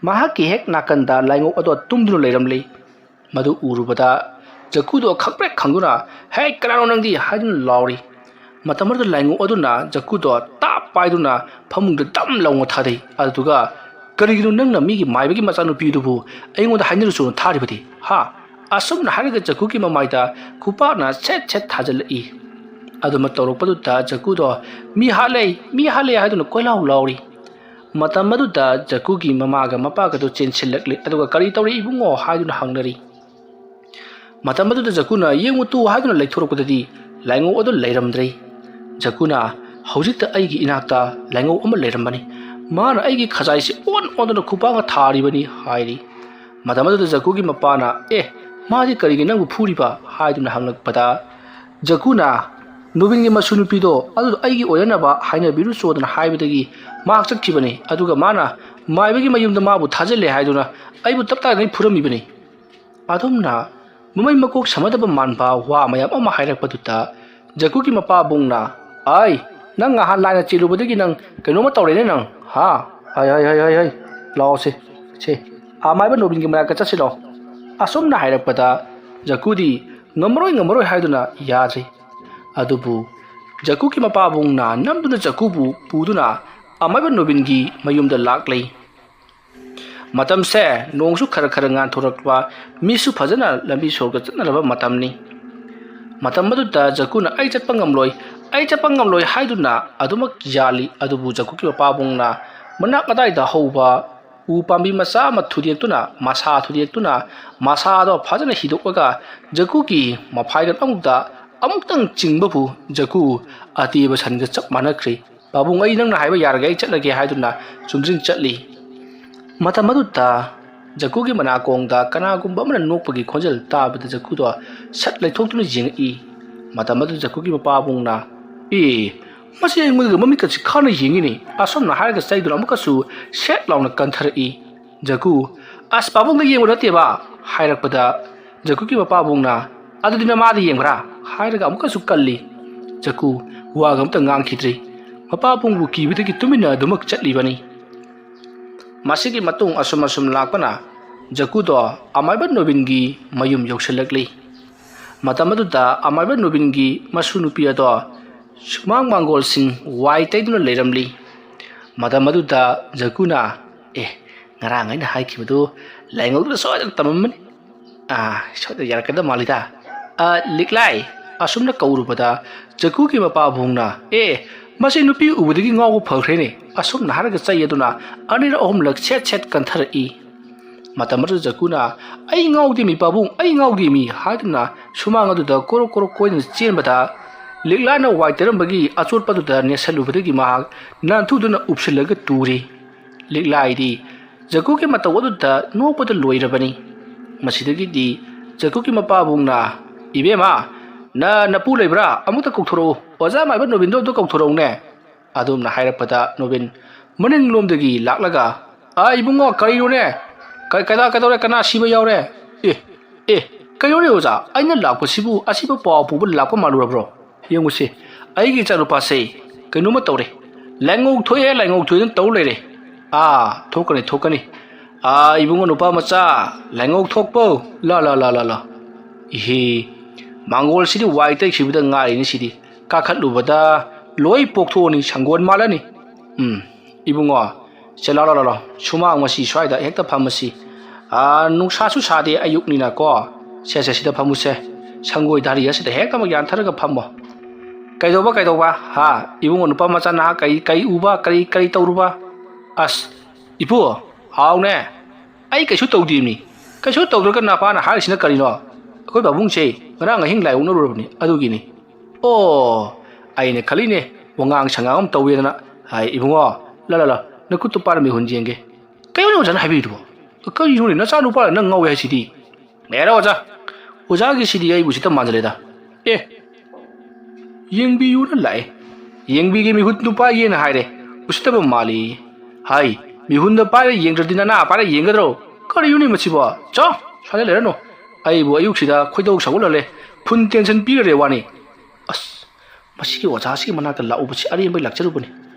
ꯃꯍꯥꯛꯀꯤ ꯍꯦꯛ ꯅꯥꯀꯟꯗ ꯂꯥꯏꯉꯧ ꯑꯗꯣ ꯇꯨꯝꯗꯨꯅ ꯂꯩꯔꯝꯂꯤ꯫ ꯃꯗꯨ ꯎꯔꯨꯕꯗ ꯖꯀꯨꯗꯣ ꯈꯪꯄ꯭ꯔꯦꯛ ꯈꯪꯗꯨꯅ, "ꯍꯦ, ꯀꯅꯥꯅꯣ ꯅꯪꯗꯤ?" ꯍꯥꯏꯗꯨꯅ ꯂꯥꯎꯔꯤ꯫ ꯃꯇꯝ ꯑꯗꯨꯗ ꯂꯥꯏꯉꯧ ꯑꯗꯨꯅ ꯖꯀꯨꯗꯣ ꯇꯥꯞ ꯄꯥꯏꯗꯨꯅ ꯐꯃꯨꯡꯗ ꯗꯝ ꯂꯥꯎꯅ ꯊꯥꯗꯩ꯫ ꯑꯗꯨꯗꯨꯒ, "ꯀꯔꯤꯒꯤꯅꯣ ꯅꯪꯅ ꯃꯤꯒꯤ ꯃꯥꯏꯕꯒꯤ ꯃꯆꯥꯅꯨꯄꯤꯗꯨꯕꯨ ꯑꯩꯉꯣꯟꯗ ꯍꯥꯏꯅꯔꯨꯆꯣꯅ ꯊꯥꯔꯤꯕꯗꯤ? ꯍꯥ?" ꯑꯁꯨꯝꯅ ꯍꯥꯏꯔꯒ ꯖꯀꯨꯒꯤ ꯃꯃꯥꯏꯗ ꯈꯨꯄꯥꯛꯅ ꯁꯦꯠ ꯁꯦꯠ ꯊꯥꯖꯤꯜꯂꯛꯏ꯫ ꯑꯗꯨꯃꯛ ꯇꯧꯔꯛꯄꯗꯨꯗ ꯖꯀꯨꯗꯣ, "ꯃꯤ ꯍꯥꯠꯂꯦ, ꯃꯤ ꯍꯥꯠꯂꯦ" ꯍꯥꯏꯗꯨꯅ ꯀꯣꯏꯂꯥꯎ ꯂꯥꯎꯔꯤ꯫ ꯃꯇꯝ ꯑꯗꯨꯗ ꯖꯀꯨꯒꯤ ꯃꯃꯥꯒ ꯃꯄꯥꯒꯗꯨ ꯆꯦꯟꯁꯤꯜꯂꯛꯂꯤ, ꯑꯗꯨꯒ, "ꯀꯔꯤ ꯇꯧꯔꯦ ꯏꯕꯨꯡꯉꯣ?" ꯍꯥꯏꯗꯨꯅ ꯍꯪꯅꯔꯤ꯫ ꯃꯇꯝ ꯑꯗꯨꯗ ꯖꯀꯨꯅ, "ꯌꯦꯡꯉꯨ ꯇꯨ" ꯍꯥꯏꯗꯨꯅ ꯂꯩꯊꯣꯔꯛꯄꯗꯗꯤ ꯂꯥꯏꯉꯧ ꯑꯗꯨ ꯂꯩꯔꯝꯗ꯭ꯔꯦ꯫ ꯖꯀꯨꯅ, "ꯍꯧꯖꯤꯛꯇ ꯑꯩꯒꯤ ꯏꯅꯥꯛꯇ ꯂꯥꯏꯉꯧ ꯑꯃ ꯂꯩꯔꯝꯕꯅꯤ꯫ ꯃꯥꯅ ꯑꯩꯒꯤ ꯈꯖꯥꯏꯁꯤ ꯑꯣꯟ ꯑꯣꯟꯗꯨꯅ ꯈꯨꯄꯥꯛꯅ ꯊꯥꯔꯤꯕꯅꯤ" ꯍꯥꯏꯔꯤ꯫ ꯃꯇꯝ ꯑꯗꯨꯗ ꯖꯀꯨꯒꯤ ꯃꯄꯥꯅ, "ꯑꯦ, ꯃꯥꯗꯤ ꯀꯔꯤꯒꯤ ꯅꯪꯕꯨ ꯐꯨꯔꯤꯕ?" ꯍꯥꯏꯗꯨꯅ ꯍꯪꯂꯛꯄꯗ, ꯖꯀꯨꯅ, "ꯅꯨꯕꯤꯟꯒꯤ ꯃꯁꯨ ꯅꯨꯄꯤꯗꯣ ꯑꯗꯨꯗꯣ ꯑꯩꯒꯤ ꯑꯣꯏꯅꯅꯕ ꯍꯥꯏꯅꯕꯤꯔꯨꯆꯣꯗꯅ ꯍꯥꯏꯕꯗꯒꯤ ꯃꯍꯥꯛ ꯆꯠꯈꯤꯕꯅꯤ, ꯑꯗꯨꯒ ꯃꯥꯅ ꯃꯥꯏꯕꯒꯤ ꯃꯌꯨꯝꯗ ꯃꯥꯕꯨ ꯊꯥꯖꯤꯜꯂꯦ ꯍꯥꯏꯗꯨꯅ ꯑꯩꯕꯨ ꯇꯞ ꯇꯥꯏꯉꯩ ꯐꯨꯔꯝꯃꯤꯕꯅꯤ"꯫ ꯑꯗꯨꯝꯅ ꯃꯃꯩ ꯃꯀꯣꯛ ꯁꯝꯅꯗꯕ ꯃꯥꯟꯕ ꯋꯥ ꯃꯌꯥꯝ ꯑꯃ ꯍꯥꯏꯔꯛꯄꯗꯨꯗ ꯖꯀꯨꯒꯤ ꯃꯄꯥꯕꯨꯡꯅ, "ꯑꯩ, ꯅꯪ ꯉꯍꯥꯟ ꯂꯥꯏꯅ ꯆꯦꯜꯂꯨꯕꯗꯒꯤ ꯅꯪ ꯀꯩꯅꯣꯝꯃ ꯇꯧꯔꯦꯅꯦ ꯅꯪ, ꯍꯥ? ꯍꯩ, ꯍꯩ, ꯍꯩ, ꯍꯩ, ꯍꯩ, ꯂꯥꯛꯑꯣꯁꯦ, ꯁꯦ, ꯑꯃꯥꯏꯕ ꯅꯣꯕꯤꯟꯒꯤ ꯃꯅꯥꯛꯇ ꯆꯠꯁꯤ ꯂꯥꯛꯑꯣ"꯫ ꯑꯁꯨꯝꯅ ꯍꯥꯏꯔꯛꯄꯗ ꯖꯀꯨꯗꯤ ꯉꯝꯃꯔꯣꯏ, ꯉꯝꯃꯔꯣꯏ ꯍꯥꯏꯗꯨꯅ ꯌꯥꯗ꯭ꯔꯤ꯫ ꯑꯗꯨꯕꯨ ꯖꯀꯨꯒꯤ ꯃꯄꯥꯕꯨꯡꯅ ꯅꯝꯗꯨꯅ ꯖꯀꯨꯕꯨ ꯄꯨꯗꯨꯅ ꯑꯃꯥꯏꯕ ꯅꯣꯕꯤꯟꯒꯤ ꯃꯌꯨꯝꯗ ꯂꯥꯛꯂꯦ꯫ ꯃꯇꯝꯁꯦ ꯅꯣꯡꯁꯨ ꯈꯔ ꯈꯔ ꯉꯥꯟꯊꯣꯔꯛꯄ, ꯃꯤꯁꯨ ꯐꯖꯅ ꯂꯝꯕꯤ ꯁꯣꯔꯣꯛꯇ ꯆꯠꯅꯔꯕ ꯃꯇꯝꯅꯤ꯫ ꯃꯇꯝ ꯑꯗꯨꯗ ꯖꯀꯨꯅ "ꯑꯩ ꯆꯠꯄ ꯉꯝꯂꯣꯏ, ꯑꯩ ꯆꯠꯄ ꯉꯝꯂꯣꯏ" ꯍꯥꯏꯗꯨꯅ ꯑꯗꯨꯃꯛ ꯌꯥꯜꯂꯤ꯫ ꯑꯗꯨꯕꯨ ꯖꯀꯨꯒꯤ ꯃꯄꯥꯕꯨꯡꯅ ꯃꯅꯥꯛ ꯑꯗꯥꯏꯗ ꯍꯧꯕ ꯎ ꯄꯥꯝꯕꯤ ꯃꯆꯥ ꯑꯃ ꯊꯨꯗꯦꯛꯇꯨꯅ, ꯃꯁꯥ ꯊꯨꯗꯦꯛꯇꯨꯅ, ꯃꯁꯥꯗꯣ ꯐꯖꯅ ꯍꯤꯗꯣꯛꯂꯒ ꯖꯀꯨꯒꯤ ꯃꯐꯥꯏꯒꯟ ꯑꯃꯨꯛꯇ ꯑꯃꯨꯛꯇꯪ ꯆꯤꯡꯕꯕꯨ ꯖꯀꯨ ꯑꯇꯦꯕ ꯁꯟꯒ ꯆꯞ ꯃꯥꯟꯅꯈ꯭ꯔꯦ꯫ "ꯄꯥꯕꯨꯡ, ꯑꯩ ꯅꯪꯅ ꯍꯥꯏꯕ ꯌꯥꯔꯒꯦ, ꯑꯩ ꯆꯠꯂꯒꯦ" ꯍꯥꯏꯗꯨꯅ ꯆꯨꯝꯗ꯭ꯔꯤꯡ ꯆꯠꯂꯤ꯫ ꯃꯇꯝ ꯑꯗꯨꯗ ꯖꯀꯨꯒꯤ ꯃꯅꯥꯀꯣꯡꯗ ꯀꯅꯥꯒꯨꯝꯕ ꯑꯃꯅ ꯅꯣꯛꯄꯒꯤ ꯈꯣꯟꯖꯦꯜ ꯇꯥꯕꯗ ꯖꯀꯨꯗꯣ ꯁꯠ ꯂꯩꯊꯣꯛꯇꯨꯅ ꯌꯦꯡꯉꯛꯏ꯫ ꯃꯇꯝ ꯑꯗꯨꯗ ꯖꯀꯨꯒꯤ ꯃꯄꯥꯕꯨꯡꯅ, "ꯑꯦ, ꯃꯁꯤ ꯑꯩꯉꯣꯟꯗꯒ ꯃꯃꯤꯠꯀꯁꯤ ꯈꯥꯅ ꯌꯦꯡꯉꯤꯅꯦ" ꯑꯁꯨꯝꯅ ꯍꯥꯏꯔꯒ ꯆꯩꯗꯨꯅ ꯑꯃꯨꯛꯀꯁꯨ ꯁꯦꯠ ꯂꯥꯎꯅ ꯀꯟꯊꯔꯛꯏ꯫ ꯖꯀꯨ, "ꯑꯁ, ꯄꯥꯕꯨꯡꯗ ꯌꯦꯡꯕ ꯅꯠꯇꯦꯕ" ꯍꯥꯏꯔꯛꯄꯗ, ꯖꯀꯨꯒꯤ ꯃꯄꯥꯕꯨꯡꯅ, "ꯑꯗꯨꯗꯤ ꯅꯃꯥꯗ ꯌꯦꯡꯕ꯭ꯔꯥ?" ꯍꯥꯏꯔꯒ ꯑꯃꯨꯛꯀꯁꯨ ꯀꯜꯂꯤ꯫ ꯖꯀꯨ ꯋꯥꯒ ꯑꯝꯇ ꯉꯥꯡꯈꯤꯗ꯭ꯔꯤ꯫ ꯃꯄꯥꯕꯨꯡꯕꯨ ꯀꯤꯕꯗꯒꯤ ꯇꯨꯃꯤꯟꯅ ꯑꯗꯨꯃꯛ ꯆꯠꯂꯤꯕꯅꯤ꯫ ꯃꯁꯤꯒꯤ ꯃꯇꯨꯡ ꯑꯁꯨꯝ ꯑꯁꯨꯝ ꯂꯥꯛꯄꯅ ꯖꯀꯨꯗꯣ ꯑꯃꯥꯏꯕ ꯅꯣꯕꯤꯟꯒꯤ ꯃꯌꯨꯝ ꯌꯧꯁꯤꯜꯂꯛꯂꯤ꯫ ꯃꯇꯝ ꯑꯗꯨꯗ ꯑꯃꯥꯏꯕ ꯅꯣꯕꯤꯟꯒꯤ ꯃꯁꯨ ꯅꯨꯄꯤ ꯑꯗꯣ ꯁꯨꯃꯥꯡ ꯃꯥꯡꯒꯣꯜꯁꯤꯡ ꯋꯥꯏ ꯇꯩꯗꯨꯅ ꯂꯩꯔꯝꯂꯤ꯫ ꯃꯇꯝ ꯑꯗꯨꯗ ꯖꯀꯨꯅ, "ꯑꯦ, ꯉꯔꯥꯡ ꯑꯩꯅ ꯍꯥꯏꯈꯤꯕꯗꯨ ꯂꯥꯏꯉꯧꯗꯨꯗ ꯁꯣꯏꯗꯅ ꯇꯝꯃꯝꯃꯅꯤ꯫ ꯑꯥ, ꯁꯣꯏꯗꯅ ꯌꯥꯔꯛꯀꯗꯕ ꯃꯥꯜꯂꯤꯗ꯫ ꯑꯥ, ꯂꯤꯛꯂꯥꯏ" ꯑꯁꯨꯝꯅ ꯀꯧꯔꯨꯕꯗ ꯖꯀꯨꯒꯤ ꯃꯄꯥꯕꯨꯡꯅ, "ꯑꯦ, ꯃꯁꯤ ꯅꯨꯄꯤ ꯎꯕꯗꯒꯤ ꯉꯥꯎꯕ ꯐꯈ꯭ꯔꯦꯅꯦ" ꯑꯁꯨꯝꯅ ꯍꯥꯏꯔꯒ ꯆꯩ ꯑꯗꯨꯅ ꯑꯅꯤꯔꯛ ꯑꯍꯨꯝꯂꯛ ꯁꯦꯠ ꯁꯦꯠ ꯀꯟꯊꯔꯛꯏ꯫ ꯃꯇꯝ ꯑꯗꯨꯗ ꯖꯀꯨꯅ, "ꯑꯩ ꯉꯥꯎꯗꯦ ꯃꯤ ꯄꯥꯕꯨꯡ, ꯑꯩ ꯉꯥꯎꯗꯦ ꯃꯤ" ꯍꯥꯏꯗꯨꯅ ꯁꯨꯃꯥꯡ ꯑꯗꯨꯗ ꯀꯣꯔꯣꯛ ꯀꯣꯔꯣꯛ ꯀꯣꯏꯗꯨꯅ ꯆꯦꯟꯕꯗ, ꯂꯤꯛꯂꯥꯅ ꯋꯥꯏ ꯇꯩꯔꯝꯕꯒꯤ ꯑꯆꯣꯠꯄ ꯑꯗꯨꯗ ꯅꯦꯠꯁꯜꯂꯨꯕꯗꯒꯤ ꯃꯍꯥꯛ ꯅꯥꯟꯊꯨꯗꯨꯅ ꯎꯞꯁꯤꯜꯂꯒ ꯇꯨꯔꯤ꯫ ꯂꯤꯛꯂꯥꯏꯗꯤ ꯖꯀꯨꯒꯤ ꯃꯇꯧ ꯑꯗꯨꯗ ꯅꯣꯛꯄꯗ ꯂꯣꯏꯔꯕꯅꯤ꯫ ꯃꯁꯤꯗꯒꯤꯗꯤ ꯖꯀꯨꯒꯤ ꯃꯄꯥꯕꯨꯡꯅ, "ꯏꯕꯦꯝꯃ, ꯅ ꯅꯄꯨ ꯂꯩꯕ꯭ꯔꯥ? ꯑꯃꯨꯛꯇ ꯀꯧꯊꯣꯔꯛꯎ꯫ ꯑꯣꯖꯥ ꯃꯥꯏꯕ ꯅꯣꯕꯤꯟꯗꯣ ꯑꯝꯇ ꯀꯧꯊꯣꯔꯛꯎꯅꯦ"꯫ ꯑꯗꯨꯝꯅ ꯍꯥꯏꯔꯛꯄꯗ ꯅꯣꯕꯤꯟ ꯃꯅꯤꯡꯂꯣꯝꯗꯒꯤ ꯂꯥꯛꯂꯒ, "ꯑꯥ, ꯏꯕꯨꯡꯉꯣ, ꯀꯔꯤꯅꯣꯅꯦ? ꯀ-, ꯀꯗꯥ-, ꯀꯩꯗꯧꯔꯦ? ꯀꯅꯥ ꯁꯤꯕ ꯌꯥꯎꯔꯦ? ꯑꯦ, ꯑꯦ, ꯀꯩꯅꯣꯅꯦ ꯑꯣꯖꯥ? ꯑꯩꯅ ꯂꯥꯛꯄꯁꯤꯕꯨ ꯑꯁꯤꯕ ꯄꯥꯎ ꯄꯨꯕ ꯂꯥꯛꯄ ꯃꯥꯜꯂꯨꯔꯕ꯭ꯔꯣ? ꯌꯦꯡꯉꯨꯁꯦ, ꯑꯩꯒꯤ ꯏꯆꯥꯅꯨꯄꯥꯁꯦ ꯀꯩꯅꯣꯝꯃ ꯇꯧꯔꯦ꯫ ꯂꯥꯏꯉꯧ ꯊꯣꯛꯑꯦ, ꯂꯥꯏꯉꯧ ꯊꯣꯛꯑꯦꯅ ꯇꯧ ꯂꯩꯔꯦ꯫ ꯑꯥ, ꯊꯣꯛꯀꯅꯤ, ꯊꯣꯛꯀꯅꯤ꯫ ꯑꯥ, ꯏꯕꯨꯡꯉꯣ ꯅꯨꯄꯥ ꯃꯆꯥ, ꯂꯥꯏꯉꯧ ꯊꯣꯛꯄꯧ? ꯂꯥ, ꯂꯥ, ꯂꯥ, ꯂꯥ, ꯂꯥ꯫ ꯏꯍꯦ, ꯃꯥꯡꯒꯣꯜꯁꯤꯗꯤ ꯋꯥꯏ ꯇꯩꯈꯤꯕꯗ ꯉꯥꯏꯔꯤꯅꯤ ꯁꯤꯗꯤ꯫ ꯀꯥꯈꯠꯂꯨꯕꯗ ꯂꯣꯏ ꯄꯣꯛꯊꯣꯛꯑꯅꯤ, ꯁꯪꯒꯣꯜ ꯃꯥꯜꯂꯅꯤ꯫ ꯎꯝ, ꯏꯕꯨꯡꯉꯣ, ꯁꯦ, ꯂꯥꯎ, ꯂꯥꯎ, ꯂꯥꯎ, ꯂꯥꯎ꯫ ꯁꯨꯃꯥꯡ ꯃꯁꯤ ꯁ꯭ꯋꯥꯏꯗ ꯍꯦꯛꯇ ꯐꯝꯃꯁꯤ꯫ ꯑꯥ, ꯅꯨꯡꯁꯥꯁꯨ ꯁꯥꯗꯦ ꯑꯌꯨꯛꯅꯤꯅꯀꯣ꯫ ꯁꯦ, ꯁꯦ, ꯁꯤꯗ ꯐꯝꯃꯨꯁꯦ꯫ ꯁꯪꯒꯣꯏ ꯙꯥꯔꯤ ꯑꯁꯤꯗ ꯍꯦꯛꯇꯃꯛ ꯌꯥꯟꯊꯔꯒ ꯐꯝꯃꯣ꯫ ꯀꯩꯗꯧꯕ, ꯀꯩꯗꯧꯕ? ꯍꯥ? ꯏꯕꯨꯡꯉꯣ ꯅꯨꯄꯥ ꯃꯆꯥ ꯅꯍꯥꯛ ꯀꯔꯤ, ꯀꯔꯤ ꯎꯕ? ꯀꯔꯤ, ꯀꯔꯤ ꯇꯧꯔꯨꯕ? ꯑꯁ, ꯏꯄꯨ, ꯍꯥꯎꯅꯦ꯫ ꯑꯩ ꯀꯩꯁꯨ ꯇꯧꯗꯦꯃꯤ꯫ ꯀꯩꯁꯨ ꯇꯧꯗ꯭ꯔꯒ ꯅꯄꯥꯅ ꯍꯥꯏꯔꯤꯁꯤꯅ ꯀꯔꯤꯅꯣ? ꯑꯩꯈꯣꯏ ꯄꯥꯕꯨꯡꯁꯦ ꯉꯔꯥꯡ ꯑꯍꯤꯡ ꯂꯥꯏ ꯑꯣꯛꯅꯔꯨꯔꯕꯅꯤ, ꯑꯗꯨꯒꯤꯅꯤ꯫ ꯑꯣ, ꯑꯩꯅ ꯈꯜꯂꯤꯅꯦ, ꯋꯥꯉꯥꯡ ꯁꯉꯥꯡ ꯑꯃ ꯇꯧꯋꯦꯗꯅ꯫ ꯍꯥꯏ, ꯏꯕꯨꯡꯉꯣ, ꯂꯥ, ꯂꯥ, ꯂꯥ, ꯅꯈꯨꯠꯇꯨ ꯄꯥꯏꯔ ꯃꯤꯍꯨꯟ ꯌꯦꯡꯒꯦ꯫ ꯀꯩꯅꯣꯅꯦ ꯑꯣꯖꯥꯅ ꯍꯥꯏꯕꯤꯔꯤꯗꯨꯕꯣ? ꯀꯔꯤꯅꯣꯅꯦ, ꯅꯆꯥꯅꯨꯄꯥꯅ ꯅꯪ ꯉꯥꯎꯋꯦ ꯍꯥꯏꯁꯤꯗꯤ? ꯑꯦꯔꯥ ꯑꯣꯖꯥ, ꯑꯣꯖꯥꯒꯤꯁꯤꯗꯤ ꯑꯩꯕꯨ ꯎꯁꯤꯠꯇ ꯃꯥꯟꯖꯜꯂꯦꯗ꯫ ꯑꯦ, ꯌꯦꯡꯕꯤꯌꯨꯅ ꯂꯥꯛꯑꯦ꯫ ꯌꯦꯡꯕꯤꯒꯦ, ꯃꯤꯍꯨꯠ ꯅꯨꯄꯥꯒꯤꯅ ꯍꯥꯏꯔꯦ꯫ ꯎꯁꯤꯠꯇꯕ ꯃꯥꯜꯂꯤ꯫ ꯍꯥꯏ, ꯃꯤꯍꯨꯟꯗ ꯄꯥꯏꯔ ꯌꯦꯡꯗ꯭ꯔꯗꯤ ꯅꯅꯥ ꯄꯥꯏꯔ ꯌꯦꯡꯒꯗ꯭ꯔꯣ? ꯀꯔꯤꯅꯣꯅꯦ ꯃꯁꯤꯕꯣ? ꯆꯣ, ꯁ꯭ꯋꯥꯏꯗ ꯂꯩꯔꯅꯨ꯫ ꯑꯩꯕꯨ ꯑꯌꯨꯛꯁꯤꯗ ꯈꯣꯏꯗꯧ ꯁꯥꯎꯒꯠꯍꯜꯂꯦ꯫ ꯐꯨꯜ ꯇꯦꯟꯁꯟ ꯄꯤꯔꯔꯦ ꯋꯥꯅꯤ꯫ ꯑꯁ, ꯃꯁꯤꯒꯤ ꯑꯣꯖꯥꯁꯤꯒꯤ ꯃꯅꯥꯛꯇ ꯂꯥꯛꯎꯕꯁꯤ ꯑꯔꯦꯝꯕꯩ ꯂꯥꯛꯆꯔꯨꯕꯅꯤ꯫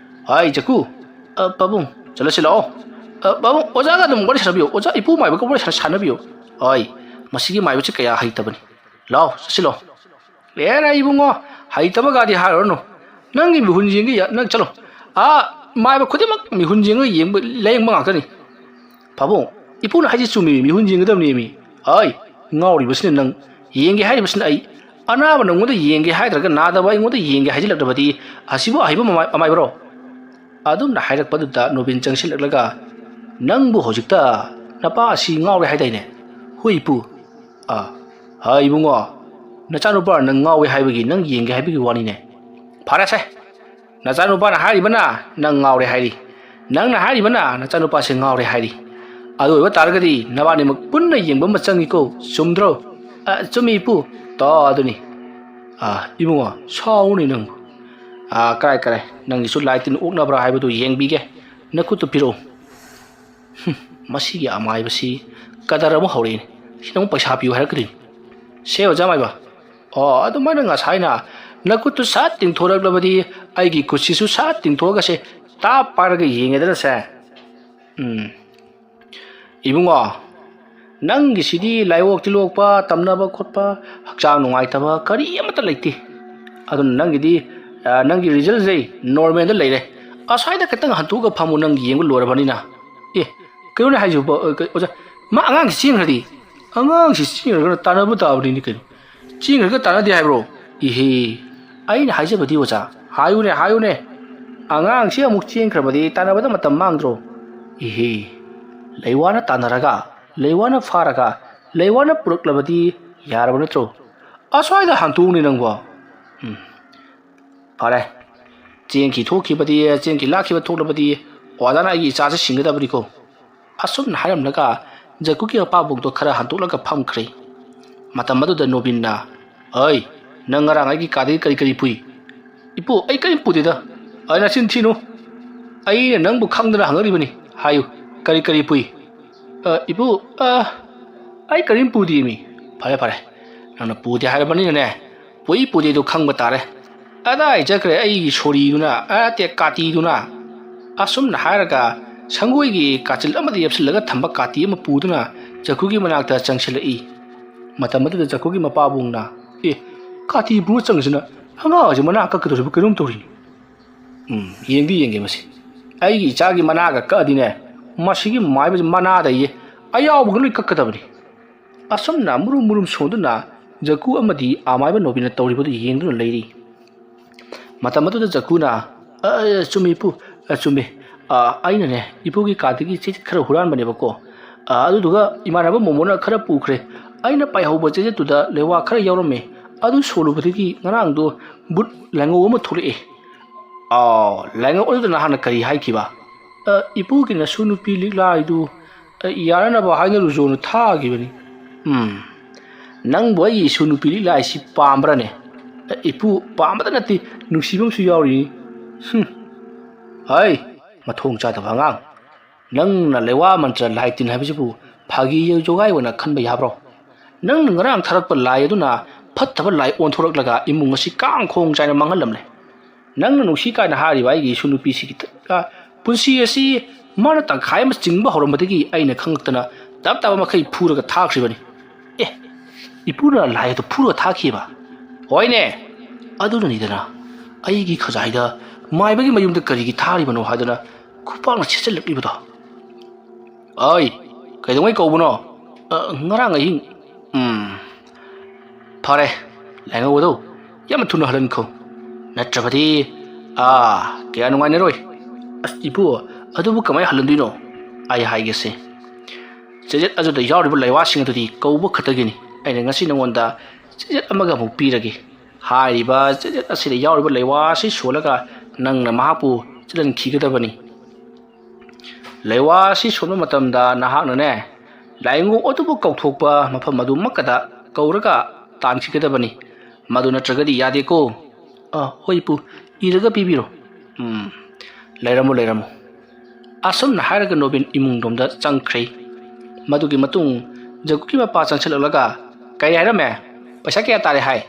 ꯍꯥꯏ, ꯖꯀꯨ꯫ ꯑ, ꯄꯥꯕꯨꯡ, ꯆꯠꯂꯁꯤ ꯂꯥꯛꯑꯣ꯫ ꯑ, ꯄꯥꯕꯨꯡ, ꯑꯣꯖꯥꯒ ꯑꯗꯨꯝ ꯋꯥꯔꯤ ꯁꯥꯟꯅꯕꯤꯌꯨ꯫ ꯑꯣꯖꯥ ꯏꯄꯨ ꯃꯥꯏꯕꯒ ꯋꯥꯔꯤ ꯁꯥꯟꯅ-, ꯁꯥꯟꯅꯕꯤꯌꯨ꯫ ꯍꯣꯏ, ꯃꯁꯤꯒꯤ ꯃꯥꯏꯕꯁꯤ ꯀꯌꯥ ꯍꯩꯇꯕꯅꯤ꯫ ꯂꯥꯛꯑꯣ, ꯆꯠꯁꯤ ꯂꯥꯛꯑꯣ꯫ ꯑꯦꯔꯥ ꯏꯕꯨꯡꯉꯣ, ꯍꯩꯇꯕꯒꯗꯤ ꯍꯥꯏꯔꯨꯔꯅꯨ꯫ ꯅꯪꯒꯤ ꯃꯤꯍꯨꯟ ꯌꯦꯡꯒꯦ ꯌꯥ-, ꯅꯪ ꯆꯠꯂꯣ꯫ ꯑꯥ, ꯃꯥꯏꯕ ꯈꯨꯗꯤꯡꯃꯛ ꯃꯤꯍꯨꯟ ꯌꯦꯡꯉꯒ ꯌꯦꯡꯕ, ꯂꯥꯌꯦꯡꯕ ꯉꯥꯛꯇꯅꯤ꯫ ꯄꯥꯕꯨꯡ, ꯏꯄꯨꯅ ꯍꯥꯏꯁꯤ ꯆꯨꯝꯃꯤ, ꯃꯤꯍꯨꯟ ꯌꯦꯡꯒꯗꯕꯅꯦꯃꯤ꯫ ꯍꯣꯏ, ꯉꯥꯎꯔꯤꯕꯁꯤꯅ ꯅꯪ꯫ ꯌꯦꯡꯒꯦ ꯍꯥꯏꯔꯤꯕꯁꯤꯅ ꯑꯩ꯫ ꯑꯅꯥꯕ ꯅꯪꯉꯣꯟꯗ ꯌꯦꯡꯒꯦ ꯍꯥꯏꯗ꯭ꯔꯒ ꯅꯥꯗꯕ ꯑꯩꯉꯣꯟꯗ ꯌꯦꯡꯒꯦ ꯍꯥꯏꯖꯤꯜꯂꯛꯂꯕꯗꯤ ꯑꯁꯤꯕꯨ ꯑꯍꯩꯕ ꯃꯃꯥꯏ-, ꯑꯃꯥꯏꯕꯔꯣ? ꯑꯗꯨꯝꯅ ꯍꯥꯏꯔꯛꯄꯗꯨꯗ ꯅꯣꯕꯤꯟ ꯆꯪꯁꯤꯜꯂꯛꯂꯒ, "ꯅꯪꯕꯨ ꯍꯧꯖꯤꯛꯇ ꯅꯄꯥ ꯑꯁꯤ ꯉꯥꯎꯔꯦ ꯍꯥꯏꯗꯥꯏꯅꯦ?" "ꯍꯣꯏ, ꯏꯄꯨ꯫" "ꯑꯥ, ꯍꯥ, ꯏꯕꯨꯡꯉꯣ, ꯅꯆꯥꯅꯨꯄꯥ ꯅꯪ ꯉꯥꯎꯋꯦ ꯍꯥꯏꯕꯒꯤ, ꯅꯪ ꯌꯦꯡꯒꯦ ꯍꯥꯏꯕꯒꯤ ꯋꯥꯅꯤꯅꯦ꯫ ꯐꯔꯦꯁꯦ, ꯅꯆꯥꯅꯨꯄꯥꯅ ꯍꯥꯏꯔꯤꯕꯅ ꯅꯪ ꯉꯥꯎꯔꯦ ꯍꯥꯏꯔꯤ, ꯅꯪꯅ ꯍꯥꯏꯔꯤꯕꯅ ꯅꯆꯥꯅꯨꯄꯥꯁꯦ ꯉꯥꯎꯔꯦ ꯍꯥꯏꯔꯤ꯫ ꯑꯗꯨ ꯑꯣꯏꯕ ꯇꯥꯔꯒꯗꯤ ꯅꯕꯥꯅꯤꯃꯛ ꯄꯨꯟꯅ ꯌꯦꯡꯕ ꯑꯃ ꯆꯪꯉꯤꯀꯣ, ꯆꯨꯝꯗ꯭ꯔꯣ?" "ꯑ, ꯆꯨꯝꯃꯤ, ꯏꯄꯨ꯫" "ꯇꯣ, ꯑꯗꯨꯅꯤ꯫ ꯑ, ꯏꯕꯨꯡꯉꯣ, ꯁꯥꯎꯅꯤ ꯅꯪꯕꯨ꯫ ꯑ, ꯀꯔꯥꯏ, ꯀꯔꯥꯏ, ꯅꯪꯒꯤꯁꯨ ꯂꯥꯏ ꯇꯤꯟ ꯑꯣꯛꯅꯕ꯭ꯔꯥ ꯍꯥꯏꯕꯗꯨ ꯌꯦꯡꯕꯤꯒꯦ꯫ ꯅꯈꯨꯠꯇꯨ ꯄꯤꯔꯛꯎ꯫" ꯍꯨꯝ, ꯃꯁꯤꯒꯤ ꯑꯃꯥꯏꯕꯁꯤ ꯀꯗꯔ ꯑꯃ ꯍꯧꯔꯛꯏꯅꯦ꯫ ꯁꯤꯅ ꯑꯃꯨꯛ ꯄꯩꯁꯥ ꯄꯤꯌꯨ ꯍꯥꯏꯔꯛꯀꯗꯣꯏꯅꯤ꯫ "ꯁꯦ, ꯑꯣꯖꯥ ꯃꯥꯏꯕ, ꯑꯣ, ꯑꯗꯨꯃꯥꯏꯅ ꯉꯁꯥꯏꯅ ꯅꯈꯨꯠꯇꯨ ꯁꯠ ꯇꯤꯡꯊꯣꯔꯛꯂꯕꯗꯤ ꯑꯩꯒꯤ ꯈꯨꯠꯁꯤꯁꯨ ꯁꯠ ꯇꯤꯡꯊꯣꯛꯑꯒ ꯁꯦ ꯇꯥꯞ ꯄꯥꯏꯔꯒ ꯌꯦꯡꯉꯦꯗꯅ ꯁꯦ꯫ ꯎꯝ, ꯏꯕꯨꯡꯉꯣ, ꯅꯪꯒꯤꯁꯤꯗꯤ ꯂꯥꯏꯑꯣꯛ ꯇꯤꯜꯂꯣꯛꯄ, ꯇꯝꯅꯕ ꯈꯣꯠꯄ, ꯍꯛꯆꯥꯡ ꯅꯨꯡꯉꯥꯏꯇꯕ ꯀꯔꯤ ꯑꯃꯠꯇ ꯂꯩꯇꯦ꯫ ꯑꯗꯨꯅ ꯅꯪꯒꯤꯗꯤ, ꯑ, ꯅꯪꯒꯤ ꯔꯤꯖꯜꯁꯦ ꯅꯣꯔꯃꯦꯜꯗ ꯂꯩꯔꯦ꯫ ꯑꯁ꯭ꯋꯥꯏꯗ ꯈꯤꯇꯪ ꯍꯟꯇꯣꯛꯑꯒ ꯐꯝꯃꯨ, ꯅꯪ ꯌꯦꯡꯕ ꯂꯣꯏꯔꯕꯅꯤꯅ꯫" "ꯑꯦ, ꯀꯩꯅꯣꯅꯦ ꯍꯥꯏꯁꯤꯕꯣ? ꯑ, ꯀ-, ꯑꯣꯖꯥ, ꯃꯥ ꯑꯉꯥꯡꯁꯤ ꯆꯦꯟꯈ꯭ꯔꯗꯤ?" "ꯑꯉꯥꯡꯁꯤ ꯆꯦꯟꯈ꯭ꯔꯒꯅ ꯇꯥꯟꯅꯕ ꯇꯥꯕꯅꯤꯅꯦ ꯀꯩꯅꯣ꯫ ꯆꯦꯟꯈ꯭ꯔꯒ ꯇꯥꯟꯅꯗꯦ ꯍꯥꯏꯕ꯭ꯔꯣ?" "ꯏꯍꯦ, ꯑꯩꯅ ꯍꯥꯏꯖꯕꯗꯤ ꯑꯣꯖꯥ꯫" "ꯍꯥꯏꯌꯨꯅꯦ, ꯍꯥꯏꯌꯨꯅꯦ꯫" ꯑꯉꯥꯡꯁꯤ ꯑꯃꯨꯛ ꯆꯦꯟꯈ꯭ꯔꯕꯗꯤ ꯇꯥꯟꯅꯕꯗ ꯃꯇꯝ ꯃꯥꯡꯗ꯭ꯔꯣ? ꯏꯍꯦ, ꯂꯩꯋꯥꯅ ꯇꯥꯟꯅꯔꯒ, ꯂꯩꯋꯥꯅ ꯐꯥꯔꯒ, ꯂꯩꯋꯥꯅ ꯄꯨꯔꯛꯂꯕꯗꯤ ꯌꯥꯔꯕ ꯅꯠꯇ꯭ꯔꯣ? ꯑꯁ꯭ꯋꯥꯏꯗ ꯍꯟꯇꯣꯛꯎꯅꯦ ꯅꯪꯕꯣ꯫ ꯎꯝ, ꯐꯔꯦ, ꯆꯦꯟꯈꯤ ꯊꯣꯛꯈꯤꯕꯗꯤ, ꯆꯦꯟꯈꯤ ꯂꯥꯛꯈꯤꯕ ꯊꯣꯛꯂꯕꯗꯤ ꯑꯣꯖꯥꯅ ꯑꯩꯒꯤ ꯏꯆꯥꯁꯦ ꯁꯤꯡꯒꯗꯕꯅꯤꯀꯣ꯫ ꯑꯁꯨꯝꯅ ꯍꯥꯏꯔꯝꯂꯒ ꯖꯀꯨꯒꯤ ꯃꯄꯥꯕꯨꯡꯗꯣ ꯈꯔ ꯍꯟꯗꯣꯛꯂꯒ ꯐꯝꯈ꯭ꯔꯦ꯫ ꯃꯇꯝ ꯑꯗꯨꯗ ꯅꯣꯕꯤꯟꯅ, "ꯑꯩ, ꯅꯪ ꯉꯔꯥꯡ ꯑꯩꯒꯤ ꯀꯥꯗꯒꯤ ꯀꯔꯤ ꯀꯔꯤ ꯄꯨꯏ?" "ꯏꯄꯨ, ꯑꯩ ꯀꯔꯤꯝ ꯄꯨꯗꯦꯗ꯫ ꯑꯩ ꯅꯆꯤꯟ ꯊꯤꯅꯨ꯫ ꯑꯩꯅ ꯅꯪꯕꯨ ꯈꯪꯗꯅ ꯍꯪꯉꯛꯂꯤꯕꯅꯤ꯫ ꯍꯥꯏꯌꯨ, ꯀꯔꯤ ꯀꯔꯤ ꯄꯨꯏ?" "ꯑ, ꯏꯄꯨ, ꯑ, ꯑꯩ ꯀꯔꯤꯝ ꯄꯨꯗꯦꯃꯤ꯫" "ꯐꯔꯦ, ꯐꯔꯦ꯫ ꯅꯪꯅ ꯄꯨꯗꯦ ꯍꯥꯏꯔꯕꯅꯤꯅꯅꯦ, ꯄꯨꯏ ꯄꯨꯗꯦꯗꯨ ꯈꯪꯕ ꯇꯥꯔꯦ꯫ ꯑꯗꯥꯏ ꯆꯠꯈ꯭ꯔꯦ ꯑꯩꯒꯤ ꯁꯣꯔꯤꯗꯨꯅ, ꯑ, ꯅꯠꯇꯦ, ꯀꯥꯇꯤꯗꯨꯅ?" ꯑꯁꯨꯝꯅ ꯍꯥꯏꯔꯒ ꯁꯪꯒꯣꯏꯒꯤ ꯀꯥꯆꯤꯜ ꯑꯃꯗ ꯌꯦꯞꯁꯤꯜꯂꯒ ꯊꯝꯕ ꯀꯥꯇꯤ ꯑꯃ ꯄꯨꯗꯨꯅ ꯖꯀꯨꯒꯤ ꯃꯅꯥꯛꯇ ꯆꯪꯁꯤꯜꯂꯛꯏ꯫ ꯃꯇꯝ ꯑꯗꯨꯗ ꯖꯀꯨꯒꯤ ꯃꯄꯥꯕꯨꯡꯅ, "ꯑꯦ, ꯀꯥꯇꯤ ꯄꯨꯔ ꯆꯪꯉꯤꯁꯤꯅ ꯑꯉꯥꯡ ꯑꯁꯤ ꯃꯅꯥ ꯀꯛꯀꯗꯧꯔꯤꯕ ꯀꯩꯅꯣꯝ ꯇꯧꯔꯤꯅꯤ꯫" "ꯎꯝ, ꯌꯦꯡꯗꯤ ꯌꯦꯡꯒꯦ ꯃꯁꯤ꯫ ꯑꯩꯒꯤ ꯏꯆꯥꯒꯤ ꯃꯅꯥꯒ ꯀꯛꯑꯗꯤꯅꯦ, ꯃꯁꯤꯒꯤ ꯃꯥꯏꯕꯁꯤ ꯃꯅꯥꯗ ꯏꯌꯦ, ꯑꯌꯥꯎꯕꯒ ꯂꯣꯏ ꯀꯛꯀꯗꯕꯅꯤ꯫" ꯑꯁꯨꯝꯅ ꯃꯨꯔꯨꯝ ꯃꯨꯔꯨꯝ ꯁꯣꯟꯗꯨꯅ ꯖꯀꯨ ꯑꯃꯗꯤ ꯑꯃꯥꯏꯕ ꯅꯣꯕꯤꯟꯅ ꯇꯧꯔꯤꯕꯗꯨ ꯌꯦꯡꯗꯨꯅ ꯂꯩꯔꯤ꯫ ꯃꯇꯝ ꯑꯗꯨꯗ ꯖꯀꯨꯅ, "ꯑ, ꯑ, ꯆꯨꯝꯃꯤ ꯏꯄꯨ, ꯑ, ꯆꯨꯝꯃꯤ꯫ ꯑ, ꯑꯩꯅꯅꯦ ꯏꯄꯨꯒꯤ ꯀꯥꯗꯒꯤ ꯆꯦ ꯈꯔ ꯍꯨꯔꯥꯟꯕꯅꯦꯕꯀꯣ꯫ ꯑ, ꯑꯗꯨꯗꯨꯒ ꯏꯃꯥꯟꯅꯕ ꯃꯣꯃꯣꯅ ꯈꯔ ꯄꯨꯈ꯭ꯔꯦ꯫ ꯑꯩꯅ ꯄꯥꯏꯍꯧꯕ ꯆꯦꯆꯦꯠꯇꯨꯗ ꯂꯩꯋꯥ ꯈꯔ ꯌꯥꯎꯔꯝꯃꯦ꯫ ꯑꯗꯨ ꯁꯣꯜꯂꯨꯕꯗꯒꯤ ꯉꯔꯥꯡꯗꯣ ꯕꯨꯠ ꯂꯥꯏꯉꯧ ꯑꯃ ꯊꯣꯛꯂꯛꯑꯦ꯫" "ꯑꯥꯎ, ꯂꯥꯏꯉꯧ ꯑꯗꯨꯗ ꯅꯍꯥꯟꯅ ꯀꯔꯤ ꯍꯥꯏꯈꯤꯕ?" "ꯑ, ꯏꯄꯨꯒꯤ ꯅꯁꯨ ꯅꯨꯄꯤ ꯂꯤꯛꯂꯥꯏꯗꯨ, ꯑ, ꯌꯥꯅꯅꯕ ꯍꯥꯏꯅꯔꯨꯖꯣꯅ ꯊꯥꯈꯤꯕꯅꯤ꯫" "ꯎꯝ, ꯅꯪꯕꯨ ꯑꯩꯒꯤ ꯏꯁꯨ ꯅꯨꯄꯤ ꯂꯤꯛꯂꯥꯏꯁꯤ ꯄꯥꯝꯕ꯭ꯔꯅꯦ?" "ꯑ, ꯏꯄꯨ, ꯄꯥꯝꯕꯗ ꯅꯠꯇꯦ, ꯅꯨꯡꯁꯤꯕ ꯑꯃꯁꯨ ꯌꯥꯎꯔꯤꯅꯤ꯫" "ꯍꯨꯝ, ꯍꯩ, ꯃꯊꯣꯡ ꯆꯥꯗꯕ ꯑꯉꯥꯡ꯫ ꯅꯪꯅ ꯂꯩꯋꯥ ꯃꯟꯇ꯭ꯔ ꯂꯥꯏ ꯇꯤꯟ ꯍꯥꯏꯕꯁꯤꯕꯨ ꯐꯥꯒꯤ ꯖꯣꯒꯥꯏ ꯑꯣꯏꯅ ꯈꯟꯕ ꯌꯥꯕ꯭ꯔꯣ? ꯅꯪꯅ ꯉꯔꯥꯡ ꯊꯥꯔꯛꯄ ꯂꯥꯏ ꯑꯗꯨꯅ ꯐꯠꯇꯕ ꯂꯥꯏ ꯑꯣꯟꯊꯣꯔꯛꯂꯒ ꯏꯃꯨꯡ ꯑꯁꯤ ꯀꯥꯡ ꯈꯣꯡ ꯆꯥꯏꯅ ꯃꯥꯡꯍꯜꯂꯝꯂꯦ꯫ ꯅꯪꯅ ꯅꯨꯡꯁꯤ ꯀꯥꯏꯅ ꯍꯥꯏꯔꯤꯕ ꯑꯩꯒꯤ ꯏꯁꯨ ꯅꯨꯄꯤꯁꯤꯒꯤ ꯊ-, ꯑ, ꯄꯨꯟꯁꯤ ꯑꯁꯤ ꯃꯥꯅ ꯇꯪꯈꯥꯏ ꯑꯃ ꯆꯤꯡꯕ ꯍꯧꯔꯝꯕꯗꯒꯤ ꯑꯩꯅ ꯈꯪꯉꯛꯇꯅ ꯇꯞ ꯇꯥꯕ ꯃꯈꯩ ꯐꯨꯔꯒ ꯊꯥꯈ꯭ꯔꯤꯕꯅꯤ꯫" "ꯑꯦ, ꯏꯄꯨꯅ ꯂꯥꯏ ꯑꯗꯨ ꯐꯨꯔꯒ ꯊꯥꯈꯤꯕ?" "ꯍꯣꯏꯅꯦ, ꯑꯗꯨꯅꯅꯤꯗꯅ ꯑꯩꯒꯤ ꯈꯖꯥꯏꯗ ꯃꯥꯏꯕꯒꯤ ꯃꯌꯨꯝꯗ ꯀꯔꯤꯒꯤ ꯊꯥꯔꯤꯕꯅꯣ ꯍꯥꯏꯗꯅ ꯈꯨꯄꯥꯛꯅ ꯁꯦꯠꯆꯜꯂꯛꯂꯤꯕꯗꯣ꯫" "ꯑꯩ, ꯀꯩꯗꯧꯉꯩ ꯀꯧꯕꯅꯣ?" "ꯑ, ꯉꯔꯥꯡ ꯑꯍꯤꯡ꯫" "ꯎꯝ, ꯐꯔꯦ, ꯂꯥꯏꯉꯧ ꯑꯗꯨ ꯌꯥꯝꯅ ꯊꯨꯅ ꯍꯜꯍꯟꯈꯣ, ꯅꯠꯇ꯭ꯔꯕꯗꯤ ꯑꯥ, ꯀꯌꯥ ꯅꯨꯡꯉꯥꯏꯅꯔꯣꯏ꯫ ꯑꯁ ꯏꯄꯨ, ꯑꯗꯨꯕꯨ ꯀꯃꯥꯏꯅ ꯍꯜꯍꯟꯗꯣꯏꯅꯣ? ꯑꯩ ꯍꯥꯏꯒꯦꯁꯦ, ꯆꯦꯖꯦꯠ ꯑꯗꯨꯗ ꯌꯥꯎꯔꯤꯕ ꯂꯩꯋꯥꯁꯤꯡ ꯑꯗꯨꯗꯤ ꯀꯧꯕ ꯈꯛꯇꯒꯤꯅꯤ ꯑꯩꯅ ꯉꯁꯤ ꯅꯉꯣꯟꯗ ꯆꯦꯖꯦꯠ ꯑꯃꯒ ꯑꯃꯨꯛ ꯄꯤꯔꯒꯦ꯫ ꯍꯥꯏꯔꯤꯕ ꯆꯦꯖꯦꯠ ꯑꯁꯤꯗ ꯌꯥꯎꯔꯤꯕ ꯂꯩꯋꯥ ꯑꯁꯤ ꯁꯣꯜꯂꯒ ꯅꯪꯅ ꯃꯍꯥꯛꯄꯨ ꯆꯦꯜꯍꯟꯈꯤꯒꯗꯕꯅꯤ꯫ ꯂꯩꯋꯥ ꯑꯁꯤ ꯁꯣꯟꯕ ꯃꯇꯝꯗ ꯅꯍꯥꯛꯅꯅꯦ, ꯂꯥꯏꯑꯣꯡ ꯑꯗꯨꯕꯨ ꯀꯧꯊꯣꯛꯄ ꯃꯐꯝ ꯑꯗꯨꯃꯛꯀꯗ ꯀꯧꯔꯒ ꯇꯥꯟꯈꯤꯒꯗꯕꯅꯤ꯫ ꯃꯗꯨ ꯅꯠꯇ꯭ꯔꯒꯗꯤ ꯌꯥꯗꯦꯀꯣ꯫ ꯑ, ꯍꯣꯏ ꯏꯄꯨ, ꯏꯔꯒ ꯄꯤꯕꯤꯔꯣ꯫ ꯎꯝ, ꯂꯩꯔꯝꯃꯣ, ꯂꯩꯔꯝꯃꯣ꯫ ꯑꯁꯨꯝꯅ ꯍꯥꯏꯔꯒ ꯅꯣꯕꯤꯟ ꯏꯃꯨꯡꯂꯣꯝꯗ ꯆꯪꯈ꯭ꯔꯦ꯫ ꯃꯗꯨꯒꯤ ꯃꯇꯨꯡ ꯖꯒꯨꯒꯤ ꯃꯄꯥ ꯆꯪꯁꯤꯜꯂꯛꯂꯒ, "ꯀꯔꯤ ꯍꯥꯏꯔꯝꯃꯦ? ꯄꯩꯁꯥ ꯀꯌꯥ ꯇꯥꯔꯦ ꯍꯥꯏ?"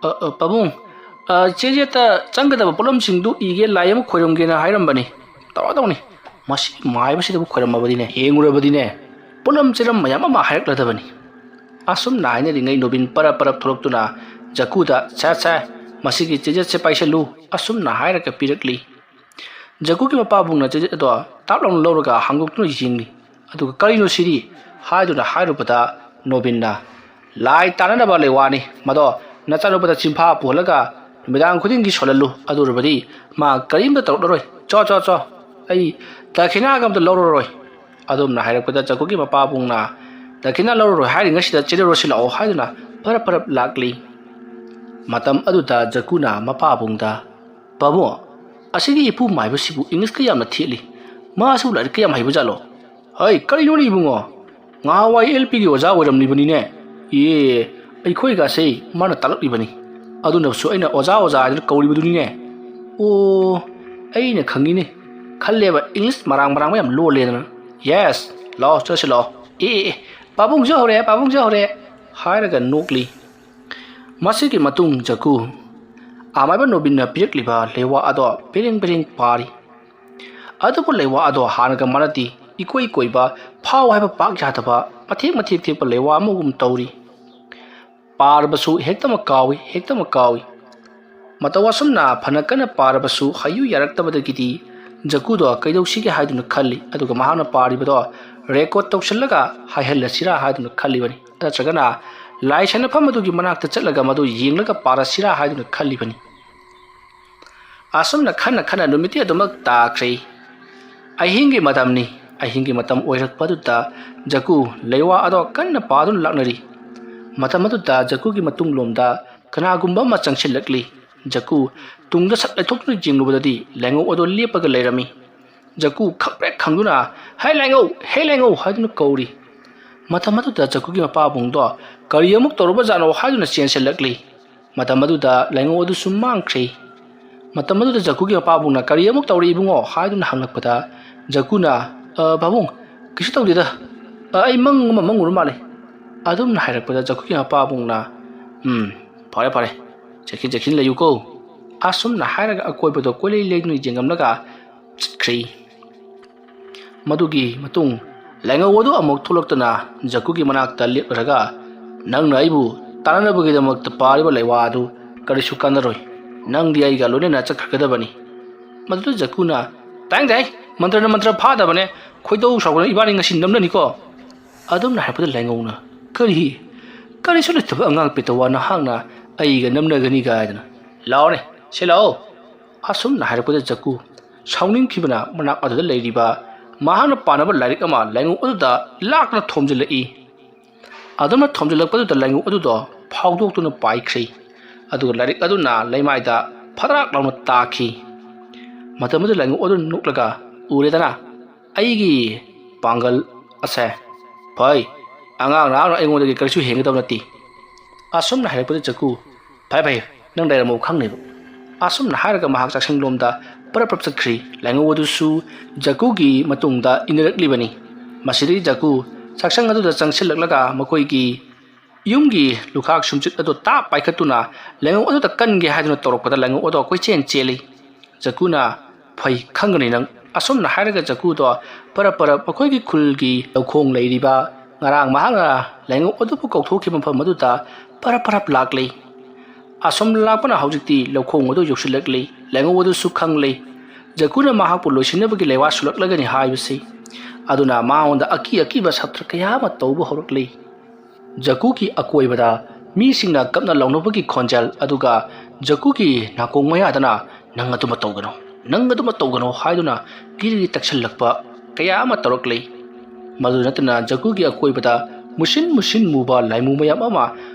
"ꯑ, ꯑ, ꯄꯥꯕꯨꯡ, ꯑ, ꯆꯦ ꯖꯦꯠꯇ ꯆꯪꯒꯗꯕ ꯄꯣꯠꯂꯝꯁꯤꯡꯗꯨ ꯏꯒꯦ, ꯂꯥꯏ ꯑꯃ ꯈꯣꯏꯔꯝꯒꯦꯅ ꯍꯥꯏꯔꯝꯕꯅꯤ꯫ ꯇꯧꯔꯗꯧꯅꯤ꯫ ꯃꯁꯤꯒꯤ ꯃꯥꯏꯕꯁꯤꯗꯕꯨ ꯈꯣꯏꯔꯝꯃꯕꯗꯤꯅꯦ, ꯌꯦꯡꯉꯨꯔꯕꯗꯤꯅꯦ, ꯄꯣꯠꯂꯝ ꯆꯦꯔꯝ ꯃꯌꯥꯝ ꯑꯃ ꯍꯥꯏꯔꯛꯂꯗꯕꯅꯤ"꯫ ꯑꯁꯨꯝꯅ ꯍꯥꯏꯅꯔꯤꯉꯩ ꯅꯣꯕꯤꯟ ꯄꯔꯞ ꯄꯔꯞ ꯊꯣꯛꯂꯛꯇꯨꯅ ꯖꯀꯨꯗ, "ꯁꯦ, ꯁꯦ, ꯃꯁꯤꯒꯤ ꯆꯦ ꯖꯦꯠꯁꯦ ꯄꯥꯏꯁꯜꯂꯨ" ꯑꯁꯨꯝꯅ ꯍꯥꯏꯔꯒ ꯄꯤꯔꯛꯂꯤ꯫ ꯖꯀꯨꯒꯤ ꯃꯄꯥꯕꯨꯡꯅ ꯆꯦ ꯖꯦꯠ ꯑꯗꯣ ꯇꯥꯞ ꯂꯥꯎꯅ ꯂꯧꯔꯒ ꯍꯥꯡꯗꯣꯛꯇꯨꯅ ꯌꯦꯡꯂꯤ꯫ ꯑꯗꯨꯒ "ꯀꯔꯤꯅꯣ ꯁꯤꯗꯤ?" ꯍꯥꯏꯗꯨꯅ ꯍꯥꯏꯔꯨꯕꯗ ꯅꯣꯕꯤꯟꯅ, "ꯂꯥꯏ ꯇꯥꯟꯅꯅꯕ ꯂꯩꯋꯥꯅꯤ꯫ ꯃꯗꯣ ꯅꯆꯥꯅꯨꯄꯥꯗ ꯆꯤꯟꯐꯥ ꯄꯨꯍꯜꯂꯒ ꯅꯨꯃꯤꯗꯥꯡ ꯈꯨꯗꯤꯡꯒꯤ ꯁꯣꯜꯍꯜꯂꯨ꯫ ꯑꯗꯨ ꯑꯣꯏꯔꯕꯗꯤ ꯃꯥ ꯀꯔꯤꯝꯇ ꯇꯧꯔꯛꯂꯔꯣꯏ꯫ ꯆꯣ, ꯆꯣ, ꯆꯣ꯫ ꯑꯩ ꯗꯈꯤꯅꯥꯒ ꯑꯝꯇ ꯂꯧꯔꯔꯣꯏ"꯫ ꯑꯗꯨꯝꯅ ꯍꯥꯏꯔꯛꯄꯗ ꯖꯀꯨꯒꯤ ꯃꯄꯥꯕꯨꯡꯅ, "ꯗꯈꯤꯅꯥ ꯂꯧꯔꯔꯣꯏ ꯍꯥꯏꯔꯤꯉꯩꯁꯤꯗ ꯆꯦꯜꯂꯨꯔꯁꯤ ꯂꯥꯛꯑꯣ" ꯍꯥꯏꯗꯨꯅ ꯐꯔꯞ ꯐꯔꯞ ꯂꯥꯛꯂꯤ꯫ ꯃꯇꯝ ꯑꯗꯨꯗ ꯖꯀꯨꯅ ꯃꯄꯥꯕꯨꯡꯗ, "ꯄꯥꯕꯨꯡ, ꯑꯁꯤꯒꯤ ꯏꯄꯨ ꯃꯥꯏꯕꯁꯤꯕꯨ ꯏꯪꯂꯤꯁꯀ ꯌꯥꯝꯅ ꯊꯦꯠꯂꯤ꯫ ꯃꯥꯁꯤꯕꯨ ꯂꯥꯏꯔꯤꯛꯀ ꯌꯥꯝ ꯍꯩꯕ ꯖꯥꯠꯂꯣ?" "ꯍꯩ, ꯀꯔꯤꯅꯣꯅꯦ ꯏꯕꯨꯡꯉꯣ? ꯉꯍꯥꯟꯋꯥꯏ ꯑꯦꯜ ꯄꯤꯒꯤ ꯑꯣꯖꯥ ꯑꯣꯏꯔꯝꯂꯤꯕꯅꯤꯅꯦ꯫ ꯑꯦ, ꯑꯩꯈꯣꯏꯒꯁꯦ ꯃꯥꯅ ꯇꯥꯛꯂꯛꯂꯤꯕꯅꯤ꯫ ꯑꯗꯨꯅꯁꯨ ꯑꯩꯅ ꯑꯣꯖꯥ, ꯑꯣꯖꯥ ꯍꯥꯏꯗꯨꯅ ꯀꯧꯔꯤꯕꯗꯨꯅꯤꯅꯦ꯫ ꯑꯣ, ꯑꯩꯅ ꯈꯪꯉꯤꯅꯦ꯫ ꯈꯜꯂꯦꯕ, ꯏꯪꯂꯤꯁ ꯃꯔꯥꯡ ꯃꯔꯥꯡꯕ ꯌꯥꯝ ꯂꯣꯜꯂꯦꯗꯅ꯫ ꯌꯦꯁ, ꯂꯥꯛꯑꯣ, ꯆꯠꯁꯤ ꯂꯥꯛꯑꯣ꯫ ꯑꯦ, ꯑꯦ, ꯑꯦ, ꯄꯥꯕꯨꯡꯁꯨ ꯍꯧꯔꯦ, ꯄꯥꯕꯨꯡꯁꯨ ꯍꯧꯔꯦ" ꯍꯥꯏꯔꯒ ꯅꯣꯛꯂꯤ꯫ ꯃꯁꯤꯒꯤ ꯃꯇꯨꯡ ꯖꯀꯨ ꯑꯃꯥꯏꯕ ꯅꯣꯕꯤꯟꯅ ꯄꯤꯔꯛꯂꯤꯕ ꯂꯩꯋꯥ ꯑꯗꯣ ꯄꯦꯔꯦꯡ ꯄꯦꯔꯦꯡ ꯄꯥꯔꯤ꯫ ꯑꯗꯨꯕꯨ ꯂꯩꯋꯥ ꯑꯗꯣ ꯍꯥꯟꯅꯒ ꯃꯥꯟꯅꯗꯦ꯫ ꯏꯀꯣꯏ ꯀꯣꯏꯕ, ꯐꯥꯎ ꯍꯥꯏꯕ ꯄꯥꯛ ꯌꯥꯗꯕ, ꯃꯊꯦꯛ ꯃꯊꯦꯛ ꯊꯦꯛꯄ ꯂꯩꯋꯥ ꯑꯃꯒꯨꯝ ꯇꯧꯔꯤ꯫ ꯄꯥꯔꯕꯁꯨ ꯍꯦꯛꯇꯃꯛ ꯀꯥꯎꯏ, ꯍꯦꯛꯇꯃꯛ ꯀꯥꯎꯏ꯫ ꯃꯇꯧ ꯑꯁꯨꯝꯅ ꯐꯅ ꯀꯟꯅ ꯄꯥꯔꯕꯁꯨ ꯍꯩꯌꯨ ꯌꯥꯔꯛꯇꯕꯗꯒꯤꯗꯤ ꯖꯀꯨꯗꯣ ꯀꯩꯗꯧꯁꯤꯒꯦ ꯍꯥꯏꯗꯨꯅ ꯈꯜꯂꯤ꯫ ꯑꯗꯨꯒ ꯃꯍꯥꯛꯅ ꯄꯥꯔꯤꯕꯗꯣ ꯔꯦꯀꯣꯔꯗ ꯇꯧꯁꯤꯜꯂꯒ ꯍꯥꯏꯍꯜꯂꯁꯤꯔꯥ ꯍꯥꯏꯗꯨꯅ ꯈꯜꯂꯤꯕꯅꯤ꯫ ꯅꯠꯇ꯭ꯔꯒꯅ ꯂꯥꯏ ꯁꯥꯟꯅꯐꯝ ꯑꯗꯨꯒꯤ ꯃꯅꯥꯛꯇ ꯆꯠꯂꯒ ꯃꯗꯨ ꯌꯦꯡꯂꯒ ꯄꯥꯔꯁꯤꯔꯥ ꯍꯥꯏꯗꯨꯅ ꯈꯜꯂꯤꯕꯅꯤ꯫ ꯑꯁꯨꯝꯅ ꯈꯟꯅ ꯈꯟꯅ ꯅꯨꯃꯤꯠꯇꯤ ꯑꯗꯨꯃꯛ ꯇꯥꯈ꯭ꯔꯦ꯫ ꯑꯍꯤꯡꯒꯤ ꯃꯇꯝꯅꯤ꯫ ꯑꯍꯤꯡꯒꯤ ꯃꯇꯝ ꯑꯣꯏꯔꯛꯄ ꯑꯗꯨꯗ ꯖꯀꯨ ꯂꯩꯋꯥ ꯑꯗꯣ ꯀꯟꯅ ꯄꯥꯗꯨꯅ ꯂꯥꯛꯅꯔꯤ꯫ ꯃꯇꯝ ꯑꯗꯨꯗ ꯖꯀꯨꯒꯤ ꯃꯇꯨꯡꯂꯣꯝꯗ ꯀꯅꯥꯒꯨꯝꯕ ꯑꯃ ꯆꯪꯁꯤꯜꯂꯛꯂꯤ꯫ ꯖꯀꯨ ꯇꯨꯡꯗ ꯁꯠ ꯂꯩꯊꯣꯛꯇꯨꯅ ꯌꯦꯡꯂꯨꯕꯗꯗꯤ ꯂꯥꯏꯉꯧ ꯑꯗꯣ ꯂꯦꯞꯄꯒ ꯂꯩꯔꯝꯃꯤ꯫ ꯖꯀꯨ ꯈꯪꯄ꯭ꯔꯦꯛ ꯈꯪꯗꯨꯅ, "ꯍꯦ ꯂꯥꯏꯉꯧ! ꯍꯦ ꯂꯥꯏꯉꯧ!" ꯍꯥꯏꯗꯨꯅ ꯀꯧꯔꯤ꯫ ꯃꯇꯝ ꯑꯗꯨꯗ ꯖꯀꯨꯒꯤ ꯃꯄꯥꯕꯨꯡꯗꯣ ꯀꯔꯤ ꯑꯃꯨꯛ ꯇꯧꯔꯕꯖꯥꯠꯅꯣ ꯍꯥꯏꯗꯨꯅ ꯆꯦꯟꯁꯤꯜꯂꯛꯂꯤ꯫ ꯃꯇꯝ ꯑꯗꯨꯗ ꯂꯥꯏꯉꯧ ꯑꯗꯨꯁꯨ ꯃꯥꯡꯈ꯭ꯔꯦ꯫ ꯃꯇꯝ ꯑꯗꯨꯗ ꯖꯀꯨꯒꯤ ꯃꯄꯥꯕꯨꯡꯅ, "ꯀꯔꯤ ꯑꯃꯨꯛ ꯇꯧꯔꯛꯏ ꯏꯕꯨꯡꯉꯣ?" ꯍꯥꯏꯗꯨꯅ ꯍꯪꯂꯛꯄꯗ ꯖꯀꯨꯅ, "ꯑ, ꯄꯥꯕꯨꯡ, ꯀꯩꯁꯨ ꯇꯧꯗꯦꯗ꯫ ꯑ, ꯑꯩ ꯃꯪ ꯑꯃ ꯃꯪꯉꯨꯔ ꯃꯥꯜꯂꯦ"꯫ ꯑꯗꯨꯝꯅ ꯍꯥꯏꯔꯛꯄꯗ ꯖꯀꯨꯒꯤ ꯃꯄꯥꯕꯨꯡꯅ, "ꯎꯝ, ꯐꯔꯦ ꯐꯔꯦ, ꯆꯦꯛꯁꯤꯟ ꯆꯦꯛꯁꯤꯟ ꯂꯩꯌꯨꯀꯣ"꯫ ꯑꯁꯨꯝꯅ ꯍꯥꯏꯔꯒ ꯑꯀꯣꯏꯕꯗꯣ ꯀꯣꯏꯂꯩ ꯂꯩꯗꯨꯅ ꯌꯦꯡꯂꯝꯂꯒ ꯆꯠꯈ꯭ꯔꯦ꯫ ꯃꯗꯨꯒꯤ ꯃꯇꯨꯡ ꯂꯥꯏꯉꯧ ꯑꯗꯨ ꯑꯃꯨꯛ ꯊꯣꯛꯂꯛꯇꯨꯅ ꯖꯀꯨꯒꯤ ꯃꯅꯥꯛꯇ ꯂꯦꯞꯂꯔꯒ, "ꯅꯪꯅ ꯑꯩꯕꯨ ꯇꯥꯟꯅꯅꯕꯒꯤꯗꯃꯛꯇ ꯄꯥꯔꯤꯕ ꯂꯩꯋꯥ ꯑꯗꯨ ꯀꯔꯤꯁꯨ ꯀꯥꯟꯅꯔꯣꯏ꯫ ꯅꯪꯗꯤ ꯑꯩꯒ ꯂꯣꯏꯅꯅ ꯆꯠꯈ꯭ꯔꯒꯗꯕꯅꯤ"꯫ ꯃꯗꯨꯗ ꯖꯀꯨꯅ, "ꯇꯥꯏꯡ ꯇꯥꯏ, ꯃꯟꯇ꯭ꯔꯅ ꯃꯟꯇ꯭ꯔ ꯐꯥꯗꯕꯅꯦ, ꯈꯣꯏꯗꯧ ꯁꯥꯎꯒꯠꯂ ꯏꯕꯥꯅꯤ ꯉꯁꯤ ꯅꯝꯅꯅꯤꯀꯣ"꯫ ꯑꯗꯨꯝꯅ ꯍꯥꯏꯔꯛꯄꯗ ꯂꯥꯏꯉꯧꯅ, "ꯀꯔꯤ? ꯀꯔꯤꯁꯨ ꯂꯩꯇꯕ ꯑꯉꯥꯡ ꯄꯦꯇꯋꯥ ꯅꯍꯥꯛꯅ ꯑꯩꯒ ꯅꯝꯅꯒꯅꯤ ꯀꯥꯏꯗꯅ? ꯂꯥꯛꯑꯣꯅꯦ, ꯁꯤ ꯂꯥꯛꯑꯣ"꯫ ꯑꯁꯨꯝꯅ ꯍꯥꯏꯔꯛꯄꯗ ꯖꯀꯨ ꯁꯥꯎꯅꯤꯡꯈꯤꯕꯅ ꯃꯅꯥꯛ ꯑꯗꯨꯗ ꯂꯩꯔꯤꯕ ꯃꯍꯥꯛꯅ ꯄꯥꯅꯕ ꯂꯥꯏꯔꯤꯛ ꯑꯃ ꯂꯥꯏꯉꯧ ꯑꯗꯨꯗ ꯂꯥꯛꯇꯨꯅ ꯊꯣꯝꯖꯤꯜꯂꯛꯏ꯫ ꯑꯗꯨꯝꯅ ꯊꯣꯝꯖꯤꯜꯂꯛꯄꯗꯨꯗ ꯂꯥꯏꯉꯧ ꯑꯗꯨꯗꯣ ꯐꯥꯎꯗꯣꯛꯇꯨꯅ ꯄꯥꯏꯈ꯭ꯔꯦ꯫ ꯑꯗꯨꯒ ꯂꯥꯏꯔꯤꯛ ꯑꯗꯨꯅ ꯂꯩꯃꯥꯏꯗ ꯐꯗ꯭ꯔꯥꯛ ꯂꯥꯎꯅ ꯇꯥꯈꯤ꯫ ꯃꯇꯝ ꯑꯗꯨꯗ ꯂꯥꯏꯉꯧ ꯑꯗꯨꯅ ꯅꯣꯛꯂꯒ, "ꯎꯔꯦꯗꯅ, ꯑꯩꯒꯤ ꯄꯥꯡꯒꯜ ꯑꯁꯦ꯫ ꯐꯩ, ꯑꯉꯥꯡ ꯅꯍꯥꯛꯅ ꯑꯩꯉꯣꯟꯗꯒꯤ ꯀꯔꯤꯁꯨ ꯍꯦꯟꯒꯗꯕ ꯅꯠꯇꯦ"꯫ ꯑꯁꯨꯝꯅ ꯍꯥꯏꯔꯛꯄꯗ ꯖꯀꯨ, "ꯐꯩ ꯐꯩ, ꯅꯪ ꯂꯩꯔꯝꯃꯣ ꯈꯪꯅꯦꯕ"꯫ ꯑꯁꯨꯝꯅ ꯍꯥꯏꯔꯒ ꯃꯍꯥꯛ ꯆꯥꯛꯁꯪꯂꯣꯝꯗ ꯄꯔꯞ ꯄꯔꯞ ꯆꯠꯈ꯭ꯔꯤ꯫ ꯂꯥꯏꯉꯧ ꯑꯗꯨꯁꯨ ꯖꯀꯨꯒꯤ ꯃꯇꯨꯡꯗ ꯏꯟꯅꯔꯛꯂꯤꯕꯅꯤ꯫ ꯃꯁꯤꯗꯒꯤ ꯖꯀꯨ ꯆꯥꯛꯁꯪ ꯑꯗꯨꯗ ꯆꯪꯁꯤꯜꯂꯛꯂꯒ ꯃꯈꯣꯏꯒꯤ ꯌꯨꯝꯒꯤ ꯂꯨꯈꯥꯛ ꯁꯨꯝꯆꯤꯠ ꯑꯗꯨ ꯇꯥꯞ ꯄꯥꯏꯈꯠꯇꯨꯅ ꯂꯥꯏꯉꯧ ꯑꯗꯨꯗ ꯀꯟꯒꯦ ꯍꯥꯏꯗꯨꯅ ꯇꯧꯔꯛꯄꯗ ꯂꯥꯏꯉꯧ ꯑꯗꯣ ꯀꯣꯏꯆꯦꯟ ꯆꯦꯜꯂꯤ꯫ ꯖꯀꯨꯅ, "ꯐꯩ, ꯈꯪꯒꯅꯤ ꯅꯪ"꯫ ꯑꯁꯨꯝꯅ ꯍꯥꯏꯔꯒ ꯖꯀꯨꯗꯣ ꯄꯔꯞ ꯄꯔꯞ ꯃꯈꯣꯏꯒꯤ ꯈꯨꯜꯒꯤ ꯂꯧꯈꯣꯡ ꯂꯩꯔꯤꯕ ꯉꯔꯥꯡ ꯃꯍꯥꯛꯅ ꯂꯥꯏꯉꯧ ꯑꯗꯨꯕꯨ ꯀꯧꯊꯣꯛꯈꯤꯕ ꯃꯐꯝ ꯑꯗꯨꯗ ꯄꯔꯞ ꯄꯔꯞ ꯂꯥꯛꯂꯤ꯫ ꯑꯁꯨꯝ ꯂꯥꯛꯄꯅ ꯍꯧꯖꯤꯛꯇꯤ ꯂꯧꯈꯣꯡ ꯑꯗꯨ ꯌꯧꯁꯤꯜꯂꯛꯂꯤ꯫ ꯂꯥꯏꯉꯧ ꯑꯗꯨꯁꯨ ꯈꯪꯂꯤ ꯖꯀꯨꯅ ꯃꯍꯥꯛꯄꯨ ꯂꯣꯏꯁꯤꯟꯅꯕꯒꯤ ꯂꯩꯋꯥ ꯁꯨꯂꯛꯂꯒꯅꯤ ꯍꯥꯏꯕꯁꯤ꯫ ꯑꯗꯨꯅ ꯃꯉꯣꯟꯗ ꯑꯀꯤ ꯑꯀꯤꯕ ꯁꯥꯇ꯭ꯔ ꯀꯌꯥ ꯑꯃ ꯇꯧꯕ ꯍꯧꯔꯛꯂꯤ꯫ ꯖꯀꯨꯒꯤ ꯑꯀꯣꯏꯕꯗ ꯃꯤꯁꯤꯡꯅ ꯀꯞꯅ ꯂꯥꯎꯅꯕꯒꯤ ꯈꯣꯟꯖꯦꯜ, ꯑꯗꯨꯒ ꯖꯀꯨꯒꯤ ꯅꯥꯀꯣꯡ ꯃꯌꯥꯗꯅ "ꯅꯪ ꯑꯗꯨꯃ ꯇꯧꯒꯅꯨ, ꯅꯪ ꯑꯗꯨꯃ ꯇꯧꯒꯅꯨ" ꯍꯥꯏꯗꯨꯅ ꯀꯤꯔꯤ ꯇꯛꯁꯜꯂꯛꯄ ꯀꯌꯥ ꯑꯃ ꯇꯧꯔꯛꯂꯤ꯫ ꯃꯗꯨ ꯅꯠꯇꯅ ꯖꯒꯨꯒꯤ ꯑꯀꯣꯏꯕꯗ ꯃꯨꯁꯤꯟ ꯃꯨꯁꯤꯟ ꯃꯨꯕ ꯂꯥꯏꯃꯨ ꯃꯌꯥꯝ ꯑꯃ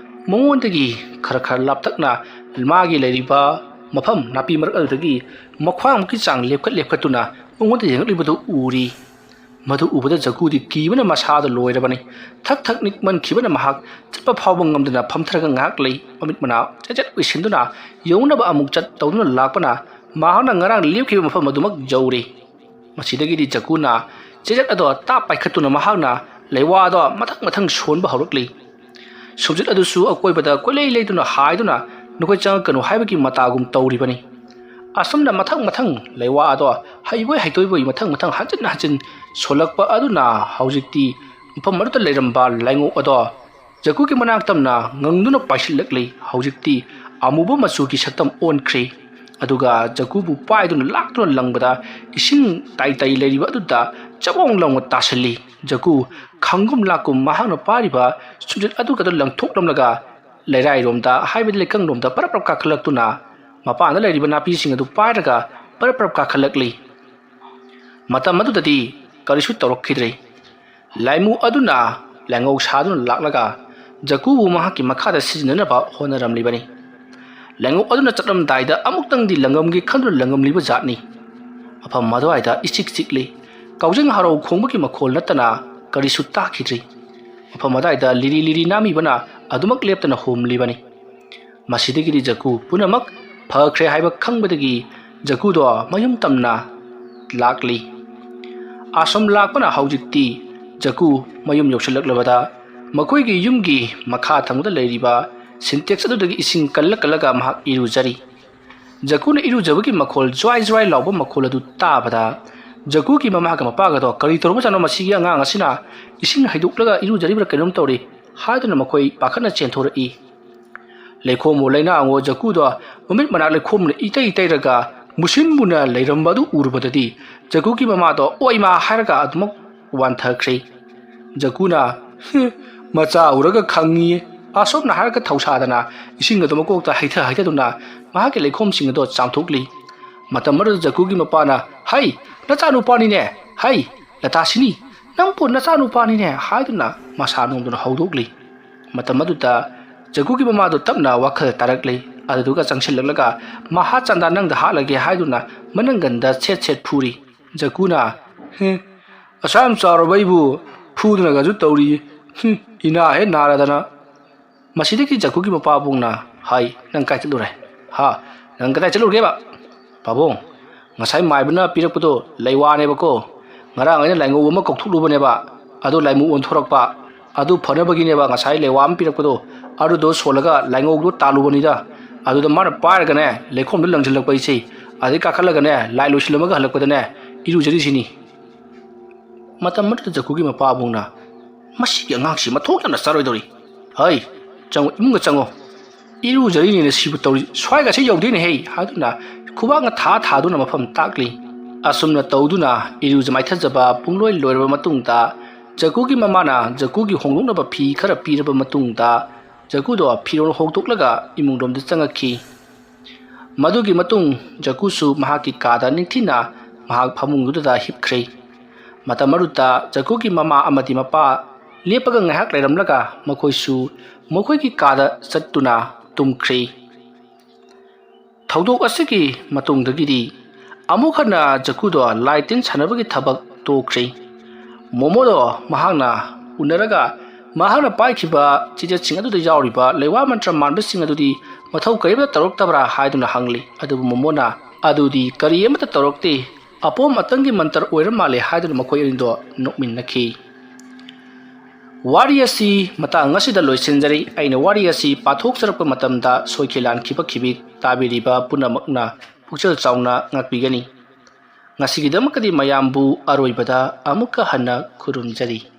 ꯃꯉꯣꯟꯗꯒꯤ ꯈꯔ ꯈꯔ ꯂꯥꯞꯇꯛꯅ ꯃꯥꯒꯤ ꯂꯩꯔꯤꯕ ꯃꯐꯝ ꯅꯥꯄꯤ ꯃꯔꯛ ꯑꯗꯨꯗꯒꯤ ꯃꯈ꯭ꯋꯥꯡꯃꯨꯛꯀꯤ ꯆꯥꯡ ꯂꯦꯞꯈꯠ ꯂꯦꯞꯈꯠꯇꯨꯅ ꯃꯉꯣꯟꯗ ꯌꯦꯡꯂꯛꯂꯤꯕꯗꯨ ꯎꯔꯤ꯫ ꯃꯗꯨ ꯎꯕꯗ ꯖꯒꯨꯗꯤ ꯀꯤꯕꯅ ꯃꯁꯥꯗ ꯂꯣꯏꯔꯕꯅꯤ꯫ ꯊꯛ ꯊꯛ ꯅꯤꯛꯃꯟꯈꯤꯕꯅ ꯃꯍꯥꯛ ꯆꯠꯄ ꯐꯥꯎꯕ ꯉꯝꯗꯅ ꯐꯝꯊꯔꯒ ꯉꯥꯏꯍꯥꯛ ꯂꯩ꯫ ꯃꯃꯤꯠ ꯃꯅꯥ ꯆꯦꯠ ꯆꯦꯠ ꯎꯏꯁꯤꯟꯗꯨꯅ ꯌꯧꯅꯕ ꯑꯃꯨꯛ ꯆꯠ ꯇꯧꯗꯨꯅ ꯂꯥꯛꯄꯅ ꯃꯍꯥꯛꯅ ꯉꯔꯥꯡ ꯂꯦꯞꯈꯤꯕ ꯃꯐꯝ ꯑꯗꯨꯃꯛ ꯌꯧꯔꯦ꯫ ꯃꯁꯤꯗꯒꯤꯗꯤ ꯖꯒꯨꯅ ꯆꯦꯖꯠ ꯑꯗꯣ ꯇꯥꯞ ꯄꯥꯏꯈꯠꯇꯨꯅ ꯃꯍꯥꯛꯅ ꯂꯩꯋꯥ ꯑꯗꯣ ꯃꯊꯪ ꯃꯊꯪ ꯁꯣꯟꯕ ꯍꯧꯔꯛꯂꯤ꯫ ꯁꯨꯝꯖꯤꯠ ꯑꯗꯨꯁꯨ ꯑꯀꯣꯏꯕꯗ ꯀꯣꯏꯂꯩ ꯂꯩꯗꯨꯅ ꯍꯥꯏꯗꯨꯅ ꯅꯈꯣꯏ ꯆꯪꯉꯛꯀꯅꯨ ꯍꯥꯏꯕꯒꯤ ꯃꯇꯥꯒꯨꯝ ꯇꯧꯔꯤꯕꯅꯤ꯫ ꯑꯁꯨꯝꯅ ꯃꯊꯪ ꯃꯊꯪ ꯂꯩꯋꯥ ꯑꯗꯣ ꯍꯩꯕꯣꯏ ꯍꯩꯇꯣꯏꯕꯣꯏ ꯃꯊꯪ ꯃꯊꯪ ꯍꯟꯖꯤꯟ ꯍꯟꯖꯤꯟ ꯁꯣꯜꯂꯛꯄ ꯑꯗꯨꯅ ꯍꯧꯖꯤꯛꯇꯤ ꯃꯐꯝ ꯑꯗꯨꯗ ꯂꯩꯔꯝꯕ ꯂꯥꯏꯉꯧ ꯑꯗꯣ ꯖꯒꯨꯒꯤ ꯃꯅꯥꯛ ꯇꯝꯅ ꯉꯪꯗꯨꯅ ꯄꯥꯏꯁꯤꯜꯂꯛꯂꯤ꯫ ꯍꯧꯖꯤꯛꯇꯤ ꯑꯃꯨꯕ ꯃꯆꯨꯒꯤ ꯁꯛꯇꯝ ꯑꯣꯟꯈ꯭ꯔꯦ꯫ ꯑꯗꯨꯒ ꯖꯒꯨꯕꯨ ꯄꯥꯏꯗꯨꯅ ꯂꯥꯛꯇꯨꯅ ꯂꯪꯕꯗ ꯏꯁꯤꯡ ꯇꯥꯏ ꯇꯥꯏ ꯂꯩꯔꯤꯕ ꯑꯗꯨꯗ ꯆꯕꯣꯡ ꯂꯥꯎꯅ ꯇꯥꯁꯤꯜꯂꯤ꯫ ꯖꯒꯨ ꯈꯪꯒꯨꯝ ꯂꯥꯛꯀꯨꯝ ꯃꯍꯥꯛꯅ ꯄꯥꯏꯔꯤꯕ ꯁꯨꯝꯖꯤꯠ ꯑꯗꯨꯒꯗꯨ ꯂꯪꯊꯣꯛꯂꯝꯂꯒ ꯂꯩꯔꯥꯏꯔꯣꯝꯗ, ꯍꯥꯏꯕꯗꯤ ꯂꯩꯀꯪꯂꯣꯝꯗ ꯄꯔꯞ ꯄꯔꯞ ꯀꯥꯈꯠꯂꯛꯇꯨꯅ ꯃꯄꯥꯟꯗ ꯂꯩꯔꯤꯕ ꯅꯥꯄꯤꯁꯤꯡ ꯑꯗꯨ ꯄꯥꯏꯔꯒ ꯄꯔꯞ ꯄꯔꯞ ꯀꯥꯈꯠꯂꯛꯂꯤ꯫ ꯃꯇꯝ ꯑꯗꯨꯗꯗꯤ ꯀꯔꯤꯁꯨ ꯇꯧꯔꯛꯈꯤꯗ꯭ꯔꯦ꯫ ꯂꯥꯏꯃꯨ ꯑꯗꯨꯅ ꯂꯥꯏꯉꯧ ꯁꯥꯗꯨꯅ ꯂꯥꯛꯂꯒ ꯖꯒꯨꯕꯨ ꯃꯍꯥꯛꯀꯤ ꯃꯈꯥꯗ ꯁꯤꯖꯤꯟꯅꯅꯕ ꯍꯣꯠꯅꯔꯝꯂꯤꯕꯅꯤ꯫ ꯂꯥꯏꯉꯧ ꯑꯗꯨꯅ ꯆꯠꯂꯝꯗꯥꯏꯗ ꯑꯃꯨꯛꯇꯪꯗꯤ ꯂꯪꯉꯝꯒꯦ ꯈꯟꯗꯨꯅ ꯂꯪꯉꯝꯂꯤꯕ ꯖꯥꯠꯅꯤ꯫ ꯃꯐꯝ ꯑꯗꯨꯋꯥꯏꯗ ꯏꯆꯤꯛ ꯆꯤꯛꯂꯤ꯫ ꯀꯥꯎꯖꯤꯡ ꯍꯔꯥꯎ ꯈꯣꯡꯕꯒꯤ ꯃꯈꯣꯜ ꯅꯠꯇꯅ ꯀꯔꯤꯁꯨ ꯇꯥꯈꯤꯗ꯭ꯔꯤ꯫ ꯃꯐꯝ ꯑꯗꯨꯋꯥꯏꯗ ꯂꯤꯔꯤ ꯂꯤꯔꯤ ꯅꯥꯃꯤꯕꯅ ꯑꯗꯨꯃꯛ ꯂꯦꯞꯇꯅ ꯍꯨꯝꯂꯤꯕꯅꯤ꯫ ꯃꯁꯤꯗꯒꯤꯗꯤ ꯖꯒꯨ ꯄꯨꯝꯅꯃꯛ ꯐꯈ꯭ꯔꯦ ꯍꯥꯏꯕ ꯈꯪꯕꯗꯒꯤ ꯖꯒꯨꯗꯣ ꯃꯌꯨꯝ ꯇꯝꯅ ꯂꯥꯛꯂꯤ꯫ ꯑꯁꯨꯝ ꯂꯥꯛꯄꯅ ꯍꯧꯖꯤꯛꯇꯤ ꯖꯒꯨ ꯃꯌꯨꯝ ꯌꯧꯁꯤꯜꯂꯛꯂꯕꯗ ꯃꯈꯣꯏꯒꯤ ꯌꯨꯝꯒꯤ ꯃꯈꯥ ꯊꯪꯕꯗ ꯂꯩꯔꯤꯕ ꯁꯤꯟꯇꯦꯛꯁ ꯑꯗꯨꯗꯒꯤ ꯏꯁꯤꯡ ꯀꯜꯂ ꯀꯜꯂꯒ ꯃꯍꯥꯛ ꯏꯔꯨꯖꯔꯤ꯫ ꯖꯒꯨꯅ ꯏꯔꯨꯖꯕꯒꯤ ꯃꯈꯣꯜ, ꯖ꯭ꯋꯥꯏ ꯖ꯭ꯋꯥꯏ ꯂꯥꯎꯕ ꯃꯈꯣꯜ ꯑꯗꯨ ꯇꯥꯕꯗ ꯖꯒꯨꯒꯤ ꯃꯃꯥꯒ ꯃꯄꯥꯒꯗꯣ "ꯀꯔꯤ ꯇꯧꯔꯕꯖꯥꯠꯅꯣ ꯃꯁꯤꯒꯤ ꯑꯉꯥꯡ ꯑꯁꯤꯅ? ꯏꯁꯤꯡ ꯍꯩꯗꯣꯛꯂꯒ ꯏꯔꯨꯖꯔꯤꯕ꯭ꯔꯥ ꯀꯩꯅꯣꯝ ꯇꯧꯔꯤ" ꯍꯥꯏꯗꯨꯅ ꯃꯈꯣꯏ ꯄꯥꯈꯠꯅ ꯆꯦꯟꯊꯣꯔꯛꯏ꯫ ꯂꯩꯈꯣꯝꯃꯨ ꯂꯩꯅꯥꯡꯉꯨ ꯖꯒꯨꯗꯣ ꯃꯃꯤꯠ ꯃꯅꯥꯛ ꯂꯩꯈꯣꯝꯅ ꯏꯇꯩ ꯇꯩꯔꯒ ꯃꯨꯁꯤꯟ ꯃꯨꯅ ꯂꯩꯔꯝꯕ ꯑꯗꯨ ꯎꯔꯨꯕꯗꯗꯤ ꯖꯒꯨꯒꯤ ꯃꯃꯥꯗꯣ "ꯑꯣꯏꯃꯥ" ꯍꯥꯏꯔꯒ ꯑꯗꯨꯃꯛ ꯋꯥꯟꯊꯈ꯭ꯔꯦ꯫ ꯖꯒꯨꯅ "ꯍꯤ, ꯃꯆꯥ ꯎꯔꯒ ꯈꯪꯉꯤ" ꯑꯁꯣꯝꯅ ꯍꯥꯏꯔꯒ ꯊꯧꯁꯥꯗꯅ ꯏꯁꯤꯡ ꯑꯗꯨ ꯃꯀꯣꯛꯇ ꯍꯩꯊ ꯍꯩꯊꯗꯨꯅ ꯃꯍꯥꯛꯀꯤ ꯂꯩꯈꯣꯝꯁꯤꯡ ꯑꯗꯣ ꯆꯥꯝꯊꯣꯛꯂꯤ꯫ ꯃꯇꯝ ꯑꯗꯨꯗ ꯖꯀꯨꯒꯤ ꯃꯄꯥꯅ, "ꯍꯩ, ꯅꯆꯥꯅꯨꯄꯥꯅꯤꯅꯦ! ꯍꯩ, ꯂꯇꯥꯁꯤꯅꯤ, ꯅꯪꯕꯨ ꯅꯆꯥꯅꯨꯄꯥꯅꯤꯅꯦ!" ꯍꯥꯏꯗꯨꯅ ꯃꯁꯥ ꯅꯣꯝꯗꯨꯅ ꯍꯧꯗꯣꯛꯂꯤ꯫ ꯃꯇꯝ ꯑꯗꯨꯗ ꯖꯀꯨꯒꯤ ꯃꯃꯥꯗꯨ ꯇꯞꯅ ꯋꯥꯈꯜ ꯇꯥꯔꯛꯂꯤ꯫ ꯑꯗꯨꯗꯨꯒ ꯆꯪꯁꯤꯜꯂꯛꯂꯒ ꯃꯍꯥ ꯆꯥꯟꯗꯥ ꯅꯪꯗ ꯍꯥꯠꯂꯒꯦ ꯍꯥꯏꯗꯨꯅ ꯃꯅꯪꯒꯟꯗ ꯁꯦꯠ ꯁꯦꯠ ꯐꯨꯔꯤ꯫ ꯖꯀꯨꯅ, "ꯍꯦ, ꯑꯁꯥ ꯌꯥꯝ ꯆꯥꯎꯔꯕ ꯑꯩꯕꯨ ꯐꯨꯗꯅꯒꯁꯨ ꯇꯧꯔꯤ꯫ ꯍꯨꯝ, ꯏꯅꯥ ꯍꯦꯛ ꯅꯥꯔꯗꯅ!" ꯃꯁꯤꯗꯒꯤ ꯖꯀꯨꯒꯤ ꯃꯄꯥꯕꯨꯡꯅ, "ꯍꯥꯏ, ꯅꯪ ꯀꯥꯏ ꯆꯠꯂꯨꯔꯦ? ꯍꯥ? ꯅꯪ ꯀꯗꯥꯏ ꯆꯠꯂꯨꯔꯒꯦꯕ?" "ꯄꯥꯕꯨꯡ, ꯉꯁꯥꯏ ꯃꯥꯏꯕꯅ ꯄꯤꯔꯛꯄꯗꯣ ꯂꯩꯋꯥꯅꯦꯕꯀꯣ꯫ ꯉꯔꯥꯡ ꯑꯩꯅ ꯂꯥꯏꯉꯧ ꯑꯃ ꯀꯧꯊꯣꯛꯂꯨꯕꯅꯦꯕ, ꯑꯗꯨ ꯂꯥꯏꯃꯨ ꯑꯣꯟꯊꯣꯔꯛꯄ꯫ ꯑꯗꯨ ꯐꯅꯕꯒꯤꯅꯦꯕ ꯉꯁꯥꯏ ꯂꯩꯋꯥ ꯑꯃ ꯄꯤꯔꯛꯄꯗꯣ, ꯑꯗꯨꯗꯣ ꯁꯣꯜꯂꯒ ꯂꯥꯏꯉꯧꯗꯣ ꯇꯥꯜꯂꯨꯕꯅꯤꯗ꯫ ꯑꯗꯨꯗ ꯃꯥꯅ ꯄꯥꯏꯔꯒꯅꯦ, ꯂꯩꯈꯣꯝꯗ ꯂꯪꯁꯤꯜꯂꯛꯄ ꯑꯩꯁꯦ꯫ ꯑꯗꯩ ꯀꯥꯈꯠꯂꯒꯅꯦ, ꯂꯥꯏ ꯂꯣꯏꯁꯤꯜꯂꯝꯃꯒ ꯍꯜꯂꯛꯄꯗꯅꯦ, ꯏꯔꯨꯖꯔꯤꯁꯤꯅꯤ꯫" ꯃꯇꯝ ꯑꯗꯨꯗ ꯖꯀꯨꯒꯤ ꯃꯄꯥꯕꯨꯡꯅ, "ꯃꯁꯤꯒꯤ ꯑꯉꯥꯡꯁꯤ ꯃꯊꯣꯡ ꯌꯥꯝꯅ ꯆꯥꯔꯣꯏꯗꯧꯔꯤ꯫ ꯍꯩ, ꯆꯪꯉꯣ, ꯏꯃꯨꯡꯗ ꯆꯪꯉꯣ꯫ ꯏꯔꯨꯖꯔꯤꯅꯦꯅ ꯁꯤꯕꯨ ꯇꯧꯔꯤ, ꯁ꯭ꯋꯥꯏꯒꯁꯦ ꯌꯧꯗꯣꯏꯅꯦ ꯍꯩ!" ꯍꯥꯏꯗꯨꯅ ꯈꯨꯕꯥꯛꯅ ꯊꯥ ꯊꯥꯗꯨꯅ ꯃꯐꯝ ꯇꯥꯛꯂꯤ꯫ ꯑꯁꯨꯝꯅ ꯇꯧꯗꯨꯅ ꯏꯔꯨꯖ ꯃꯥꯏꯊꯖꯕ ꯄꯨꯡꯂꯣꯏ ꯂꯣꯏꯔꯕ ꯃꯇꯨꯡꯗ, ꯖꯀꯨꯒꯤ ꯃꯃꯥꯅ ꯖꯀꯨꯒꯤ ꯍꯣꯡꯗꯣꯛꯅꯕ ꯐꯤ ꯈꯔ ꯄꯤꯔꯕ ꯃꯇꯨꯡꯗ, ꯖꯀꯨꯗꯣ ꯐꯤꯔꯣꯜ ꯍꯣꯡꯗꯣꯛꯂꯒ ꯏꯃꯨꯡꯂꯣꯝꯗ ꯆꯪꯉꯛꯈꯤ꯫ ꯃꯗꯨꯒꯤ ꯃꯇꯨꯡ ꯖꯀꯨꯁꯨ ꯃꯍꯥꯛꯀꯤ ꯀꯥꯗ ꯅꯤꯡꯊꯤꯅ ꯃꯍꯥꯛ ꯐꯃꯨꯡꯗꯨꯗ ꯍꯤꯞꯈ꯭ꯔꯦ꯫ ꯃꯇꯝ ꯑꯗꯨꯗ ꯖꯀꯨꯒꯤ ꯃꯃꯥ ꯑꯃꯗꯤ ꯃꯄꯥ ꯂꯦꯞꯄꯒ ꯉꯥꯏꯍꯥꯛ ꯂꯩꯔꯝꯂꯒ ꯃꯈꯣꯏꯁꯨ ꯃꯈꯣꯏꯒꯤ ꯀꯥꯗ ꯆꯠꯇꯨꯅ ꯇꯨꯝꯈ꯭ꯔꯦ꯫ ꯊꯧꯗꯣꯛ ꯑꯁꯤꯒꯤ ꯃꯇꯨꯡꯗꯒꯤꯗꯤ ꯑꯃꯨꯛ ꯍꯟꯅ ꯖꯀꯨꯗꯣ ꯂꯥꯏ ꯇꯤꯟ ꯁꯥꯟꯅꯕꯒꯤ ꯊꯕꯛ ꯇꯣꯛꯈ꯭ꯔꯦ꯫ ꯃꯣꯃꯣꯗꯣ ꯃꯍꯥꯛꯅ ꯎꯅꯔꯒ ꯃꯍꯥꯛꯅ ꯄꯥꯏꯈꯤꯕ ꯆꯦꯆꯦꯠꯁꯤꯡ ꯑꯗꯨꯗ ꯌꯥꯎꯔꯤꯕ ꯂꯩꯋꯥ ꯃꯟꯇ꯭ꯔ ꯃꯥꯟꯕꯁꯤꯡ ꯑꯗꯨꯗꯤ ꯃꯊꯧ ꯀꯔꯤꯝꯇ ꯇꯧꯔꯛꯇꯕ꯭ꯔꯥ ꯍꯥꯏꯗꯨꯅ ꯍꯪꯂꯤ꯫ ꯑꯗꯨꯕꯨ ꯃꯣꯃꯣꯅ, "ꯑꯗꯨꯗꯤ ꯀꯔꯤ ꯑꯃꯠꯇ ꯇꯧꯔꯛꯇꯦ, ꯑꯄꯣꯝ ꯑꯇꯪꯒꯤ ꯃꯟꯇ꯭ꯔ ꯑꯣꯏꯔ ꯃꯥꯜꯂꯦ" ꯍꯥꯏꯗꯨꯅ ꯃꯈꯣꯏ ꯑꯅꯤꯗꯣ ꯅꯣꯛꯃꯤꯟꯅꯈꯤ꯫ ꯋꯥꯔꯤ ꯑꯁꯤ ꯃꯇꯥꯡ ꯑꯁꯤꯗ ꯂꯣꯏꯁꯤꯟꯖꯔꯤ꯫ ꯑꯩꯅ ꯋꯥꯔꯤ ꯑꯁꯤ ꯄꯥꯊꯣꯛꯆꯔꯛꯄ ꯃꯇꯝꯗ ꯁꯣꯏꯈꯤ ꯂꯥꯟꯈꯤꯕ ꯈꯤꯕꯤ ꯇꯥꯕꯤꯔꯤꯕ ꯄꯨꯝꯅꯃꯛꯅ ꯄꯨꯛꯆꯦꯜ ꯆꯥꯎꯅ ꯉꯥꯛꯄꯤꯒꯅꯤ꯫ ꯉꯁꯤꯒꯤꯗꯃꯛꯇꯗꯤ ꯃꯌꯥꯝꯕꯨ ꯑꯔꯣꯏꯕꯗ ꯑꯃꯨꯛꯀ ꯍꯟꯅ ꯈꯨꯔꯨꯝꯖꯔꯤ꯫